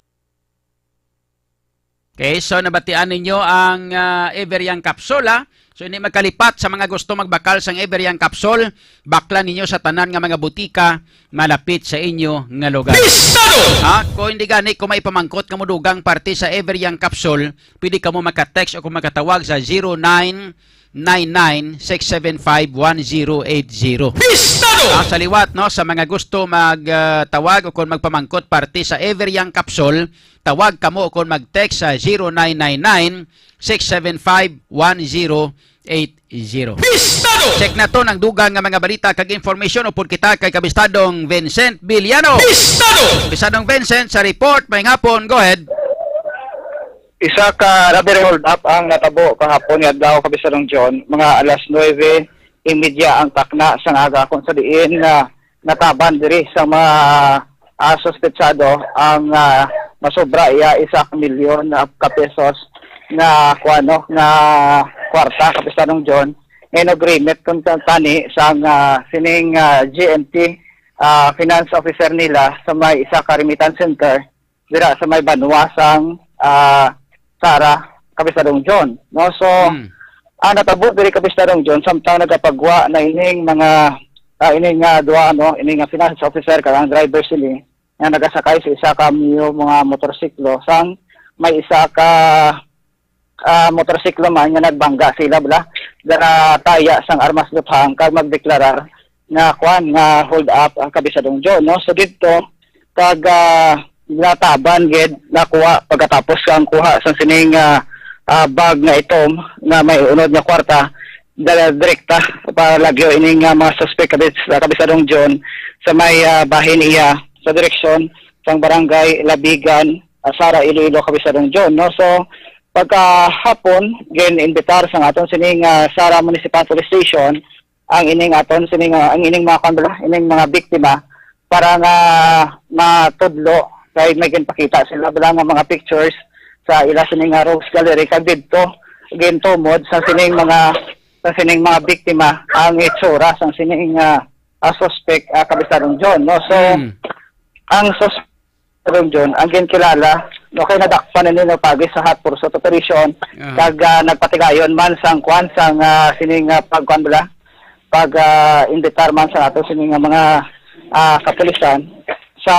Okay, so nabatian ninyo ang, ah, Everyang capsule, ah. So, hindi magkalipat sa mga gusto magbakal sang Everyang capsule, baklan ninyo sa tanan nga mga butika malapit sa inyo nga lugar. Bistado! Ha? Kung hindi gani, kung may pamangkot kamo dugang parte sa Everyang capsule, pwede kamo maka-text o kung makatawag sa zero nine nine nine six seven five one zero eight zero. Bistado! Ah, sa liwat, no, sa mga gusto mag, ah, tawag o kung magpamangkot parte sa Everyang capsule, tawag kamo o kung mag-text sa zero nine nine nine six seven five one zero eight zero. Bistado! Check naton ang dugang nga mga balita kag information upod kita kay Kabistadong Vincent Villano. Bistado! Kabistadong Vincent sa report. Maayong hapon. Go ahead. Isa ka robbery hold-up ang natabo kahapon nga adlaw, Kabistadong John, mga alas nuebe y media ang takna sang aga, kung sa diin nga nataban diri sa mga, ah, suspetsado ang, ah, masobra iya isa ka milyon, ah, ka pesos nga kuano nga kwarta, Kabistadong John, in agreement kun ta-, tani sang, ah, sining, ah, G N T, ah, finance officer nila sa may isa ka remittance center dira sa may banwa sang, ah, Sara, Kabistadong John, no? So, Hmm. ang natabo diri, Kabistadong John, samtang nagapagwa na ining mga, ah, ining nga duha, no, ining nga finance officer kag ang driver sini nga nagasakay sa isa ka Mio mga motorsiklo, sang may isa ka, ah, motorsiklo man nga nagbangga sila, bala, dara taya sang armas luthang kag magdeklarar nga, kuan, nga hold up ang Kabisadong John, no? So, didto, kag, ah, nataban gid, nakuha pagkatapos ang kuha sa sining, ah, ah, bag nga itom nga may unod nga kwarta, dala direkta palagyo ining, ah, mga suspek, kabis-, ah, Kapisadong John, sa may, ah, bahin iya sa direksyon sang barangay Labigan, ah, Sara, Iloilo, Kapisadong John, no? So, pagkahapon, gin-imbitar sang aton sining, ah, Sara Municipal Police Station ang ining aton sining, ah, ang ining mga, kuwan bala, ining mga biktima para nga matudlo kay may ginpakita sila bala nga mga pictures sa ila sining, ah, Rogues Gallery, kag didto gintumod sa sining mga, sa sining mga biktima ang itsura sang sining, ah, ah, suspect, ah, Kapisadong John, no? So, Mm. ang sus-, Kapisadong John, ang ginkilala, no, kay nadakpan na nila pagi sa hot pursuit operation, Aha. kag, ah, nagpatigayon man sang kwan, sang, ah, sining, ah, pagkwan bala, pag, ah, imbitar man sa ato sining nga mga, ah, kapulisan sa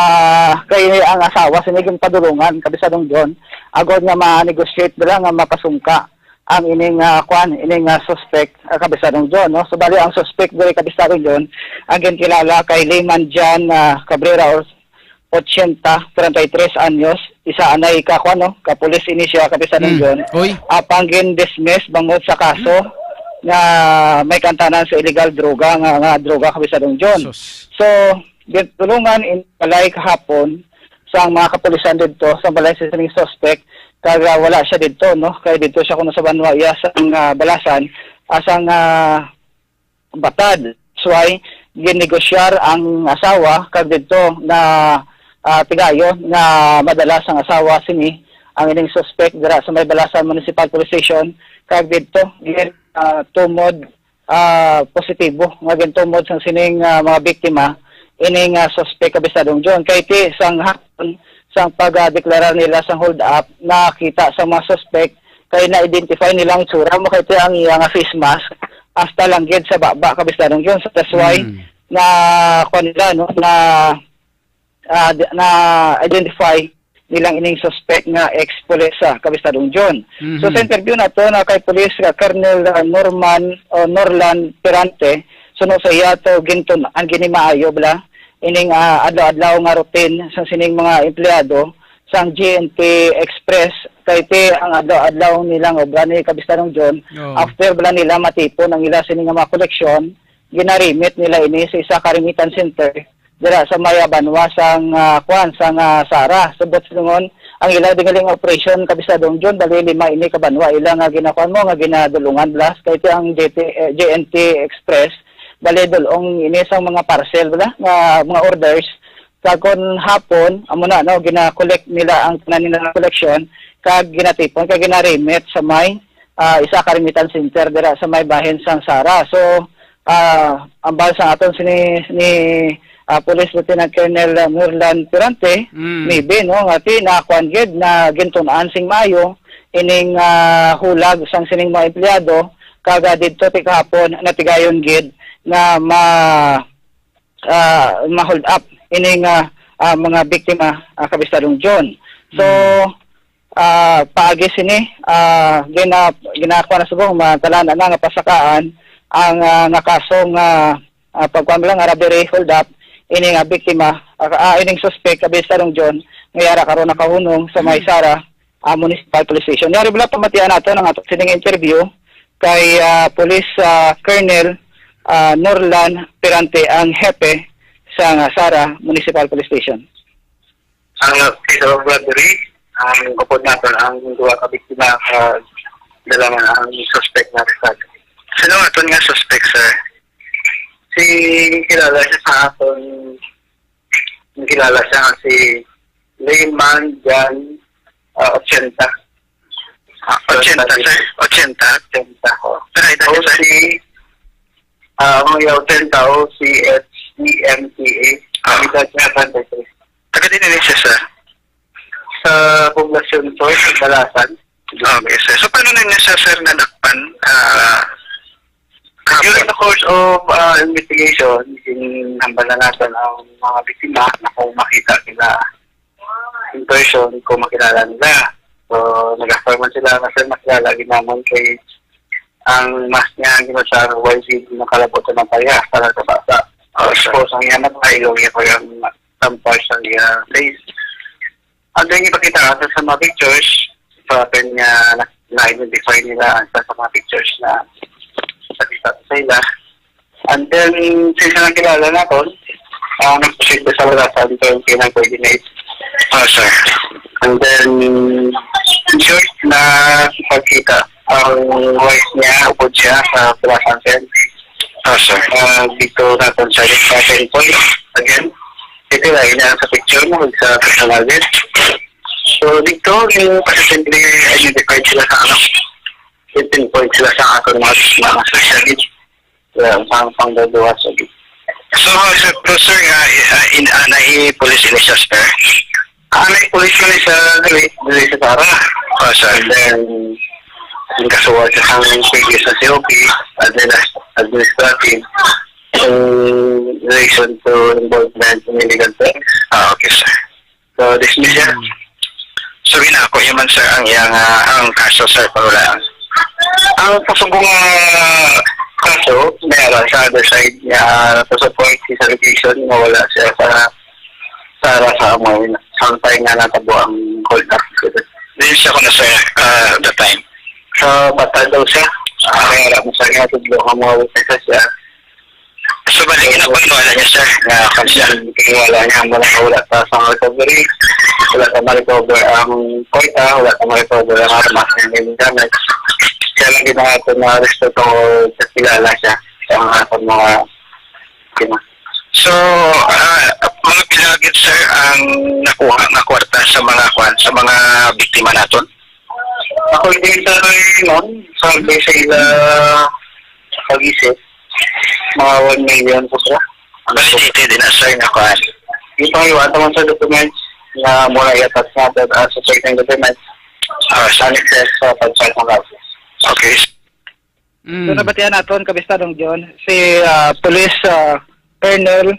kay ang asawa sini ginpadulungan, Kapisadong John, agod nga ma-negotiate nila nga mapasungka ang ining, ah, kwan, ining, ah, suspect, ah, Kapisadong John, no? So, bali ang suspect diri, Kapisadong John, ang ginkilala kay Layman John, ah, Cabrera, or ochenta, treinta y tres anyos, isa anay ka, kwan, no? Ka pulis ini siya, Kapisadong Mm. John. Oy. Apang gin-dismiss bangod sa kaso nga may kantanan sa illegal droga, nga, nga droga, Kapisadong John. Sus. So, gintulungan in balay kahapon sa mga kapulisan didto, sa balay sa sining suspect, kag, ah, wala siya didto, no? Kay didto siya kuno sa banwa iya sa, ah, Balasan, ah, sang, ah, Batad. That's why ginegosyar ang asawa, kag didto na, ah, tigayon nga madala sang asawa sini ang ining suspect dira sa may Balasan Municipal Police Station, kag didto gin, ah, tumod, ah, positibo nga gintumod sang sining, ah, mga biktima ining, ah, suspect, Kapisadong John. Kay ti sang hapon, sang pagdeklarar nila sang hold up, nakita sa mga suspect kay na-identify nila ang itsura mo, kay ti ang iya nga face mask hasta lang gid sa baba, Kapisadong John. So, that's why Mm. na, kuwan nila, no, na, ah, di-, na-identify nilang ining suspect nga ex-pulis sa, Kapisadong John. So, Mhm. sa interview nato na kay Police, ah, Colonel, ah, Norman o Norlan Perante, suno sa iya to gintun-an gini maayo bala ining, ah, adlaw-adlaw nga routine sa sining mga empleyado sang G N T Express, kay ti ang adlaw-adlaw nilang obra ni, Kapisadong John, Oo. after bala nila matipon ang ila sini nga mga koleksyon, gina-remit nila ini sa isa ka remittance center dira sa may banwa sang, ah, kwan, sang, ah, Sara. Subot silingon, ang ila dingaling operation, Kapisadong John, bali lima ini ka banwa ila nga ginakuan mo, nga ginadulungan bala, kay ti ang J T, eh, J N T Express, bali dul-ong ini sang mga parcel bala, nga mga orders. Kag kon hapon, amo na, no, gina-collect nila ang tanan nila nga koleksyon, kag ginatipon, kag gina-remit sa may, ah, isa ka remittance center dira sa may bahin sang Sara. So, ah, ambal sa aton sini ni, ah, Police Lieutenant Colonel Murlan Pirante, Mm. maybe, no, nga ti na kuan gid na gintun-an sing maayo ining, ah, hulag sang sining mga empleyado, kag, ah, didto ti kahapon natigayon gid nga ma-, ah, ma-hold up ining, ah, ah, mga biktima, ah, Kapisadong John. So, Mm. ah, paagi sini, ah, gina-, ginakuha na subong, matalanan na nga pasakaan ang, ah, nga kaso nga, ah, pagkuan lang nga robbery hold up ini nga biktima, ah, ah, ining suspect, Kapisadong John, nga yara karon nakahunong sa may Mm. Sara, ah, Municipal Police Station. Yari bala pamatian nato ang ato sining interview kay, ah, Police, ah, Colonel, ah, Norlan Pirante, ang hepe sa, ah, Sara Municipal Police Station. Ang case of robbery, ang upod naton ang duha ka biktima, ah, dala man ang suspect na arestado. Sino aton nga suspect, sir? Si, kilala siya sa aton, kilala siya nga si Layman John, ah, ochenta. Ah, ochenta, sir? Ochenta? Ochenta, oh. Pero ito, O C, sir? Ah, mga ochenta, O C H E M T A. Ah. Ang edad niya, treinta y tres. Taga din ni siya, sir? Sa Poblacion four, sa Balasan. Okay, sir. So, paano na niya siya, sir, nadakpan? Ah, During the course of, ah, investigation, ginhambal na natin ang mga biktima na kung makita nila in person, kung makilala nila. So, nag-affirm man sila nga, "Sir, makilala ginamon kay ang mask niya, ang ginusar, why is it nakalabot sa mga pareha, sa basa?" Oh, sir. Tapos, ang iya mata, ilong niya ko yung tampar sa iya face. Ang dahil ipakita natin sa mga pictures, sa akin nga na- na-identify nila ang sa mga pictures na nakita sa ila. And then, since nakilala na ko, ah, nagpasig ko sa wala sa ating pinang coordinate. Ah, sir. And then, in short, na pagkita ang wife niya, upod siya sa Pulasan, sir. Ah, sir. Ah, dito na kung sa sa temple. Again, ito lang, ina sa picture mo, sa personal din. So, dito, yung positively identified sila sa ano, pinpoint sila sa aton mga, mga social media. Sa pang panggaduwa sa So, sa closer nga, ah, in, ah, nai police ini siya, sir? Ah, may police man sa dili, dili sa Sara. Oh, sir. And then, ang kasuwat sa sang previous sa C O P, adminis-, administrative, in relation to involvement in illegal things. Ah, okay, sir. So, dismiss siya. Hmm. So, ginako niya man, sir, ang iyang, ah, ang kaso, sir, panulaan. Ang pasubong, ah, kaso, may ara sa other side niya, to support his allegation nga wala siya sa, sa ara sa amoy, samtang nga natabo ang hold up. Diin siya kuno, sir, ah, the time? Sa bata daw siya. Ah, may ara mo sa niya, tudlo ang mga witnesses siya. So, bali, ginapaniwala niya, sir, nga kung siya Wala niya, wala, wala pa sa recovery. Wala pa ma-recover ang kwarta, wala pa ma-recover ang armas nga ginamit. Kaya lang ginawa ko na respeto ko sa kilala siya sa mga, sa mga biktima. So, ah, mga pila gid, sir, ang nakuha nga kwarta sa mga kwan, sa mga biktima naton? Ako din sa nun, sa sa ila pag-isip, mga one million po sila. Validated din, sir, na kwan. Yung pang iwan naman sa documents na mula i-attach natin as a certain documents, ah, sa next sa pag-file ng kaso. Okay. Mm. So, nabatian naton, Kabistadong John, si, ah, Police, ah, Colonel,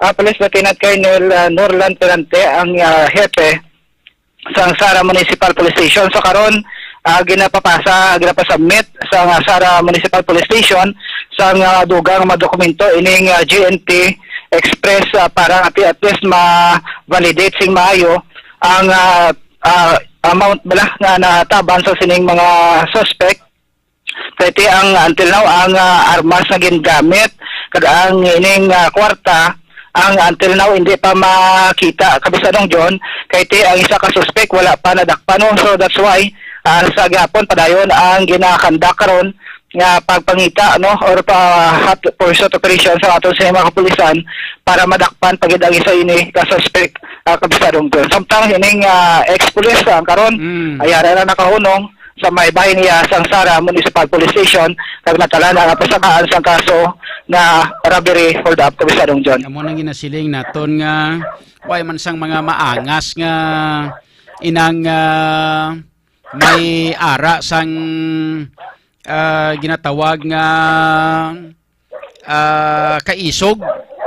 ah, Police Lieutenant Colonel, ah, Norland Perante, ang, ah, hepe sang Sara Municipal Police Station. So, karon, ah, ginapapasa, ginapasubmit sang, ah, Sara Municipal Police Station sang, ah, dugang mga dokumento ining, ah, G N P Express, ah, para at, at least ma-validate sing maayo ang, ah, ah, amount bala nga nataban sa sining mga suspect. Kay ti ang, until now, ang, ah, armas nga gingamit kag ang ining, ah, kwarta, ang until now hindi pa makita, Kapisadong John, kay ti ang isa ka suspek wala pa nadakpan, no? So that's why, ah, sa gihapon padayon ang ginakandak karon nga pagpangita, no, or pa hot pursuit operation sa aton sa mga kapulisan para madakpan pa gid ang isa ini ka suspek, ah, Kapisadong John. Samtang ining, ah, ex-pulis ang karon, mm, ay ara na nakahunong sa may bahin niya sang Sara Municipal Police Station, kag natalan ang napasakaan sang kaso nga robbery hold up, Kapisadong John. Amo nang ginasiling naton nga way man sang mga maangas nga inang, ah, may ara sang, ah, ginatawag nga ah, kaisog,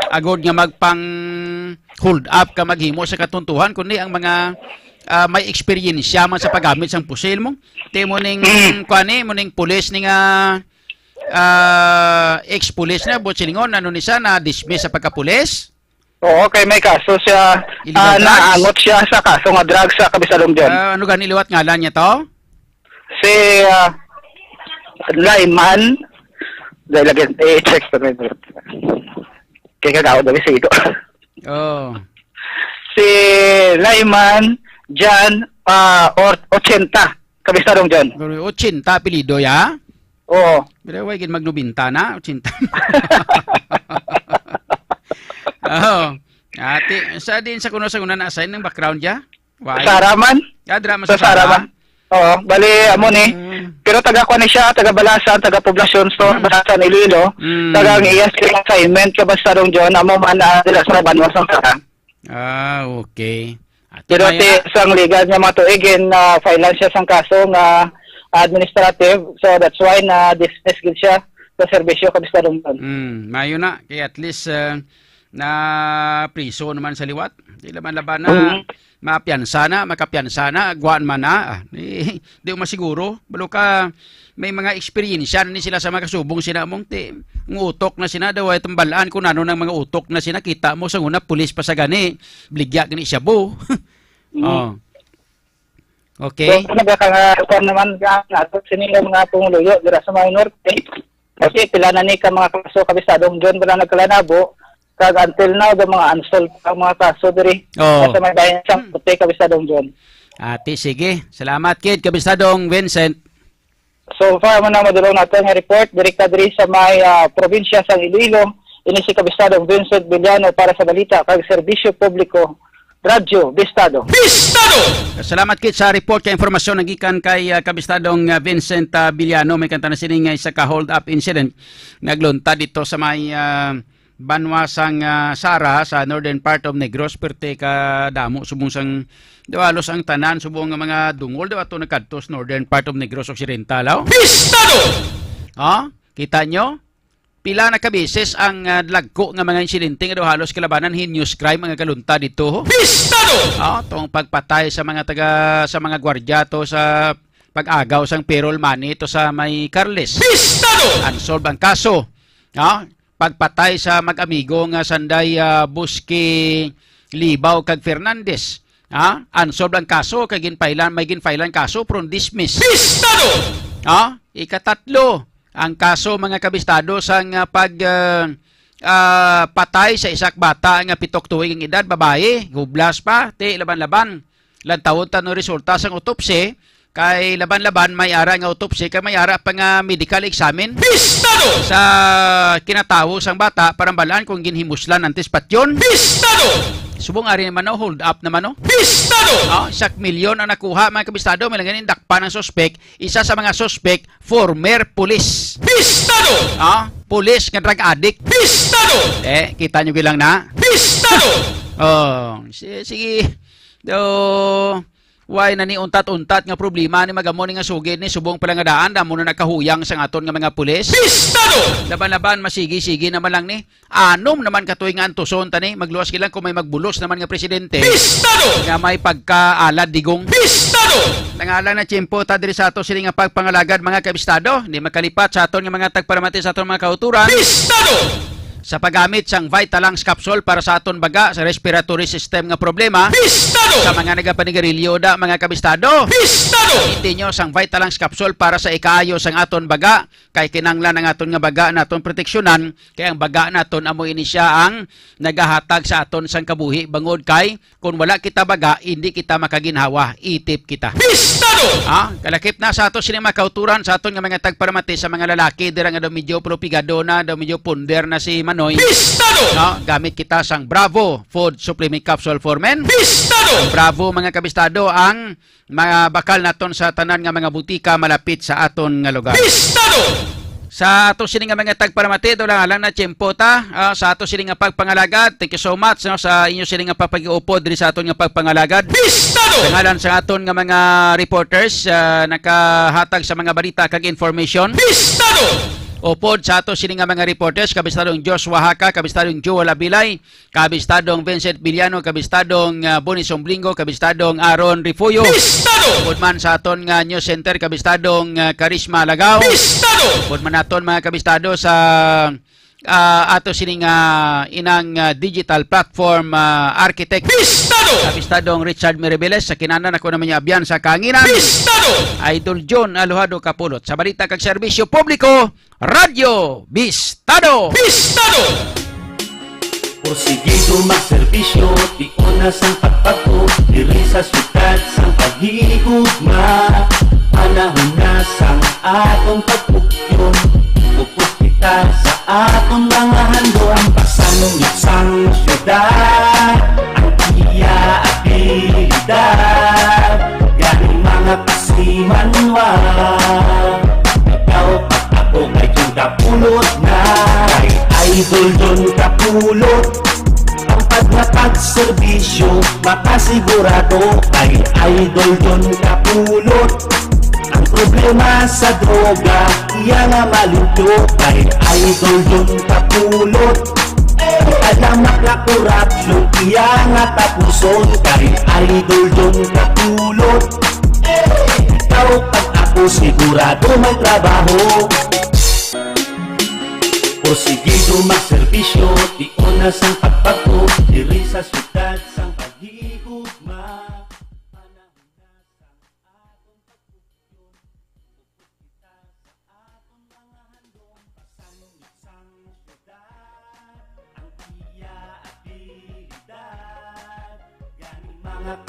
agod nga magpang hold up ka maghimo sa katuntuhan, kundi ang mga, ah, may eksperyensya man sa paggamit sang pusil mo. Ti mo ning, mm, kuan ni, mo ning pulis ni nga, ah, ex-pulis na, buot silingon, ano ni siya, na-dismiss sa pagkapulis? Oo, kay may kaso siya, illegal ah, drugs? Naangot siya sa kaso nga drugs sa Kapisadong John. Ah, ano gani liwat ngalan niya to? Si, ah, Lyman. Dahil lagi, eh, check ko na yun. Kaya kagawa na si Igo. Oh. Si Lyman, Jan, ah, or ochenta. Kabistadong John. Ochenta apelyido, ya? Oo. Pero way gid mag nobenta na, ochenta. Oh. Ati, sa din sa kuno sa una na-assign ng background, ya? Why? Sa Sara man? Ah, dira man sa Sara man. Oo, bali, amo ni. Mm. Pero taga kuan ni siya, taga Balasan, taga Poblacion, so, mm, Balasan, Iloilo. Mm. Taga ang iya sa assignment, Kabistadong John, amo man, ah, dira sa Rabanwa, sa Sara. Ah, okay. Ato. Pero na ti, ya, sang ligal niya mga tuig, in, ah, file lang siya sang kaso nga administrative. So, that's why na-dismiss gid siya sa serbisyo, Kabistadong John. Mm, mayo na. Kay at least, ah, na priso naman sa liwat. Di laban-laban na, mhm, mapiyansa na, makapiyansa na, agwaan man na. Ah, di, di mo masiguro. Balo ka, may mga eksperyensya na ni sila sa mga kasubong sila mong ti, ang utok na sina daw ay tambalaan kung ano nang mga utok na sina. Kita mo sa una, pulis pa sa gani, bligya gani siya, bo. Mm. Oh. Okay. So, nagakanga-, kuwan naman ka, nato sini nga mga pumuluyo dira sa mga norte. Kasi pila na ni ka mga kaso, Kabistadong John, wala nagkalanabo. Kag until now, daw mga unsolved ang mga kaso diri. Oo. Nasa may bayan sa Hmm. puti, Kabistadong John. Ati, sige. Salamat, kid, Kabistadong Vincent. So far, mo na madulong nato nga report, direkta diri sa may, ah, probinsya sang Iloilo. Ini si Kabistadong Vincent Villano para sa balita kag serbisyo publiko, Radyo Bistado. Bistado! Salamat, kid, sa report kay informasyon nagikan kay, ah, Kabistadong, ah, Vincent, ah, Villano. May kanta na sini nga isa ka hold-up incident. Nagluntad dito sa may, ah, banwa sang, ah, Sara sa northern part of Negros, perte ka damo subong sang, daw halos ang tanan subong nga mga dungol daw ato nagkadto sa northern part of Negros Occidental, oh. Bistado! Ha? Kita nyo? Pila na ka beses ang, ah, lagko nga mga insidente nga daw halos kalabanan hin news crime nga galunta dito, ho? Bistado! Ah, tong pagpatay sa mga taga, sa mga gwardiya to sa pag-agaw sang payroll money to sa may Carles. Bistado! Unsolved ang kaso. Ah, pagpatay sa mag-amigo nga sanday, ah, Buski, Libaw kag Fernandez. Ah, unsolved ang kaso kay ginpailan, may ginpailan kaso pero dismiss. Bistado! Ah, ikatatlo, ang kaso, mga kabistado, sang, ah, pag, ah, ah, patay sa isak bata nga pitok tuig ang edad, babayi, hublas pa, ti laban-laban. Lantawon ta no resulta sang autopsy, kay laban-laban may ara nga autopsy, kay may ara pa nga medical examine. Bistado! Sa kinatawo sang bata, para mabalaan kung ginhimuslan antes patyon. Bistado! Subong ari naman, no, hold up naman, no? Bistado! Ah, isak milyon ang nakuha, mga kabistado, may lang ganin dakpan ang suspek. Isa sa mga suspek, former pulis. Bistado! Ah, pulis nga drug addict. Bistado! Eh, kita nyo bilang na? Bistado! Oh, si-, sige. Do, why na ni untat-untat nga problema ni magamo ni nga sugid ni subong pala nga daan, damo na nakahuyang sang aton nga mga pulis? Bistado! Laban-laban, masigi-sige naman lang ni. Anom naman katuig nga antuson ta ni, magluwas gilang kung may magbulos naman nga presidente Bistado! Nga may pagkaalad digong. Bistado! Nangalan na tiyempo ta diri sa ato sini nga pagpangalagad, mga kabistado. Di makalipat sa aton nga mga tagparamati sa aton mga kauturan. Bistado! Sa paggamit sang Vitalux capsule para sa aton baga sa respiratory system nga problema. Bistado! Sa mga nagapanigarilyo da, mga kabistado. Bistado! Gamitin nyo sang Vitalux capsule para sa ikaayo sang aton baga. Kay kinahanglan ang aton nga baga naton proteksyonan, kay ang baga naton amo ini siya ang nagahatag sa aton sang kabuhi, bangod kay kun wala kita baga, hindi kita makaginhawa, itip kita. Bistado! Ah, kalakip na sa ato sini mga kauturan, sa aton nga mga tagparamati sa mga lalaki dira nga daw medyo propigado na, daw medyo punder na si Manoy. Bistado! Ah, gamit kita sang Bravo Food Supplement Capsule for Men. Bistado! Ang Bravo, mga kabistado, ang mga bakal naton sa tanan nga mga butika malapit sa aton nga lugar. Bistado! Sa ato sini nga mga tagparamati, do lang alang na tiyempo ta, ah, sa ato sini nga pagpangalagad. Thank you so much, no, sa inyo sini nga pagpag-iupod diri sa aton nga pagpangalagad. Bistado! Sa ngalan sa aton nga mga reporters, ah, nakahatag sa mga balita kag information. Bistado! Upod sa ato sini nga mga reporters, Kabistadong Joshua Haka, Kabistadong Joel Abilay, Kabistadong Vincent Villano, Kabistadong, ah, Bonnie Somblingo, Kabistadong Aaron Refugio. Bistado! Upod man sa aton nga news center, Kabistadong, ah, Karisma Lagao. Bistado! Upod man naton mga kabistado sa, ah, ato sining, ah, inang, ah, digital platform, ah, architect. Bistado! Kabistadong Richard Miribeles, sa kinanan ako naman niya abyan sa kanginan. Bistado! Idol John Alojado Kapulot. Sa balita kag serbisyo publiko, Radyo Bistado! Bistado! Porsigido magserbisyo, tion na sang pagpagto, diri sa syudad sang paghigugma. Panahon na sang atong pagpukyon, focus kita sa atong mga handom. Pasangyot sang syudad, ang iya abilidad, gani mga kasimanwa. Ikaw pag ako kay John Kapulot na. Kay Idol John Kapulot, ang paghatag serbisyo makasigurado. Kay Idol John Kapulot, ang problema sa droga, iya nga malimpyo. Kay Idol John Kapulot, ang adamak nga korupsyon, iya nga tapuson. Kay Idol John Kapulot, ikaw pag ako sigurado may trabaho. Porsigido magserbisyo, tion na sang pagpagto, diri sa